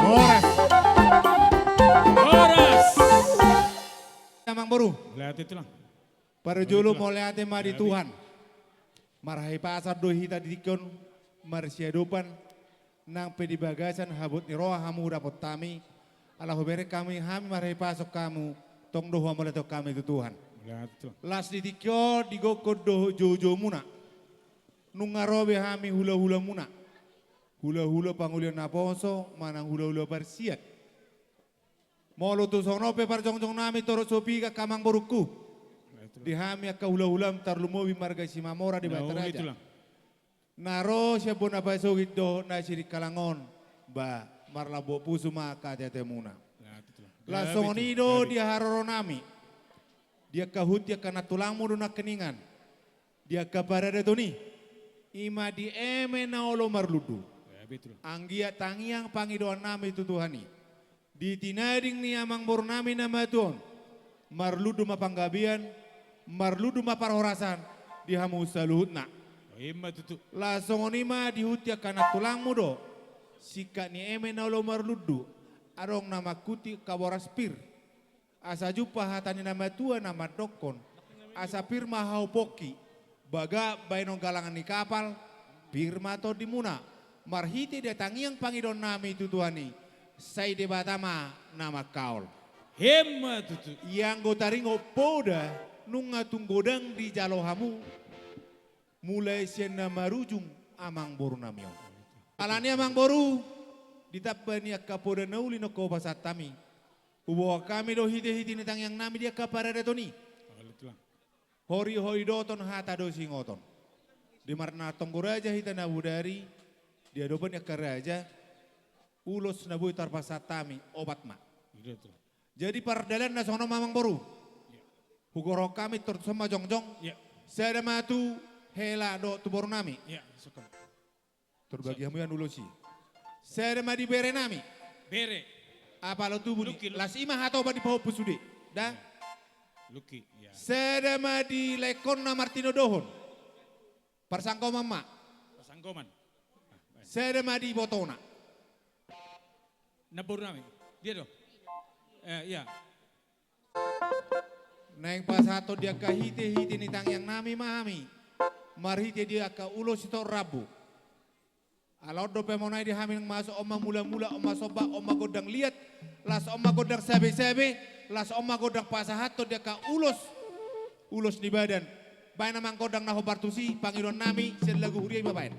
Horas. Horas. Amangboru. Mauliate, Tulang. Parjolo mauliate ma di Tuhan. Marhahipason do hita di tingki on marsiadopan, nang pe di bagasan habot ni roha hamu dapot hami, ala hubereng hami, hami marhahipason hamu, tong do huamauliatehon hami tu Tuhan. Mauliate, Tulang. Las di tingki on, di gokhon dohot joujoumuna. Nunga ro be hami hulahulamuna. Hulahula pangoli naposo, manang hulahula parsiat. Molo tung songon on pe parjongjong nami torop so piga angka amangborungku. Di hami angka hulahulam tarlumobi marga Simamora di Batu Raja. Na ro sian bona pasogit dohot na siringkalang on, ba, marlambok pusu ma angka ateateamuna. Las songon i do di haroro nami. Di angka huti angka nantulangmu do nangkiningan. Di angka paradaton i, i ma di eme na olo marlundu. Anggiat tangiang pangidoan nami tu Tuhan i. Di tinading ni amangboru nami na mate on, marlundu ma panggabean, marlundu ma parhorasan, di hamu saluhutna. Las songon i ma di huti angka nantulangmu do. Singkat ni eme na olo marlundu, adong na mangkuti angka boras pir. Asa jumpang hata ni na matua na mandokkon, asa pir ma hau pongki, bagak baenon galang ni kapal, pir ma tondimuna. Marhite di tangiang pangidoannami tu Tuhan i, sai Debata ma na mangkaol. Emma tutu. Ianggo taringot poda, nunga tung godang dijalo hamu, mulai sian na marujung amangborunami on. Alani amangboru, di tamba ni angka poda na uli naung hupasahat hami, huboan hami do hite-hite ni tangiangnami di angka paradaton i. Hori ho idoton, hata do singoton. Di marnahatonggo raja hita na bodari, di adopan ni angka raja, ulos na boi tarpasahat hami, opat ma. Jadi pardalanna songon on ma amangboru. Hugoarhon hami tor tu son ma jongjong. Sada ma tu hela dohot tu borunami. Tor bagi hamu ian ulos i. Sada ma di berenami. Bere. Apala tubu ni. Las i ma hatopan dipahompu sude. Da. Sada ma di laengkonna martinodohon. Parsanggoman ma. Parsanggoman. Sada ma di ibotona. Namborunami. Dia do. Eh, iya. Naeng pasahathon di angka hite-hite ni tangiangnami ma hami, marhite di angka ulos sitorop rambu. Ala on dope ma na i di hami naeng masuk, on ma mula-mula, on ma somba, on ma gondang liat, las on ma gondang sabe-sabe, las on ma gondang pasahathon di angka ulos, ulos ni badan. Baen amang gondang na hombar tusi, pangidoannami, sian lagu huria i ma baen.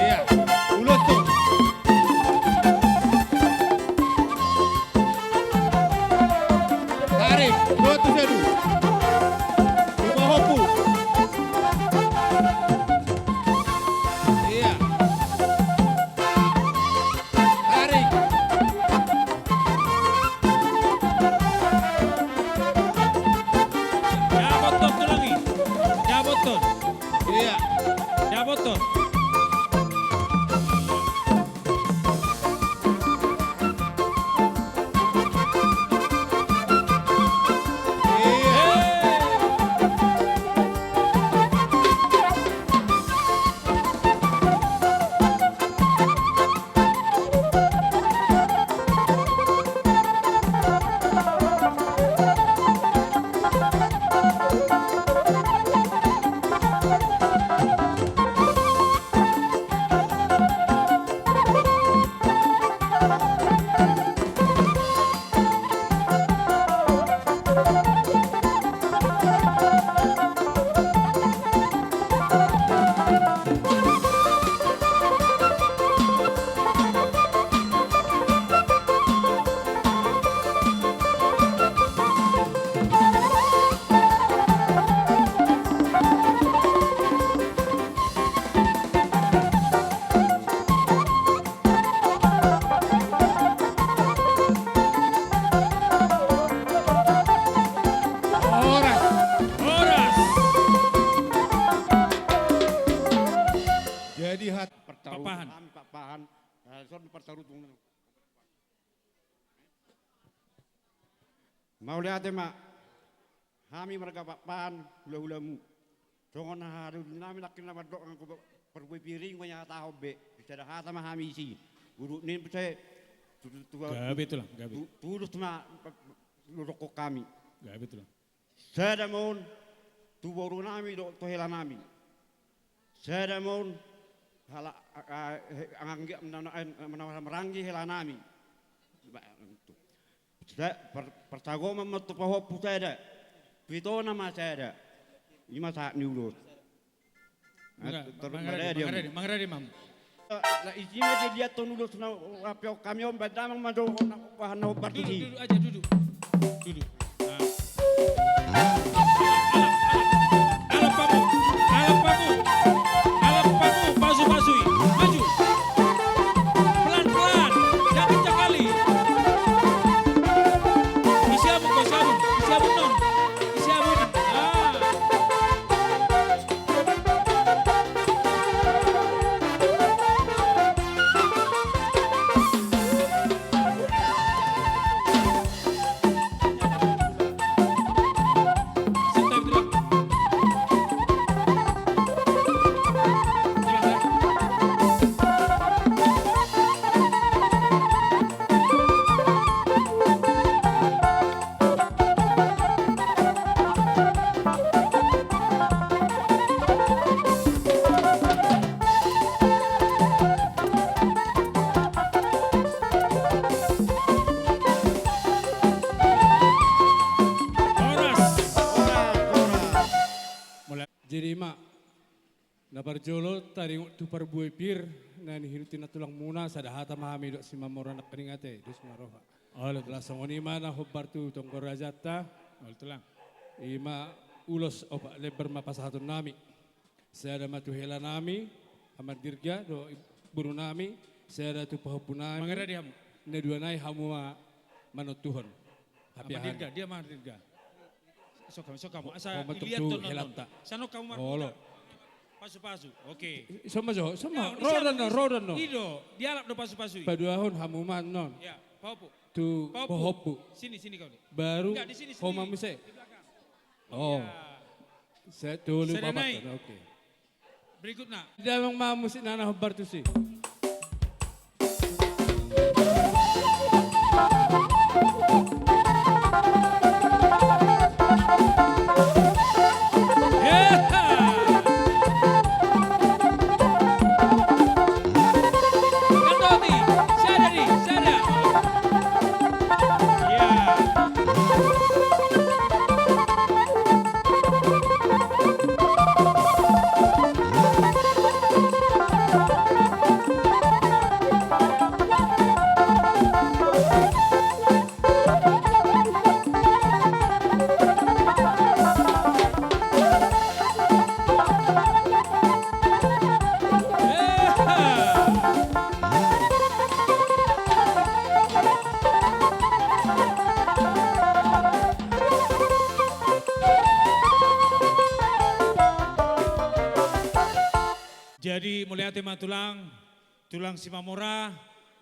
Iya, ulos tu. Tarik, dua tu sadu. Lima hopu. Iya. Tarik. Jaboton tu langit. Jaboton. Iya. Jaboton. Horas. Horas. Jadi hat- Pakpahan. Kami Pakpahan. Nah, son partarutung. Mauliate ma. Hami marga Pakpahan, hula-hulamu. Songon haha doli nami nangkin na mandok anggo parbue piring ma nihatahon be. Sada hata ma hami isi. Urut nin pe sai tu- tu- tu- Gabe, Tulang, gabe. Tu- tulus ma dohonon hami. Gabe, Tulang. Sada ma on tu boru nami dohot tu hela nami. Sada ma on halak, a, a, he, anggiat na, na, na, na maranggi hela nami. Ba, tu. Sa-, par-, parsagoman ma tu pahompu sada. Pitona ma sada. I ma sahat ni ulos. Manga-, tor-, mangarade, mangarade, mangarade, mangarade ma. Lah, isi ma diliathon ulos na, ape on hami on, baen damang ma jo, na, bahan na hombar tusi. Duduk, duduk aja, duduk. Duduk. Nah. Alap, alap, alap. Alap pamu, alap pamu, alap pamu, pasu-pasui. Maju. Pelan-pelan, jangan kencang kali. Isi abun, isi abun, isi abun, non. Isi abun. Ah. Na parjolo taringot tu parbue pir na nihinuti na tulangmuna, sada hata ma hami dohot Simamora nangkaning ate, dos ma roha. Olo. Laos songon i ma na hombar tu tonggo rajanta. Olo, Tulang. I ma ulos opat lembar ma pasahaton nami. Sada ma tu hela nami, Aman Dirga, dohot boru nami, sada tu pahompu nami. Mangada di hamu. Na dua nai hamu ma manontuhon. Hape Aman Dirga, dia Aman Dirga. Sok hamu, sok hamu. Asa dilihat tu helanta. Sanok hamu marputar. Olo. Pasu-pasu. Oke. Sama jo, sama. Rodan no, rodan no. Ido, dialap do pasu-pasu i. Paduahon hamu ma non. Ya, pahompu. Tu pahompu. Sini, sini kau ni. Baru ho ma muse. Di belakang. Oh. Ya. Saya tolu papat. Oke. Berikutna. Damang ma musik na na hombar tusi. Jadi mauliate ma tulang, tulang Simamora,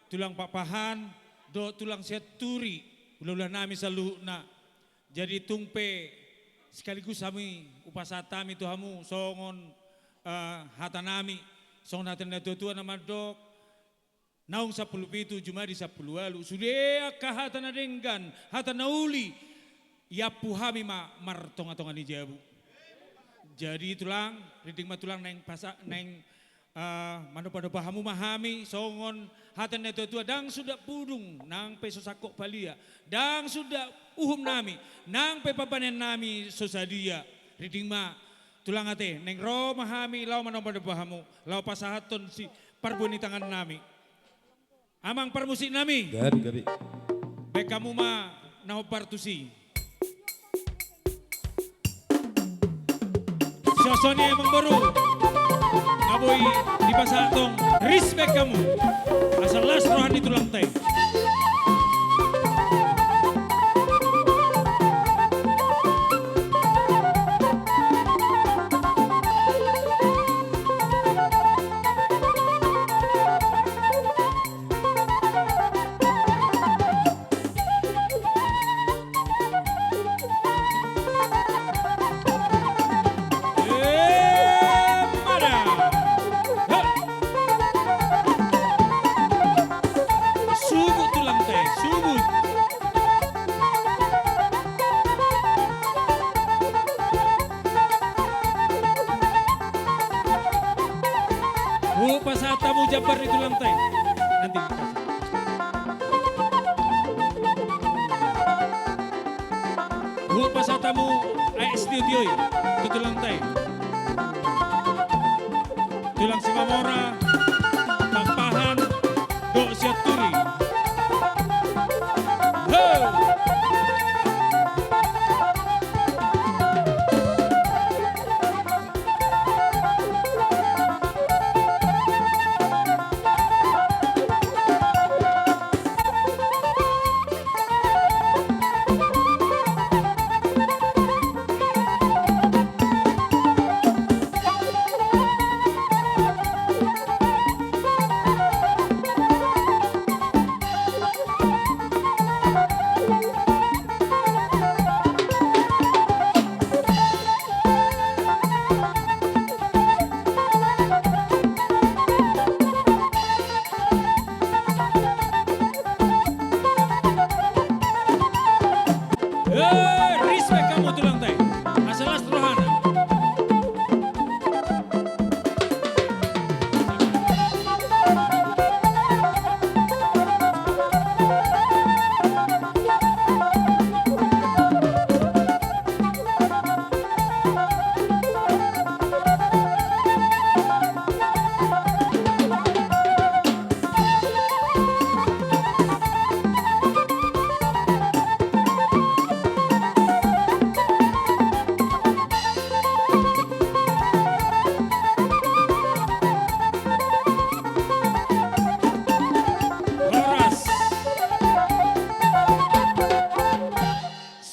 tulang Pakpahan, dohot tulang Sianturi, hula-hula nami saluhutna. Jadi tung pe sekaligus hami hupasahat hami tu hamu songon, eh, hata nami, songon hata ni natua-tua na mandok, naung sampulu pitu jumadi sampulu ualu, sude angka hata na denggan, hata na uli, iampu hami ma martonga-tonga ni jabu. Jadi tulang, rinting ma tulang naeng pasa-, naeng, eh, manomba-nomba hamu ma hami, songon hata ni natua-tua, ndang suda pudung, nang pe so sangkop palia, ndang suda uhum nami, nang pe pambahenan nami so sadia. Rinting ma tulang ate, naeng ro ma hami, laho manomba-nomba hamu, laho pasahathon si parbue ni tangan nami. Amang parmusik nami. Gabe, gabe. Baen hamu ma na hombar tusi. Songon i amang boru. Nga boi dipasahat tong. Respect hamu. Asa las roha ni tulangta i. Subut tulangta i, subut. Hupasahat hamu jambar ni tulangta i. Nanti dikasih. Hupasahat hamu aek sitio-tio i tu tulangta i. Tulang Simamora, Pakpahan, dohot Sianturi. Ho!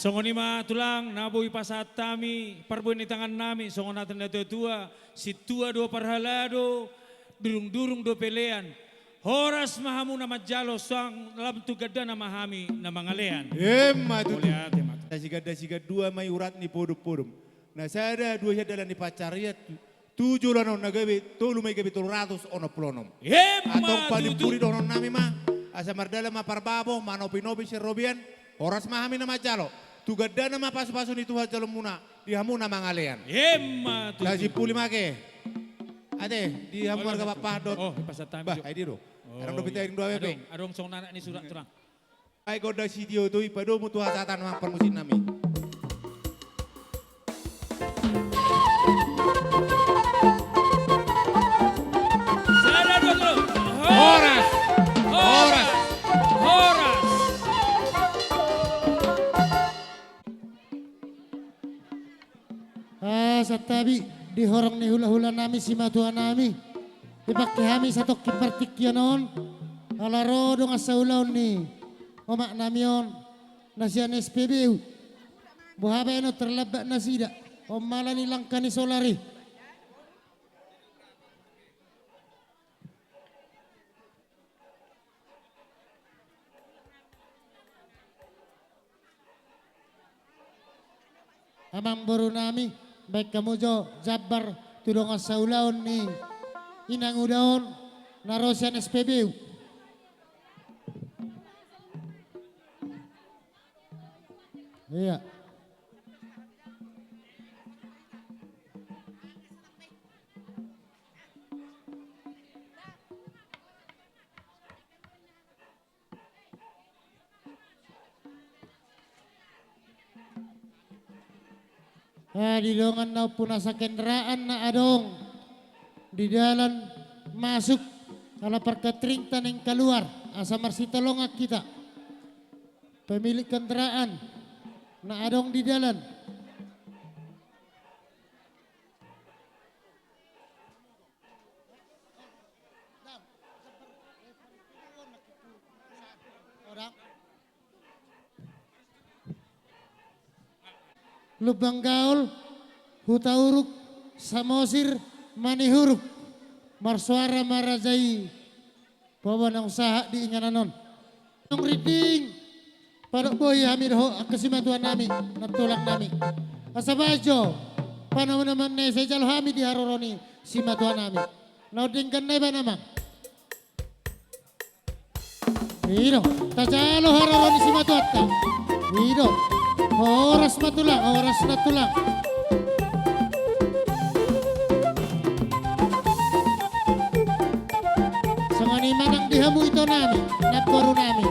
Songon i ma tulang, na boi pasahat hami parbue ni tangan nami, songon hata ni natuatua, sintua do parhalado, durungdurung do pelean. Horas ma hamu na manjalo, suang lam tu gandana ma hami na mangalean. Emma tutu. Mauliate ma tutu. Siganda sigandua ma i urat ni podompodom. Na sada dua sian dalan ni pansarian tu, tu joloan on na gabe tolu ma i, gabe tolu ratus onom pulu onom. Emma tutu. Antong panimbuli dohonon nami ma, asa mardalan ma parbabo, manopinopi sian robean. Horas ma hami na manjalo. Tu gandana ma pasupasu ni Tuhan jaloonmuna di hamu na mangalean. Emma tutu. Tasimpuli ma ate. Ate, di hamu marga Papahan dohot. Oh, pasahat hami jo. Bah, ai dia do. Oh, adong pita, adong dua bebe. Adong, adong songon anak ni surat tulang. Ai gondang sitio tu i, padomu tu hasahatan amang parmusik nami. Sada, dua, tolu. Horas. Horas. Horas. Ah, santabi di horong ni hulahula nami simatua nami. Dipangke hami satongkin partingkian on, ala ro dongan saulaon ni omak nami on, na sian S P B U. Boha baenon, terlambat nasida, on ma ala ni langka ni solar i. Amangboru nami, baen hamu jo jambar tu dongan saulaon ni inanguda on, na ro sian S P B U. Ia. Ah, di dongan na ompu nasa kendaraan na adong di dalan masuk, ala parkatringta naeng kaluar, asa marsitolongan hita. Pemilik kendaraan na adong di dalan. Lumban Gaol, Hutauruk, Samosir, Manihuruk. Marsoara ma raja i. Paboa naung sahat di inganan on. Naung rinding. Padok boi hami dohot angka simatua nami, nantulang nami. Asa baen jo panomunomuan na ese jalo hami di haroro ni simatua nami. Naung denggan na ibana ma. I do, tajalo haroro ni simatuanta. I do. Horas ma tulang, horas ma tulang. Songon i ma nang di hamu ito nami, namboru nami.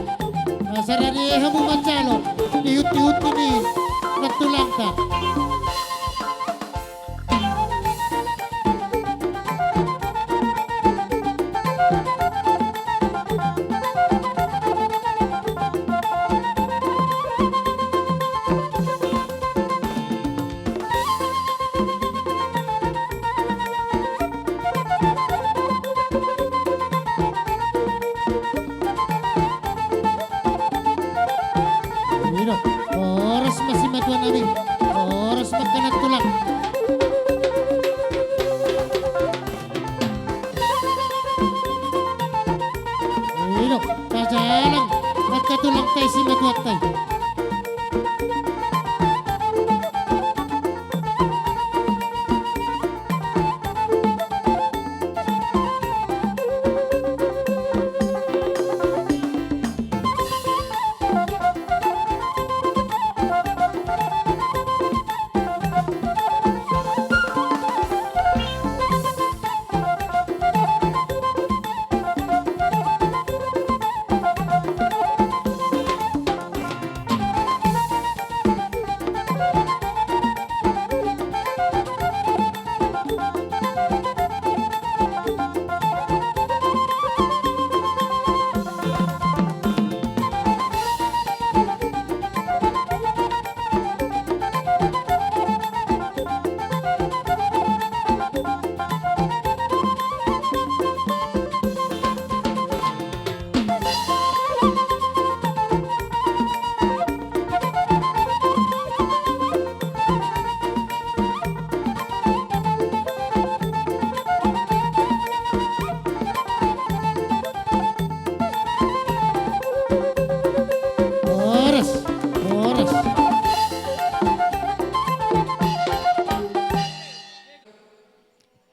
Asa rade hamu manjalo di hunti-hunti ni nantulangta. I do, horas ma simatua nami, horas ma angka nantulang. I do, tajalang angka tulangta i, simatuanta i.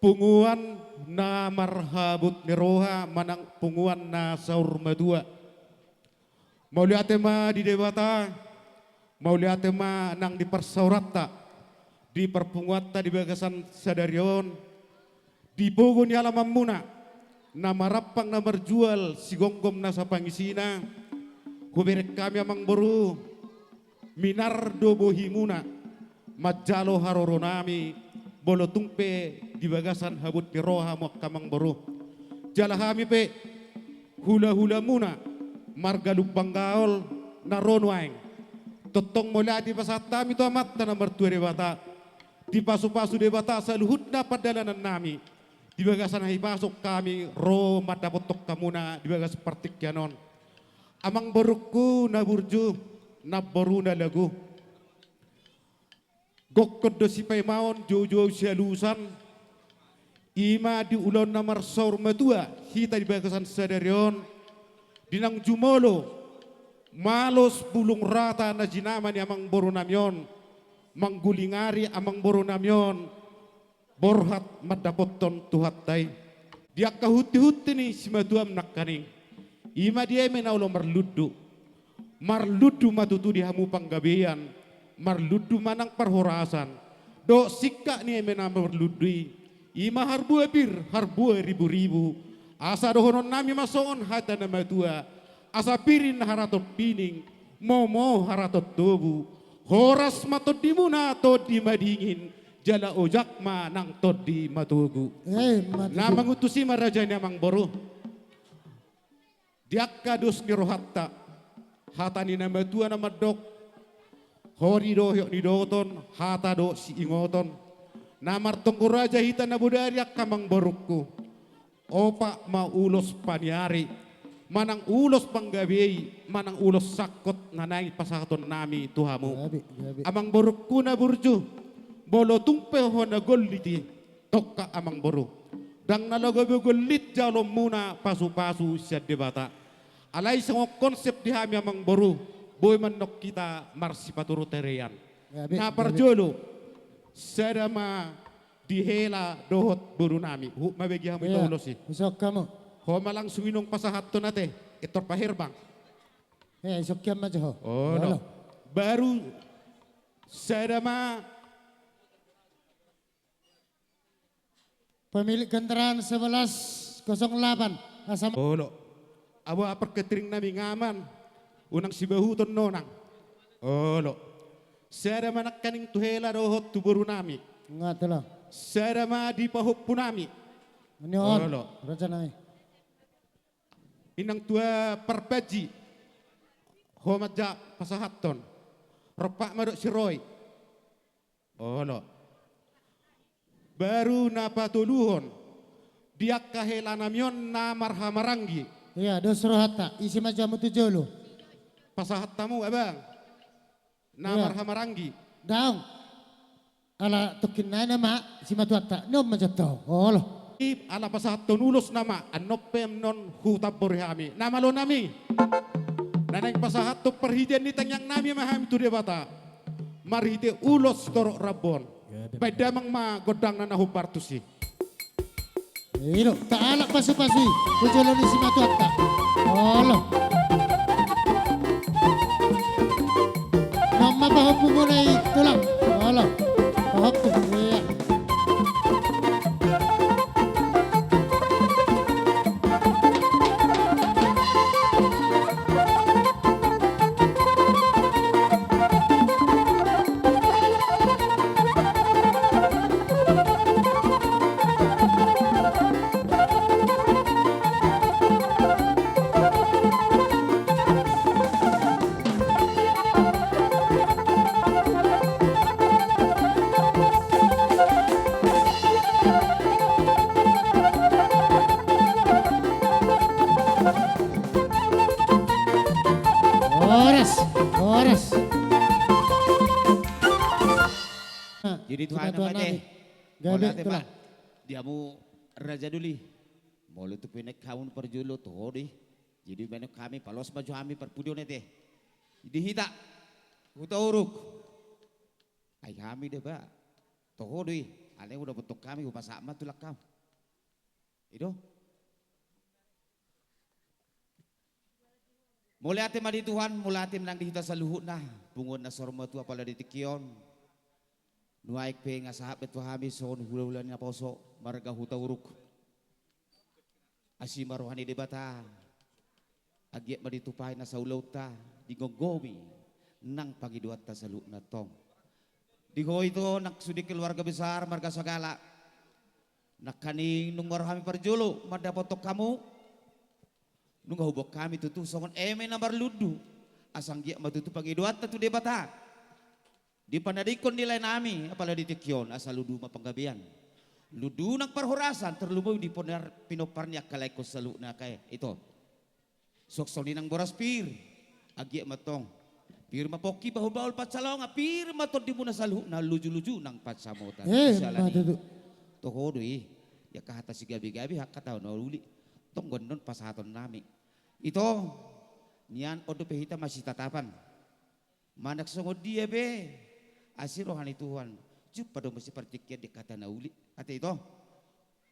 Punguan na marhabot ni roha manang punguan na saur matua. Mauliate ma di Debata, mauliate ma nang di parsaoranta, di parpunguanta di bagasan sadari on, di pogu ni alamanmuna, na marampang na marjual sigomgom nasa pangisina, hubereng hami amang boru, minar do bohimuna, manjalo haroronami, molo tung pe di bagasan habot ni roha hamu angka amang boru. Jala hami pe, hulahulamuna, marga Lumban Gaol, na ro nuaeng. Tongtong mauliate pasahat hami tu Amanta na martua Debata. Dipasupasu Debata saluhutna pardalanannami. Di bagasan hahipason hami ro mandapothon hamuna di bagasan partingkian on. Amang borungku na burju, namboru na lagu. Gokhon do sipaimaon, joujou sialusan. I ma di ulaon na marsaur matua hita di bagasan sadari on. Di naung jumolo, malos bulung rata na jinama ni amang borunami on. Manggulingari amang borunami on. Borhat mandapothon Tuhanta i. Di angka huntihunti ni simatuam nangkaning. I ma di eme na olo marlundu. Marlundu ma tutu di hamu panggabean. Marlundu ma nang parhorasan. Dohot singkat ni eme na marlundu i. I ma harbua pir, harbua riburibu. Asa dohononnami ma songon hata ni natuatua. Asa pir ninna haraton pining. Momo haraton tobu. Horas ma tondimuna, tondi madingin. Jala ojak ma nang tondi matogu. Eh, matogu. Na manguntusi ma raja ni amang boru. Di angka dos ni rohanta. Hata ni na matua na mandok. Hori do hiot ni dohoton, hata do siingoton. Na martonggo raja hita na bodari angka amang borungku. Opat ma ulos paniari, manang ulos panggabei, manang ulos sangkot na naeng pasahatonnami tu hamu. Gabe, gabe. Amang borungku na burju, molo tung pe ho na gollit i, tongka amang boru. Ndang na laho gabe gollit jaloonmuna pasupasu sian Debata. Alai songon konsep di hami amang boru, boi ma annon hita marsipaturut harian. Gabe, gabe. Na parjolo, sada ma di hela dohot borunami. Huhut ma bagi hamu ito ulos i. Ia, husohot hamu. Ho ma langsung inong pasahathon ate. Etor paherbang. Eh, isokian ma jo ho. Olo. Olo. Baru sada ma. Pemilik kendaraan sebelas kosong delapan. Asa ma. Olo. Abo parketringnami ngaman. Unang sibahuton nonang. Olo. Sada ma nangkaning tu hela dohot tu borunami. Nga telah. Sada ma di pahompunami. Ini on. Olo. Rajanami. Inang tua parpaji. Ho ma ja pasahathon. Rompak ma dohot si Roy. Olo. Baru na patoluhon. Di angka helanami on na marhahamaranggi. Ia, dos rohanta. Isi ma jo hamu tu jolo. Pasahat hamu abang. Na marhahamaranggi. Daong. Ala tongkin nai nama simatuanta. Nom ma jo tong. Olo. I ala pasahathon ulos nama. Annon pe annon hutambori hami. Na malonami. Na naeng pasahathon parhitean ni tangiangnami ma hami tu Debata. Marhite ulos torop rambon. Baen damang ma gondangna na hombar tusi. I do, taalap pasupasu i, tu jolo ni simatuanta. Olo. Nama pahompumuna i tulang. Olo. Pahompu, ia. Horas, horas. Jadi tu hami ma te. Gabe, mauliate ma. Di hamu raja doli. Molo tu pe naeng hamu parjolo toho do i. Jadi baenon hami paloas ma jo hami parpudi on ate. Di hita. Huta Uruk. Ai hami da ba. Toho do i. Alai udah potong kami, hupasahat ma tulang kam. I do. Mauliate ma di Tuhan, mauliate ma nang di hita saluhutna, punguan na saur matua apala di tingki on. Nuaeng pe nga sahat be tu hami songon hulahula ni naposo, marga Hutauruk. Asi ma roha ni Debata, anggiat ma ditupahi nasa ulaonta, digomgomi nang pangidoanta saluhutna tong. Di ho ito nang sude keluarga besar marga Sagala. Nangkaning nunga ro hami parjolo mandapothon hamu. Nunga huboan hami tutu songon eme na marlundu. Asa anggiat ma tutu pangidoanta tu Debata. Di panadingkon ni lae nami, apala di tingki on, asa lundu ma panggabean. Lundu nang parhorasan, tarlumobi di ponar-, pinompar ni angka laengkon saluhutna angka ito. Suang songon i nang boras pir, anggiat ma tong. Pir ma pongki bahulbahul pansalongan, pir ma tondimuna saluhutna lujuluju nang pansamotan. Eh, siala ni i. Toho do i, ia angka hata sigabegabe, angka hata na uli. Tong gondon pasahaton nami. Ito, nian on dope hita masitatapan. Manang songon dia pe, asi roha ni Tuhan, jumpa do muse partingkian di angka hata na uli. Ate ito,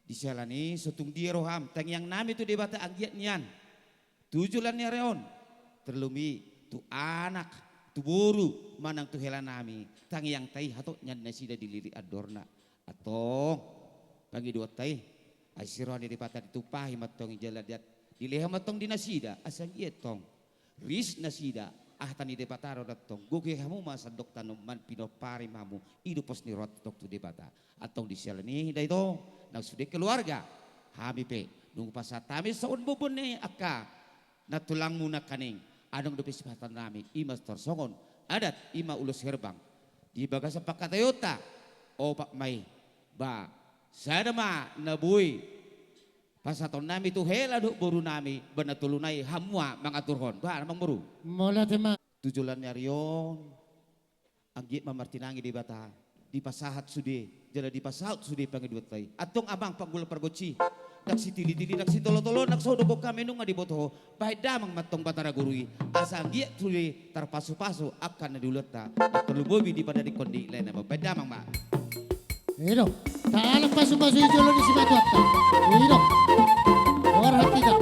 di siala ni i so tung dia roham, tangiang nami tu Debata anggiat nian. Tu joloan ni ari on, tarlumobi tu anak, tu boru, manang tu hela nami, tangiangta i hatop nian nasida dililit andorna. Antong, pangidoanta i, asi roha ni Debata ditumpahi ma tong i jala diat, dilehon ma tong di nasida, asa anggiat tong. Ris nasida, ah, hata ni Debata do antong, goge hamu ma sandok tanoman pinompari ma hamu, i do pos ni roha tong tu Debata. Antong di siala ni i da ito, nang sude keluarga, hami pe, nunga pasahat hami songon boban ni angka, na tulangmu nangkaning, adong dope sipasahaton nami, i ma tor songon, adat, i ma ulos herbang. Di bagasan pangkataionta, opat ma i, ba, sada ma na boi, pasahaton nami tu hela dohot boru nami, ba na tolu nai hamu ma mangaturhon. Ba, amangboru. Mauliate ma. Tu joloan ni ari on, anggiat ma martinangi Debata, dipasahat sude, jala dipasaut sude pangidoanta i. Antong amang panggual pargonsi, ndang sitilitili, ndang sitolotola, ndang so dohot hami nunga diboto ho, bahen damang ma tong Batara Guru i, asa anggiat sude tarpasupasu angka na di ulaonta, tarlumobi di panadingkon ni lae nami, bahen damang ma. I do, taala pasupasu i jolo ni simatuanta. I do. Borhat hita.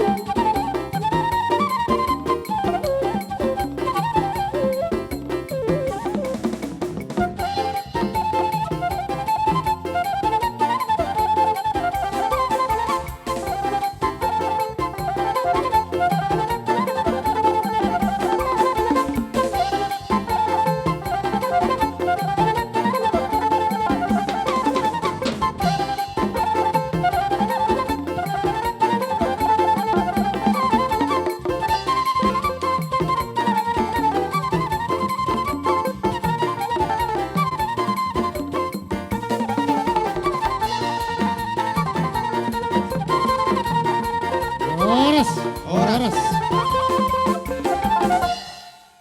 Horas, horas.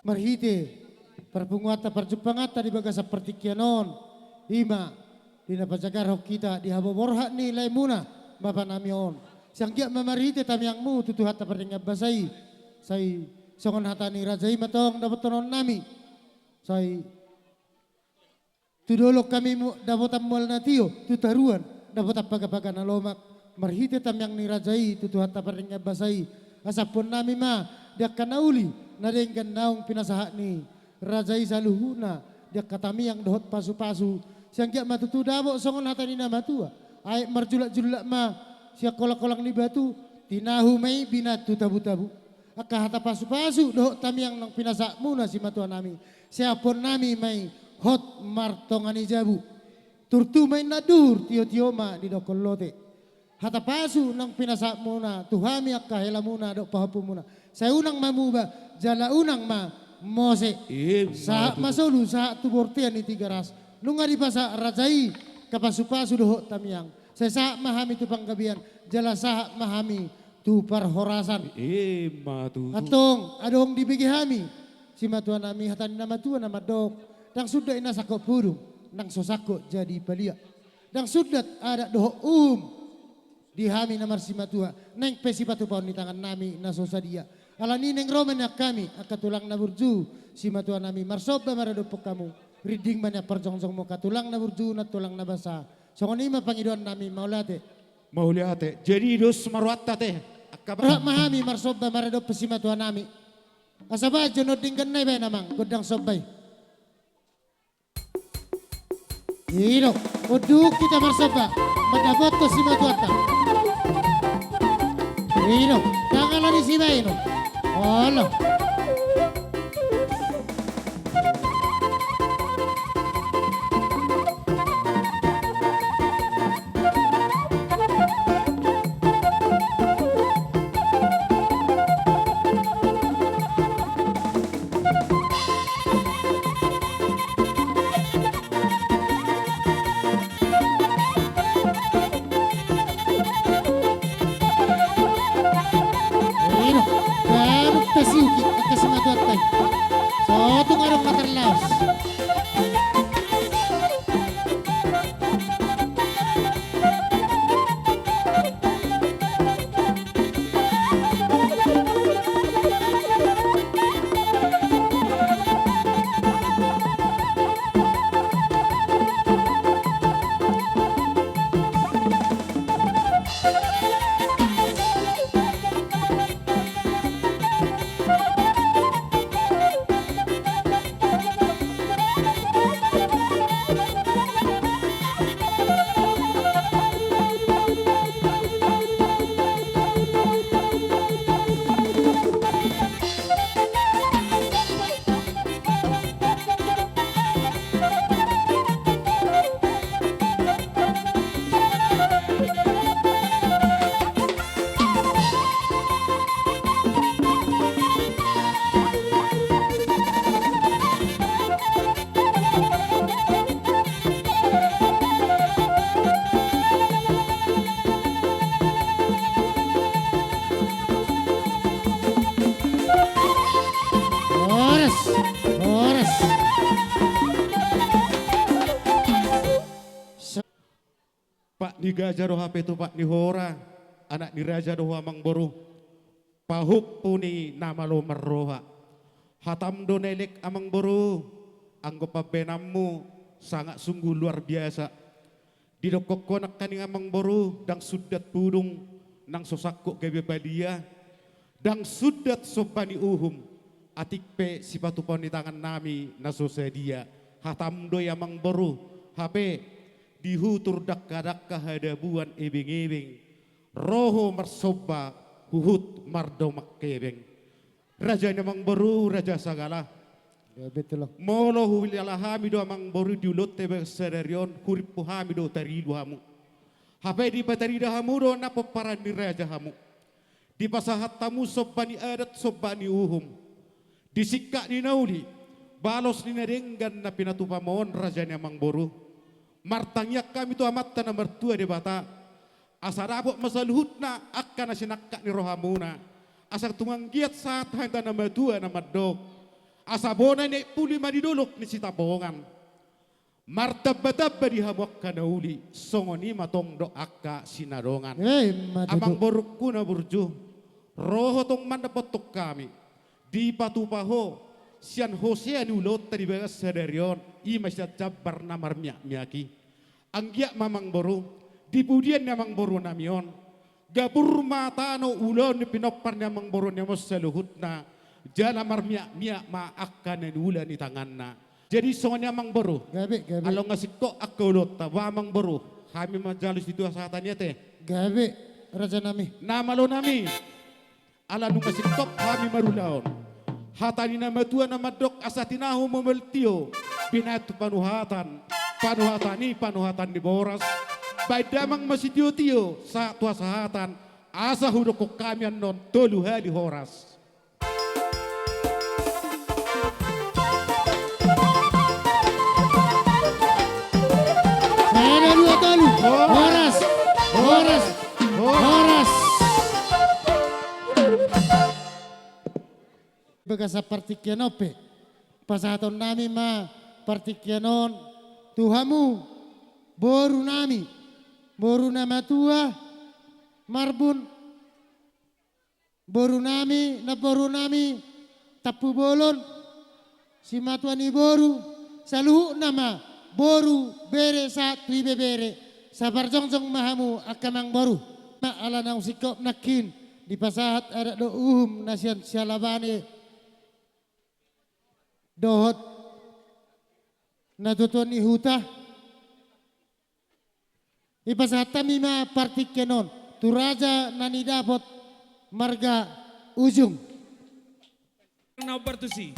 Marhite parpunguanta parjumpanganta di bagasan partingkian on, i ma di na pajagarhon hita di haboborhat ni laemuna, bapa nami on. Sai anggiat ma marhite tangiangmu tu Tuhanta pardenggan basa i, sai songon hata ni raja i ma tong dapothon nami. Sai tu dolok hami mu-, dapotan mual na tio, tu toruan dapotan pagapaga na lomak, marhite tangiang ni raja i tu Tuhanta pardenggan basa i, asa ampuon nami ma di angka na uli na denggan naung pinasahat ni raja i saluhutna, di angka tangiang dohot pasupasu, sai anggiat ma tutu dapot songon hata ni na matua, aek marjullakjullak ma sian kolangkolang ni batu, tinahu ma i binat tu tabutabu. Angka hata pasupasu dohot tangiang naung pinasahatmuna simatua nami, sai ampuon nami ma i hot martonga ni jabu. Turtu ma inna duhur, tiotio ma didokkon lote. Hata pasu naung pinasahatmuna tu hami angka helamuna dohot pahompumuna, sai unang ma muba jala unang ma mose. Ima tutu. Sahat ma solu, sahat tu bortean ni Tigaras. Nunga dipasahat raja i angka pasupasu dohot tangiang, sai sahat ma hami tu panggabean, jala sahat ma hami tu parhorasan. Ima tutu. Antong, adong dibege hami simatua nami hata ni na matua na mandok: Ndang sundat inna sangkot pudung, ndang so sangkot jadi palia. Ndang sundat adat dohot uhum di hami na marsimatua, naeng pe sipatupaon ni tangan nami na so sadia. Alani i naeng ro ma nian hami angka tulang na burju, simatua nami, marsomba maradophon hamu. Rinding ma nian parjongjongmu angka tulang na burju, nang tulang na basa, Songon i ma pangidoan nami, mauliate. Mauliate. Jadi dos ma rohanta ate. Angka ba- Roha ma hami marsomba maradophon simatua nami. Asa bahen jo na denggan na ibaen amang gondang somba i. I do, unduk hita marsomba mandapothon simatuanta. I do, ndang ala ni sibaen on. Olo. Eno, baru tasiuki angka simatuanta i. Sotung adong na tarlaos. Horas, horas. Pat ni gaja do hape tu pat ni hora, anak ni raja do ho amang boru. Pahompu ni na malo marroha. Hatam do na elek amang boru, anggo pambahenanmu sangat sungguh luar biasa. Didok ho nangkaning amang boru, ndang sundat pudung, nang so sangkot gabe palia, ndang sundat somba ni uhum, atik pe sipatupaon ni tangan nami na so sadia. Hatam do i amang boru, hape dihutur dangka-dangka hadabuan ebeng-ebeng. Ro ho marsomba huhut mardompak hepeng. Raja ni amang boru, raja sagala. Ya, betul lah. Molo huhilala hami do amang boru di ulaonta bagas sadari on, hurimpu hami do taridu hamu. Hape dipatarida hamu do na pomparan ni raja hamu. Dipasahat hamu somba ni adat, somba ni uhum. Di singkat ni na uli, balos ni na denggan na pinatupamu on raja ni amang boru. Martangiang hami tu Amanta na martua Debata. Asa dapot ma saluhutna angka na sinangkap ni rohamuna. Asa tung anggiat sahat hata na matua na mandok. Asa bona ni aek puli ma di dolok ni Sitapongan. Martamba-tamba di hamu angka na uli, songon i ma tong do angka sinadongan. Eh, ima tutu. Amang borungku na burju, ro ho tong mandapothon hami. Dipatupa ho sian hosea ni ulaonta di bagas sadari on, i ma sian jambar na marmiak-miak i. Anggiat ma amang boru, di pudian ni amang boru nami on, gabur ma tano ulaon ni pinompar ni amang boru nami on saluhutna, jala marmiak-miak ma angka na niula ni tanganna. Jadi songon i amang boru. Gabe, gabe. Ala nunga singkop angka ulaonta, ba amang boru, hami manjalo sitiotio sahatan i ate. Gabe, raja nami. Na malo nami. Ala nunga singkop hami marulaon. Hata ni na matua na mandok asa tinahu ma molo tio, binahen tu panuhatan, panuhatan i panuhatan ni boras. Baen damang ma sitiotio sahat tu hasahatan, asa hudokhon hami annon tolu hali horas. Sada, dua, tolu. Horas. Horas. Horas. Horas. Bagasan partingkian on pe, pasahaton nami ma partingkian on tu hamu, boru nami, boru na matua, Marbun, boru nami, namboru nami, Tampubolon, simatua ni boru, saluhutna ma, boru, bere, sahat tu ibebere, Saparjongjong ma hamu angka amangboru. Ala naung singkop nangkin dipasahat adat dohot uhum na sian siala bane dohot natuatua ni huta. Dipasahat hami ma partingkian on tu raja na nidapot marga Ujung. Na umbar tusi.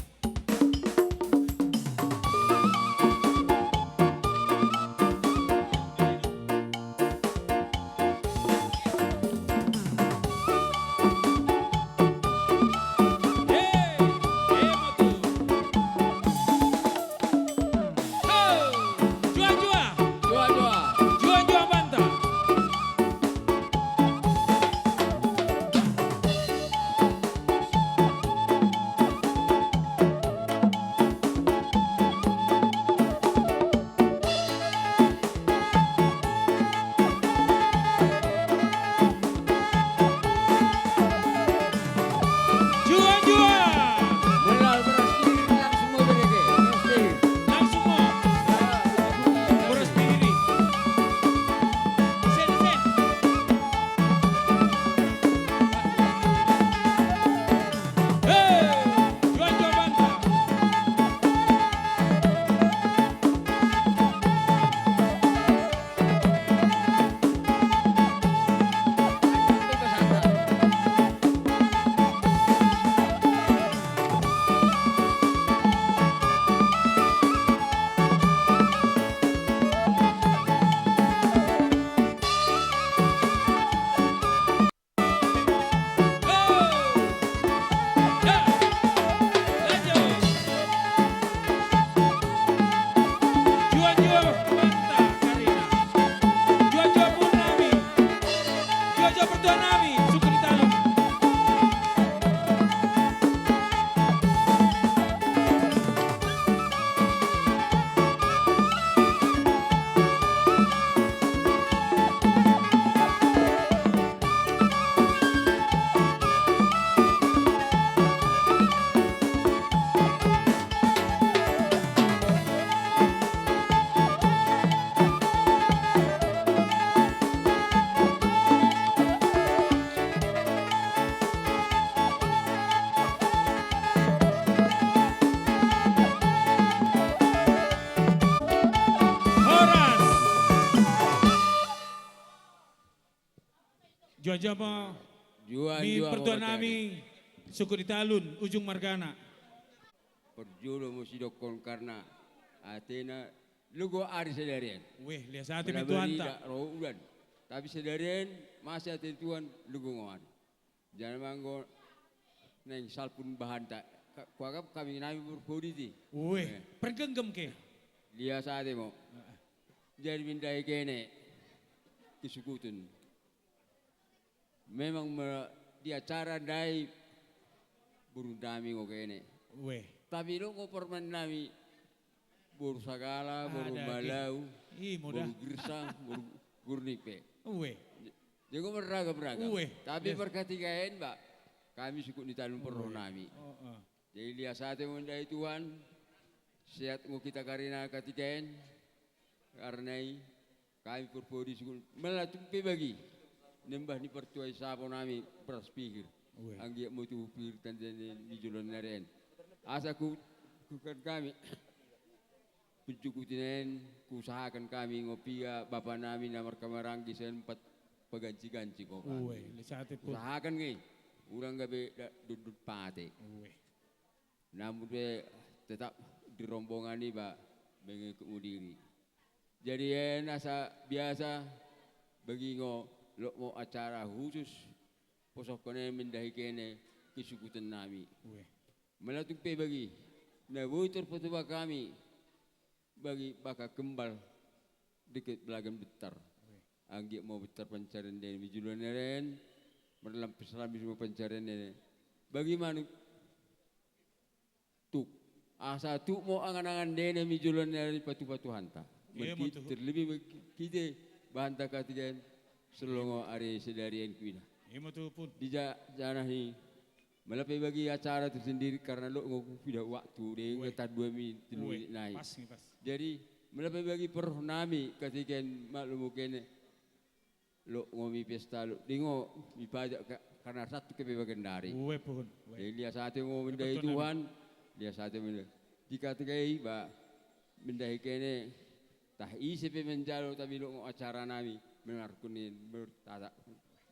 Horas. Juan-juan ma. Juan-juan ma. Ni partua nami, suku ni Talun, Ujung margana. Parjolo ma sidokkon karna atena logo ari sadari an. Weh, lias ate ma Tuhanta. Ro udan. Tapi sadari an masih ate Tuhan logo ngo ari. Jala manggo naeng salpun bahanta. Kuagap kami nami berpoditi. Weh, pergenggam ke. Lias ate mo. Jadi mindai kene. Kisukutun. Memang di acara ndai boru nami ngo kene. Weh. Tapi do ngo parumaen nami boru Sagala, boru Malau, boru Girsa, boru Gurnipe. Weh. Jadi ngo marragam-ragam. Weh. Tapi parkatigaen ba kami suku ni Talun parroha nami. Jadi lias ate ma ndai Tuhan. Sehat ngo kita karina katigaen. Karna i Kami parpudi sukun mala tung pe bagi. Nembah ni partua i sapo nami beras pihir. Anggiat ma tuhu pihir tanda ni joloan ni ari an. Asa ku, kukan kami. Puncuku tinaen kuusahakan kami ngo piga bapa nami na markamaranggi sian pat paganci-ganci ko kami. Usahakan nge. Ulang gabe dondon pate. Namun pe tetap di rombongan i ba mengikut mudiri. Jadi en asa biasa bagi ngo lok mo acara khusus posokkon en mendahi kene kesukutan nami. Mala tung pe bagi na boi terpotoba kami bagi baka kembal deket belagan bentar. Anggiat mo bentar pancarian dena mi joloan ni ari an. Marlampis-lampis mo pancarian dena. Bagi manuk tuk. Asa tuk mo angan-angan dena mi joloan ni ari patupa Tuhanta. Terlebih hita bahanta katigaen selongo ari sadari an kuina. Di janah ni mala pe bagi acara tersendiri karna lok ngo kupida waktu de nga tandua mi tolu menit nai. Jadi Mula pe bagi pornami katika i, maklum mungkin. Lo ngomi pesta lo dingo mi pajak ka-, karena satu ke pe bagendari. Ue pun. Ue. Jadi lias ate ngo mendahi Tuhan, lias ate mendahi. Di katika i ba mendahi kene tah ise pe menjalo tabi lo ngo acara nami menarkuni bertata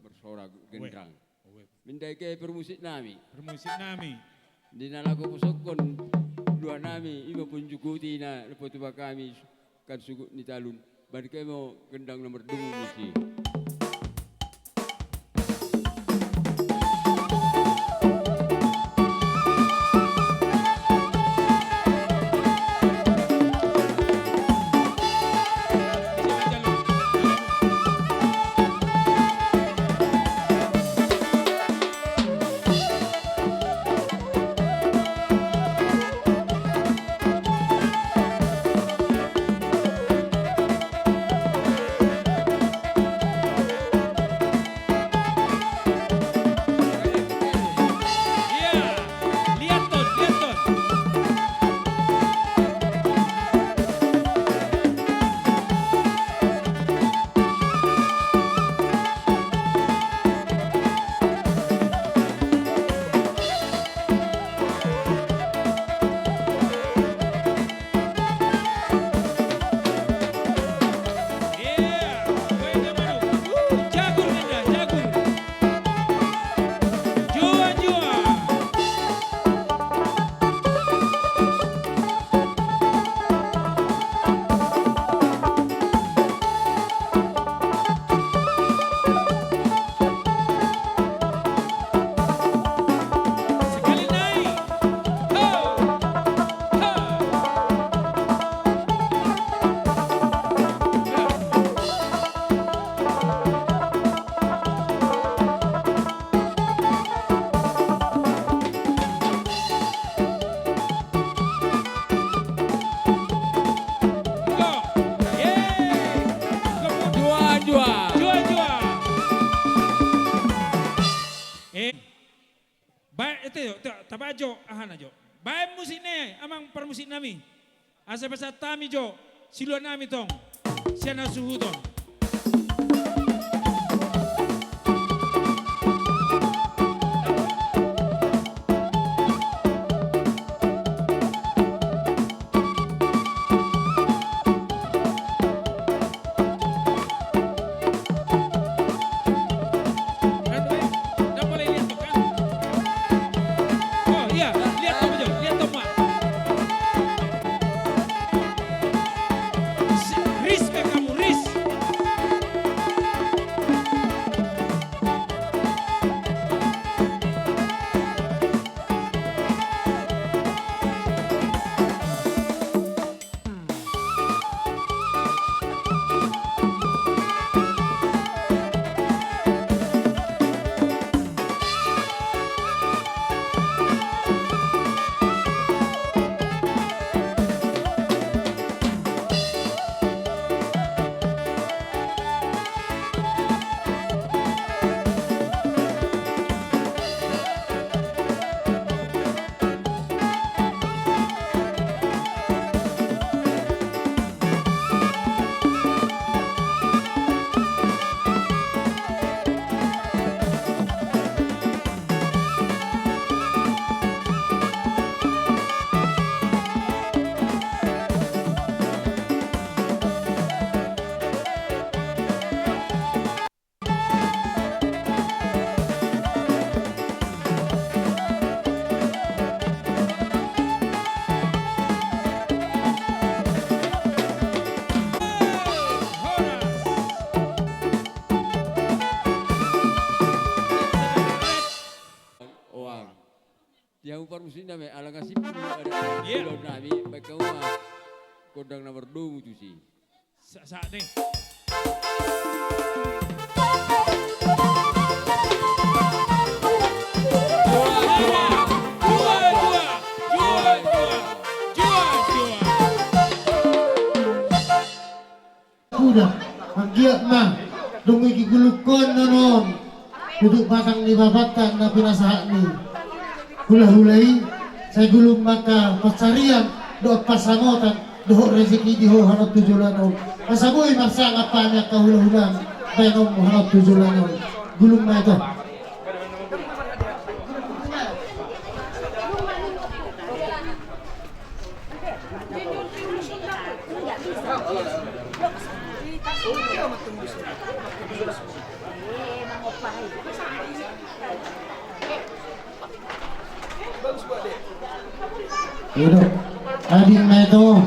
bersora gendrang. Ue. Mendahi ke permusik nami. Permusik nami. Di na laho posokkon dua nami, ima punjukuti na lepo tuba kami kan sugut ni talun. Bani kemo gendang nomor dua misi. Baen, ete jo, tabaen jo, aha na jo. Baen musik ni amang parmusik nami. Asa pasahat hami jo, silua nami tong. Sian hasuhuton. Oang. Dia umpar musim nami, ala ngasip ni ada. Iya. Nami, baik kau mah. Kondang na mardomu tusi. Sa, sa, nih. Uda, anggiat ma, dung i gigulukkon nonon, udut batang ni bapanta na pinasahat ni hulahula i, sai gulung maka pansarian, dohot pansamotan, Dohot rezeki di ho hano tu joloan on. Asa boi marsangap hami angka hula-hula. Baen on hano tu joloan on. Gulung ma ito. Ido, abing ma ito,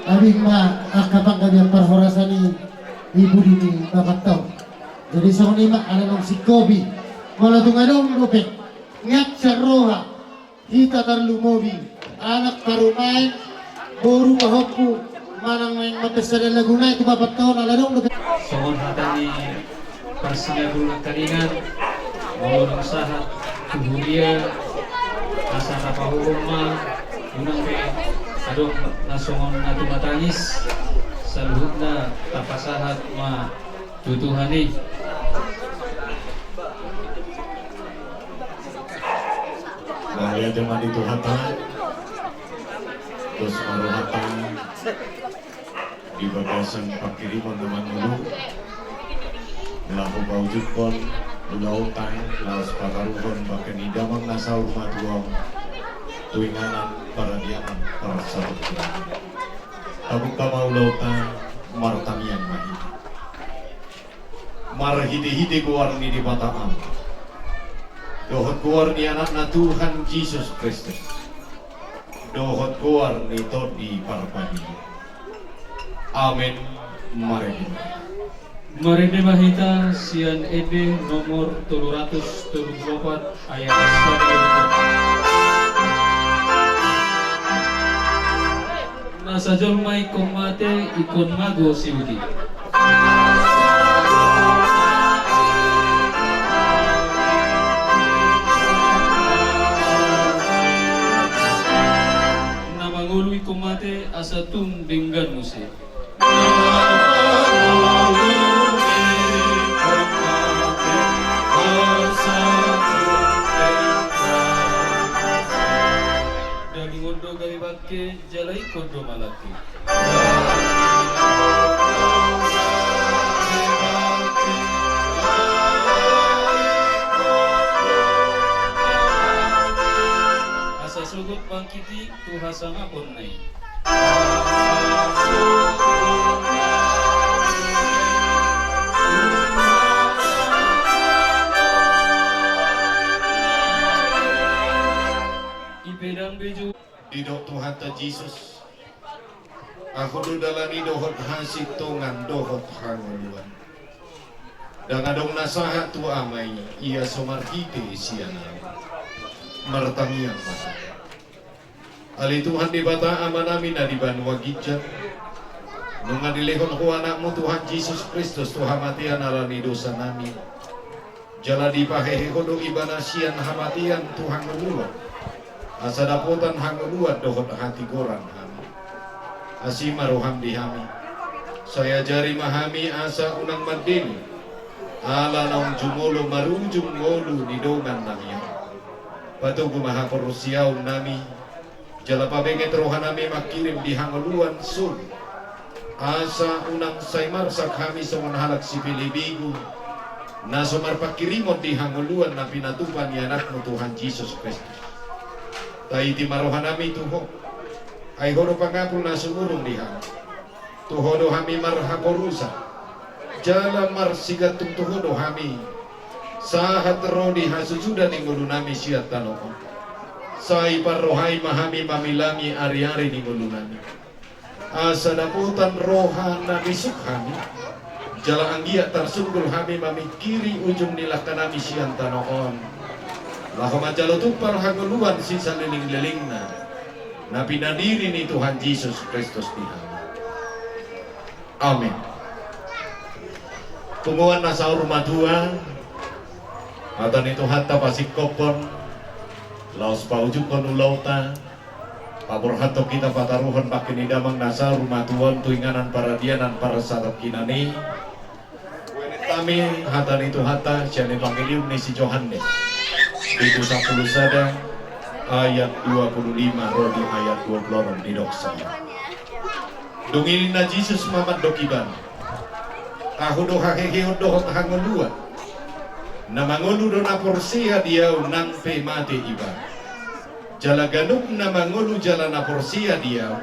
abing ma angka panggabean parhorasan i, i pudi ni bapanta on. Jadi songon i ma ala naung singkopi. Molo tung adong dope niat sian roha, hita tarlumobi anak parumaen, boru pahompu, manang naeng mampersada laguna i tu bapanta on ala adong dope. Songon hata ni parsinia bulung karingan, molo dung sahat tu huria, asa tapahohom ma, unang pe adong na songon na tumatangis, saluhutna tapasahat ma tu Tuhan i. Mauliate ma di Tuhanta, dos ma rohanta di bagasan pangkirimon na mangolu, laho paujukhon ulaonta, laos pataruhon bangke ni damang na saur matua on tu inganan paradianan parsahat. Tabuka ma ulaonta, martangiang ma hita. Marhite-hite goar ni Debata Ama, dohot goar ni Anakna Tuhan Jesus Kristus, dohot goar ni Tondi Parbadia. Amen. Marende ma hita. Marende ma hita sian Ende nomor tolu ratus tolu pulu opat, ayat sada. Na sajolma ingkon mate, ingkon mago siuti. Na mangolu ingkon mate, asa tung denggan muse. Daging on do gabe bangke, jala ingkon do malangke. Asa sogot bangkit i tu hasangaponna i. Didok Tuhanta Jesus, Ahu do dalan i dohot hasintongan dohot hangoluan. Ndang adong na sahat tu Ama i, ia so marhite sian Ahu. Martangiang ma hita. Ale Tuhan Debata Amanami na di banua ginjang, nunga dilehon Ho Anakmu Tuhan Jesus Kristus tu hamatean ala ni dosanami. Jala dipahehe Ho do Ibana sian hamatean tu hangoluan, asa dapotan hangoluan dohot hatigoran hami. Asi ma roham di hami. Sai ajari ma hami asa unang mandele ala naung jumolo marujung ngolu ni dongannami on. Patogu ma haporseaonnami, jala pabenget rohanami mangkirim di hangoluan solu, asa unang sai marsak hami songon halak sipelebegu, na so marpangkirimon di hangoluan na pinatupa ni Anakmu Tuhan Jesus Kristus. Taiti ma rohanami tu Ho, ai Ho do pangapul na sumurung di hami. Tu Ho do hami marhaporusan, jala marsigantung tu Ho do hami, sahat ro di hasusuda ni ngolunami sian tano on. Sai parrohai ma hami mamilangi ari-ari ni ngolunami, asa dapotan roha na bisuk hami, jala anggiat tarsunggul hami mamingkiri ujung ni langkanami sian tano on, laho manjalo tumpal hangoluan sisalelenglelengna, na pinadiri ni Tuhan Jesus Kristus di hami. Amen. Punguan na saur matua, hata ni Tuhanta pasingkophon, laos paujukhon ulaonta, paborhathon hita pataruhon bangke ni damang na saur matua on tu inganan paradianan parsatongkinan i. Hami hata ni Tuhanta sian Evangelium ni si Johannes, bindu sampulu sada, ayat dua pulu lima ro di ayat dua pulu onom, didok songon on. Dung i ninna Jesus ma mandok ibana: Ahu do haheheon dohot hangoluan. Na mangolu do na porsea di Ahu nang pe mate ibana. Jala ganup na mangolu jala na porsea di Ahu,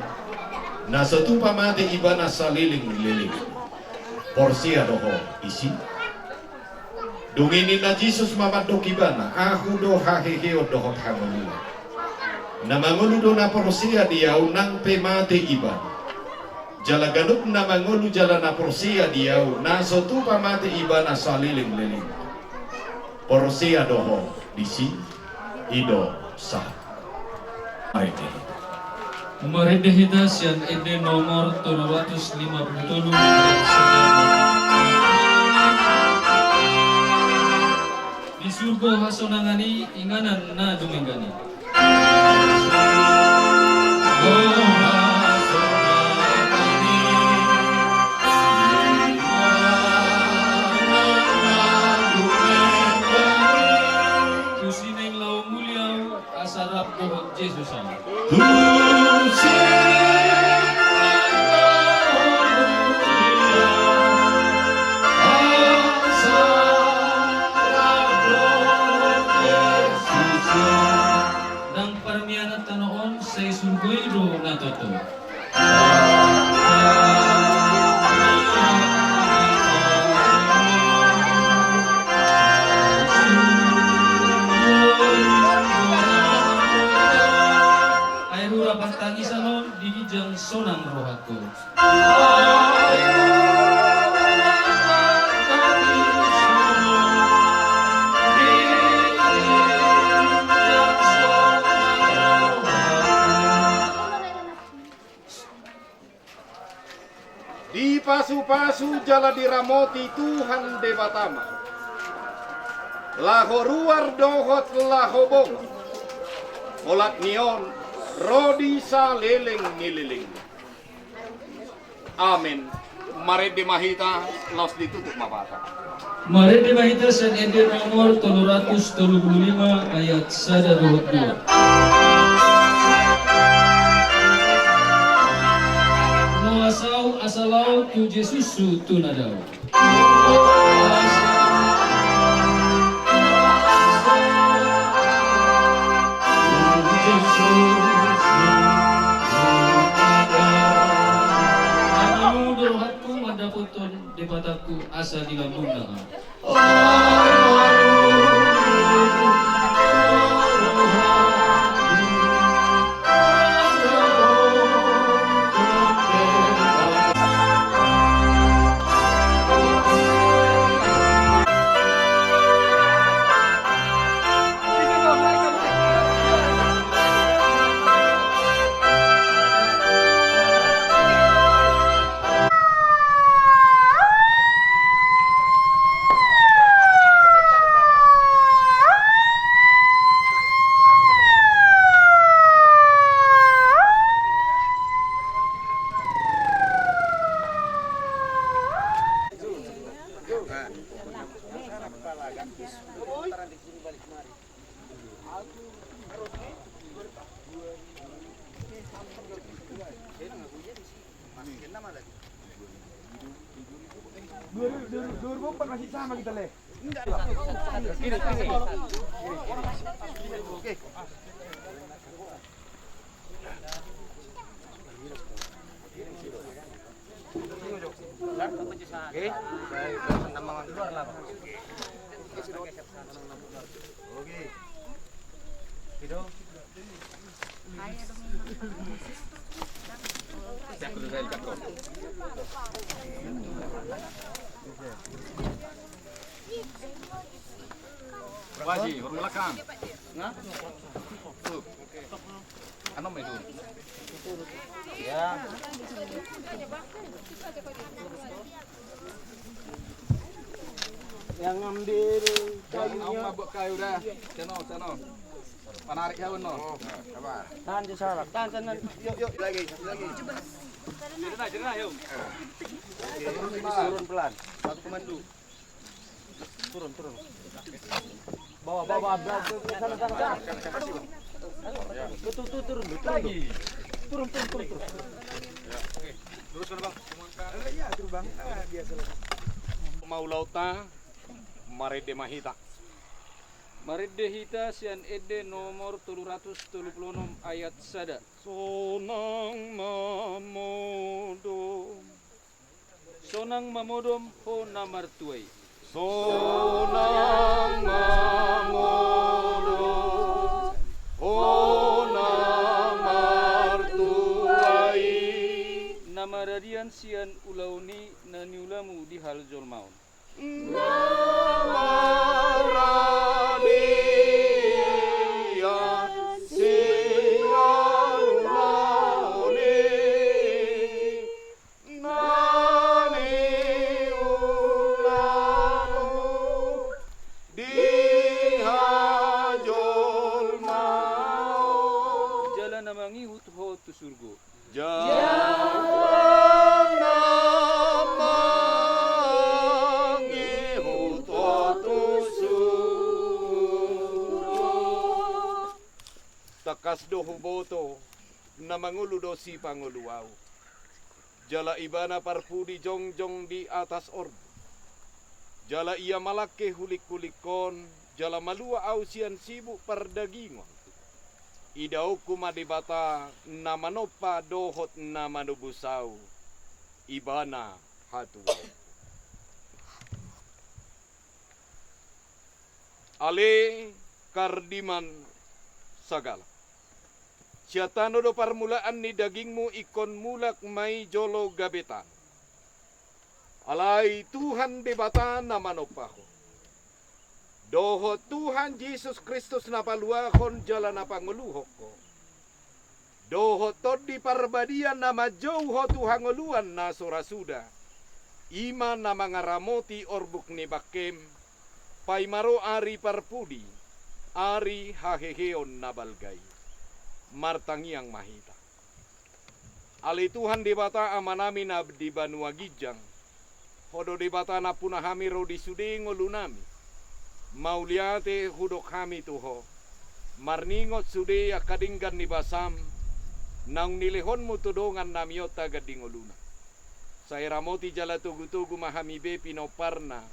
na so tupa mate ibana saleleng ni leleng. Porsea do ho disi? Dung i ninna Jesus ma mandok ibana: Ahu do haheheon dohot hangoluan. Na mangolu do na porsea di Ahu nang pe mate ibana. Jala ganup na mangolu jala na porsea di Ahu, na so tupa mate ibana saleleng leleng. Porsea do ho disi? I do sahat. Marende hita. Marende hita sian ende nomor tolu ratus lima pulu tolu. Di surgo hasonangan i, inganan na dumenggan i. Tusi naeng laho muli ahu, asa rap dohot Jesus ahu. Tusi naeng laho muli ahu, asa rap dohot Jesus ahu. Nang parmianan tano on, sai surgo i do na toto. Ai rura partangisan on, di ginjang sonang rohangku. Dipasupasu jala diramoti Tuhan Debata ma laho ruar dohot laho bonga, holan ni on ro di saleleng ni lelengna. Amen. Marende ma hita, laos ditutup ma Batak. Marende ma hita sian ende nomor tolu ratus tolu pulu lima ayat sada dohot dua. Muas ahu asa laho tu Jesus hu tu na dao. Ahu do rohangku mandapothon Debatangku asa di lambungna. Dua ribu, dua ribu empat masih sama kita, Le. Enggak. Gini, gini. Oke. Oke. Oke. Wasi, orang belakang. Nah? Tuh. Anu itu. Ya. Yang ngambil kayunya. Yang mabuk kayu dah. Sono, sono. Panarik ya, Uno. Tahan, salah. Tahan, tahan, tahan. Yuk, yuk, lagi, lagi. Jadi, nah, jadi, nah, yuk. Turun pelan. Satu komando. Turun, turun. Bawa, bawa, bawa, bawa, ke sana, sana, sana. Betul, betul, turun, betul, lagi. Turun, turun, turun, turun. Ya, oke. Terus, Bang. Eh, iya, terus, Bang. Ah, biasa lagi. Maulauta, marende ma hita. Marende hita sian ende nomor tolu ratus tolu pulu onom ayat sada. Sonang mamodom. Sonang mamodom ho na martua i. Sonang mamodom ho na martua i. Na maradian sian ulaon i na niulamu di haljolmaon. Na maradian sian ulaon i na niulamu di hajolmaon. Jala na mangihut ho tu surgo. Jala na mangihut ho tu surgo. Tangkas do huboto, na mangolu do Sipangolu ahu. Jala Ibana parpudi jongjong di atas orbuk. Jala Ia malangke hulingkuling on, jala malua ahu sian sibuk pardagingon. Idaonku ma Debata na manompa dohot na manobus ahu, Ibana hatuaon. Ale kardiman sagala. Sian tano do parmulaan ni dagingmu, ingkon mulak ma i jolo gabe tano. Alai Tuhan Debata na manompa ho, dohot Tuhan Jesus Kristus na paluahon jala na pangoluhon ho, dohot Tondi Parbadia na manjou ho tu hangoluan na so ra suda, i ma na mangaramoti orbuk ni bangkem, paima ro ari parpudi, ari haheheon na balga i. Martangiang ma hita. Ale Tuhan Debata Amanami na di banua ginjang, Ho do Debata nampuna hami ro di sude ngolunami. Mauliate hudok hami tu Ho, marningot sude angka denggan ni basam naung nilehonmu tu dongannami on tagan di ngoluna. Sai ramoti jala togutogu ma hami be pinomparna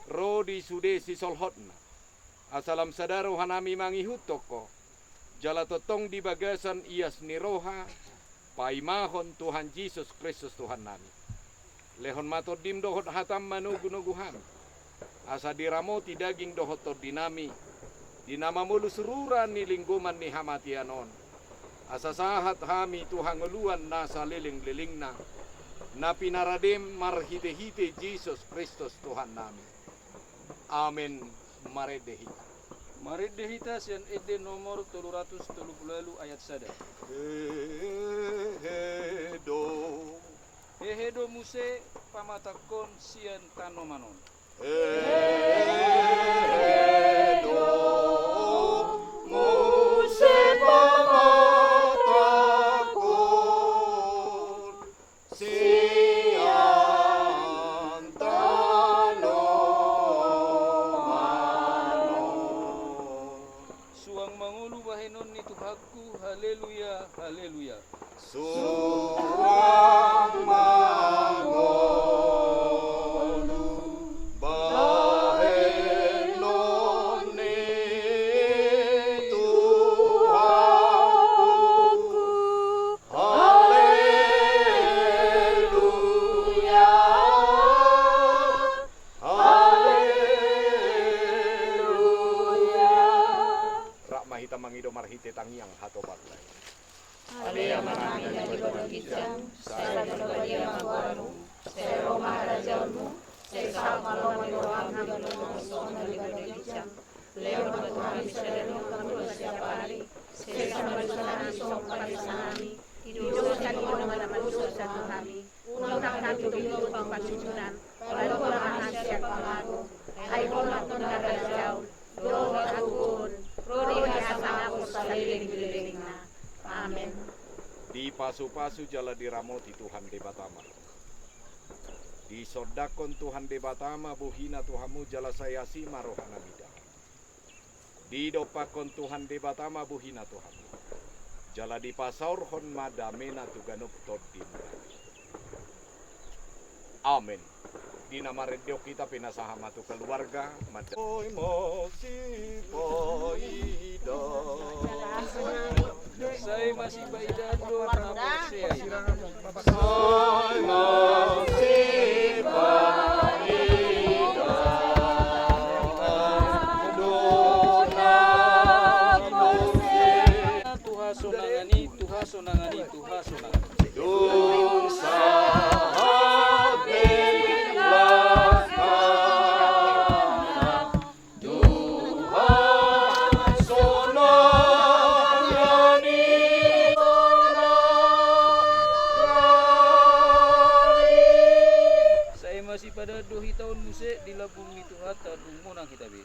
ro di sude sisolhotna, asa lam sada rohanami mangihuthon Ho, jala tongtong di bagasan ias ni roha paimahon Tuhan Jesus Kristus Tuhannami. Lehon ma Tondim dohot hatam manogunogu hami, asa diramoti daging dohot tondinami di na mamolus rura ni linggoman ni hamatean on, asa sahat hami tu hangoluan na salelenglelengna, na pinaradem marhitehite Jesus Kristus Tuhannami. Amen. Marende hita. Marende hita sian ende nomor tolu ratus tolu pulu ualu ayat sada. Hehe do. Hehe do muse pamatangkon sian tanoman on. Hehe do muse pamatangkon sian tanoman on. Suang mangolu bahenon ni Tuhanku, haleluya, haleluya. Suang mangolu bahenon ni Tuhanku, haleluya, haleluya. Rap ma hita mangido marhite tangiang hatopan. Ale Amanami na di banua ginjang, sai badia ma goarmu, sai ro ma harajaonmu, sai saut ma lomo ni roham di banua on songon na di banua ginjang. Lehon ma tu hami sadari on hangoluan siapari, sesa ma dosanami songon panesanami di dosa ni angka na mandosa tu hami. Unang hami togihon tu pangunjunan, palua ma hami sian pangago, ai Ho ma tongtong na harajaon, dohot agoon, ro di hasangapon salelenglelengna. Amen. Dipasupasu jala diramoti Tuhan Debata ma. Disondangkon Tuhan Debata ma bohina tu hamu jala sai asi ma rohana mida. Didompakkon Tuhan Debata ma bohina tu hamu, jala dipasaorhon ma damena tu ganup tondinami. Amen. Di na marende on hita pinasahat ma tu keluarga. Sai ma sipaida. Sai ma sipaida. Sai ma sipaida. Tuhan sonangan i, Tuhan sonangan i, Tuhan sonangan i. Dung sahat be langkangna, Tuhan sonangan i. Sai ma sipaida do hita on muse di lambung ni Tuhanta, dung monang hita be.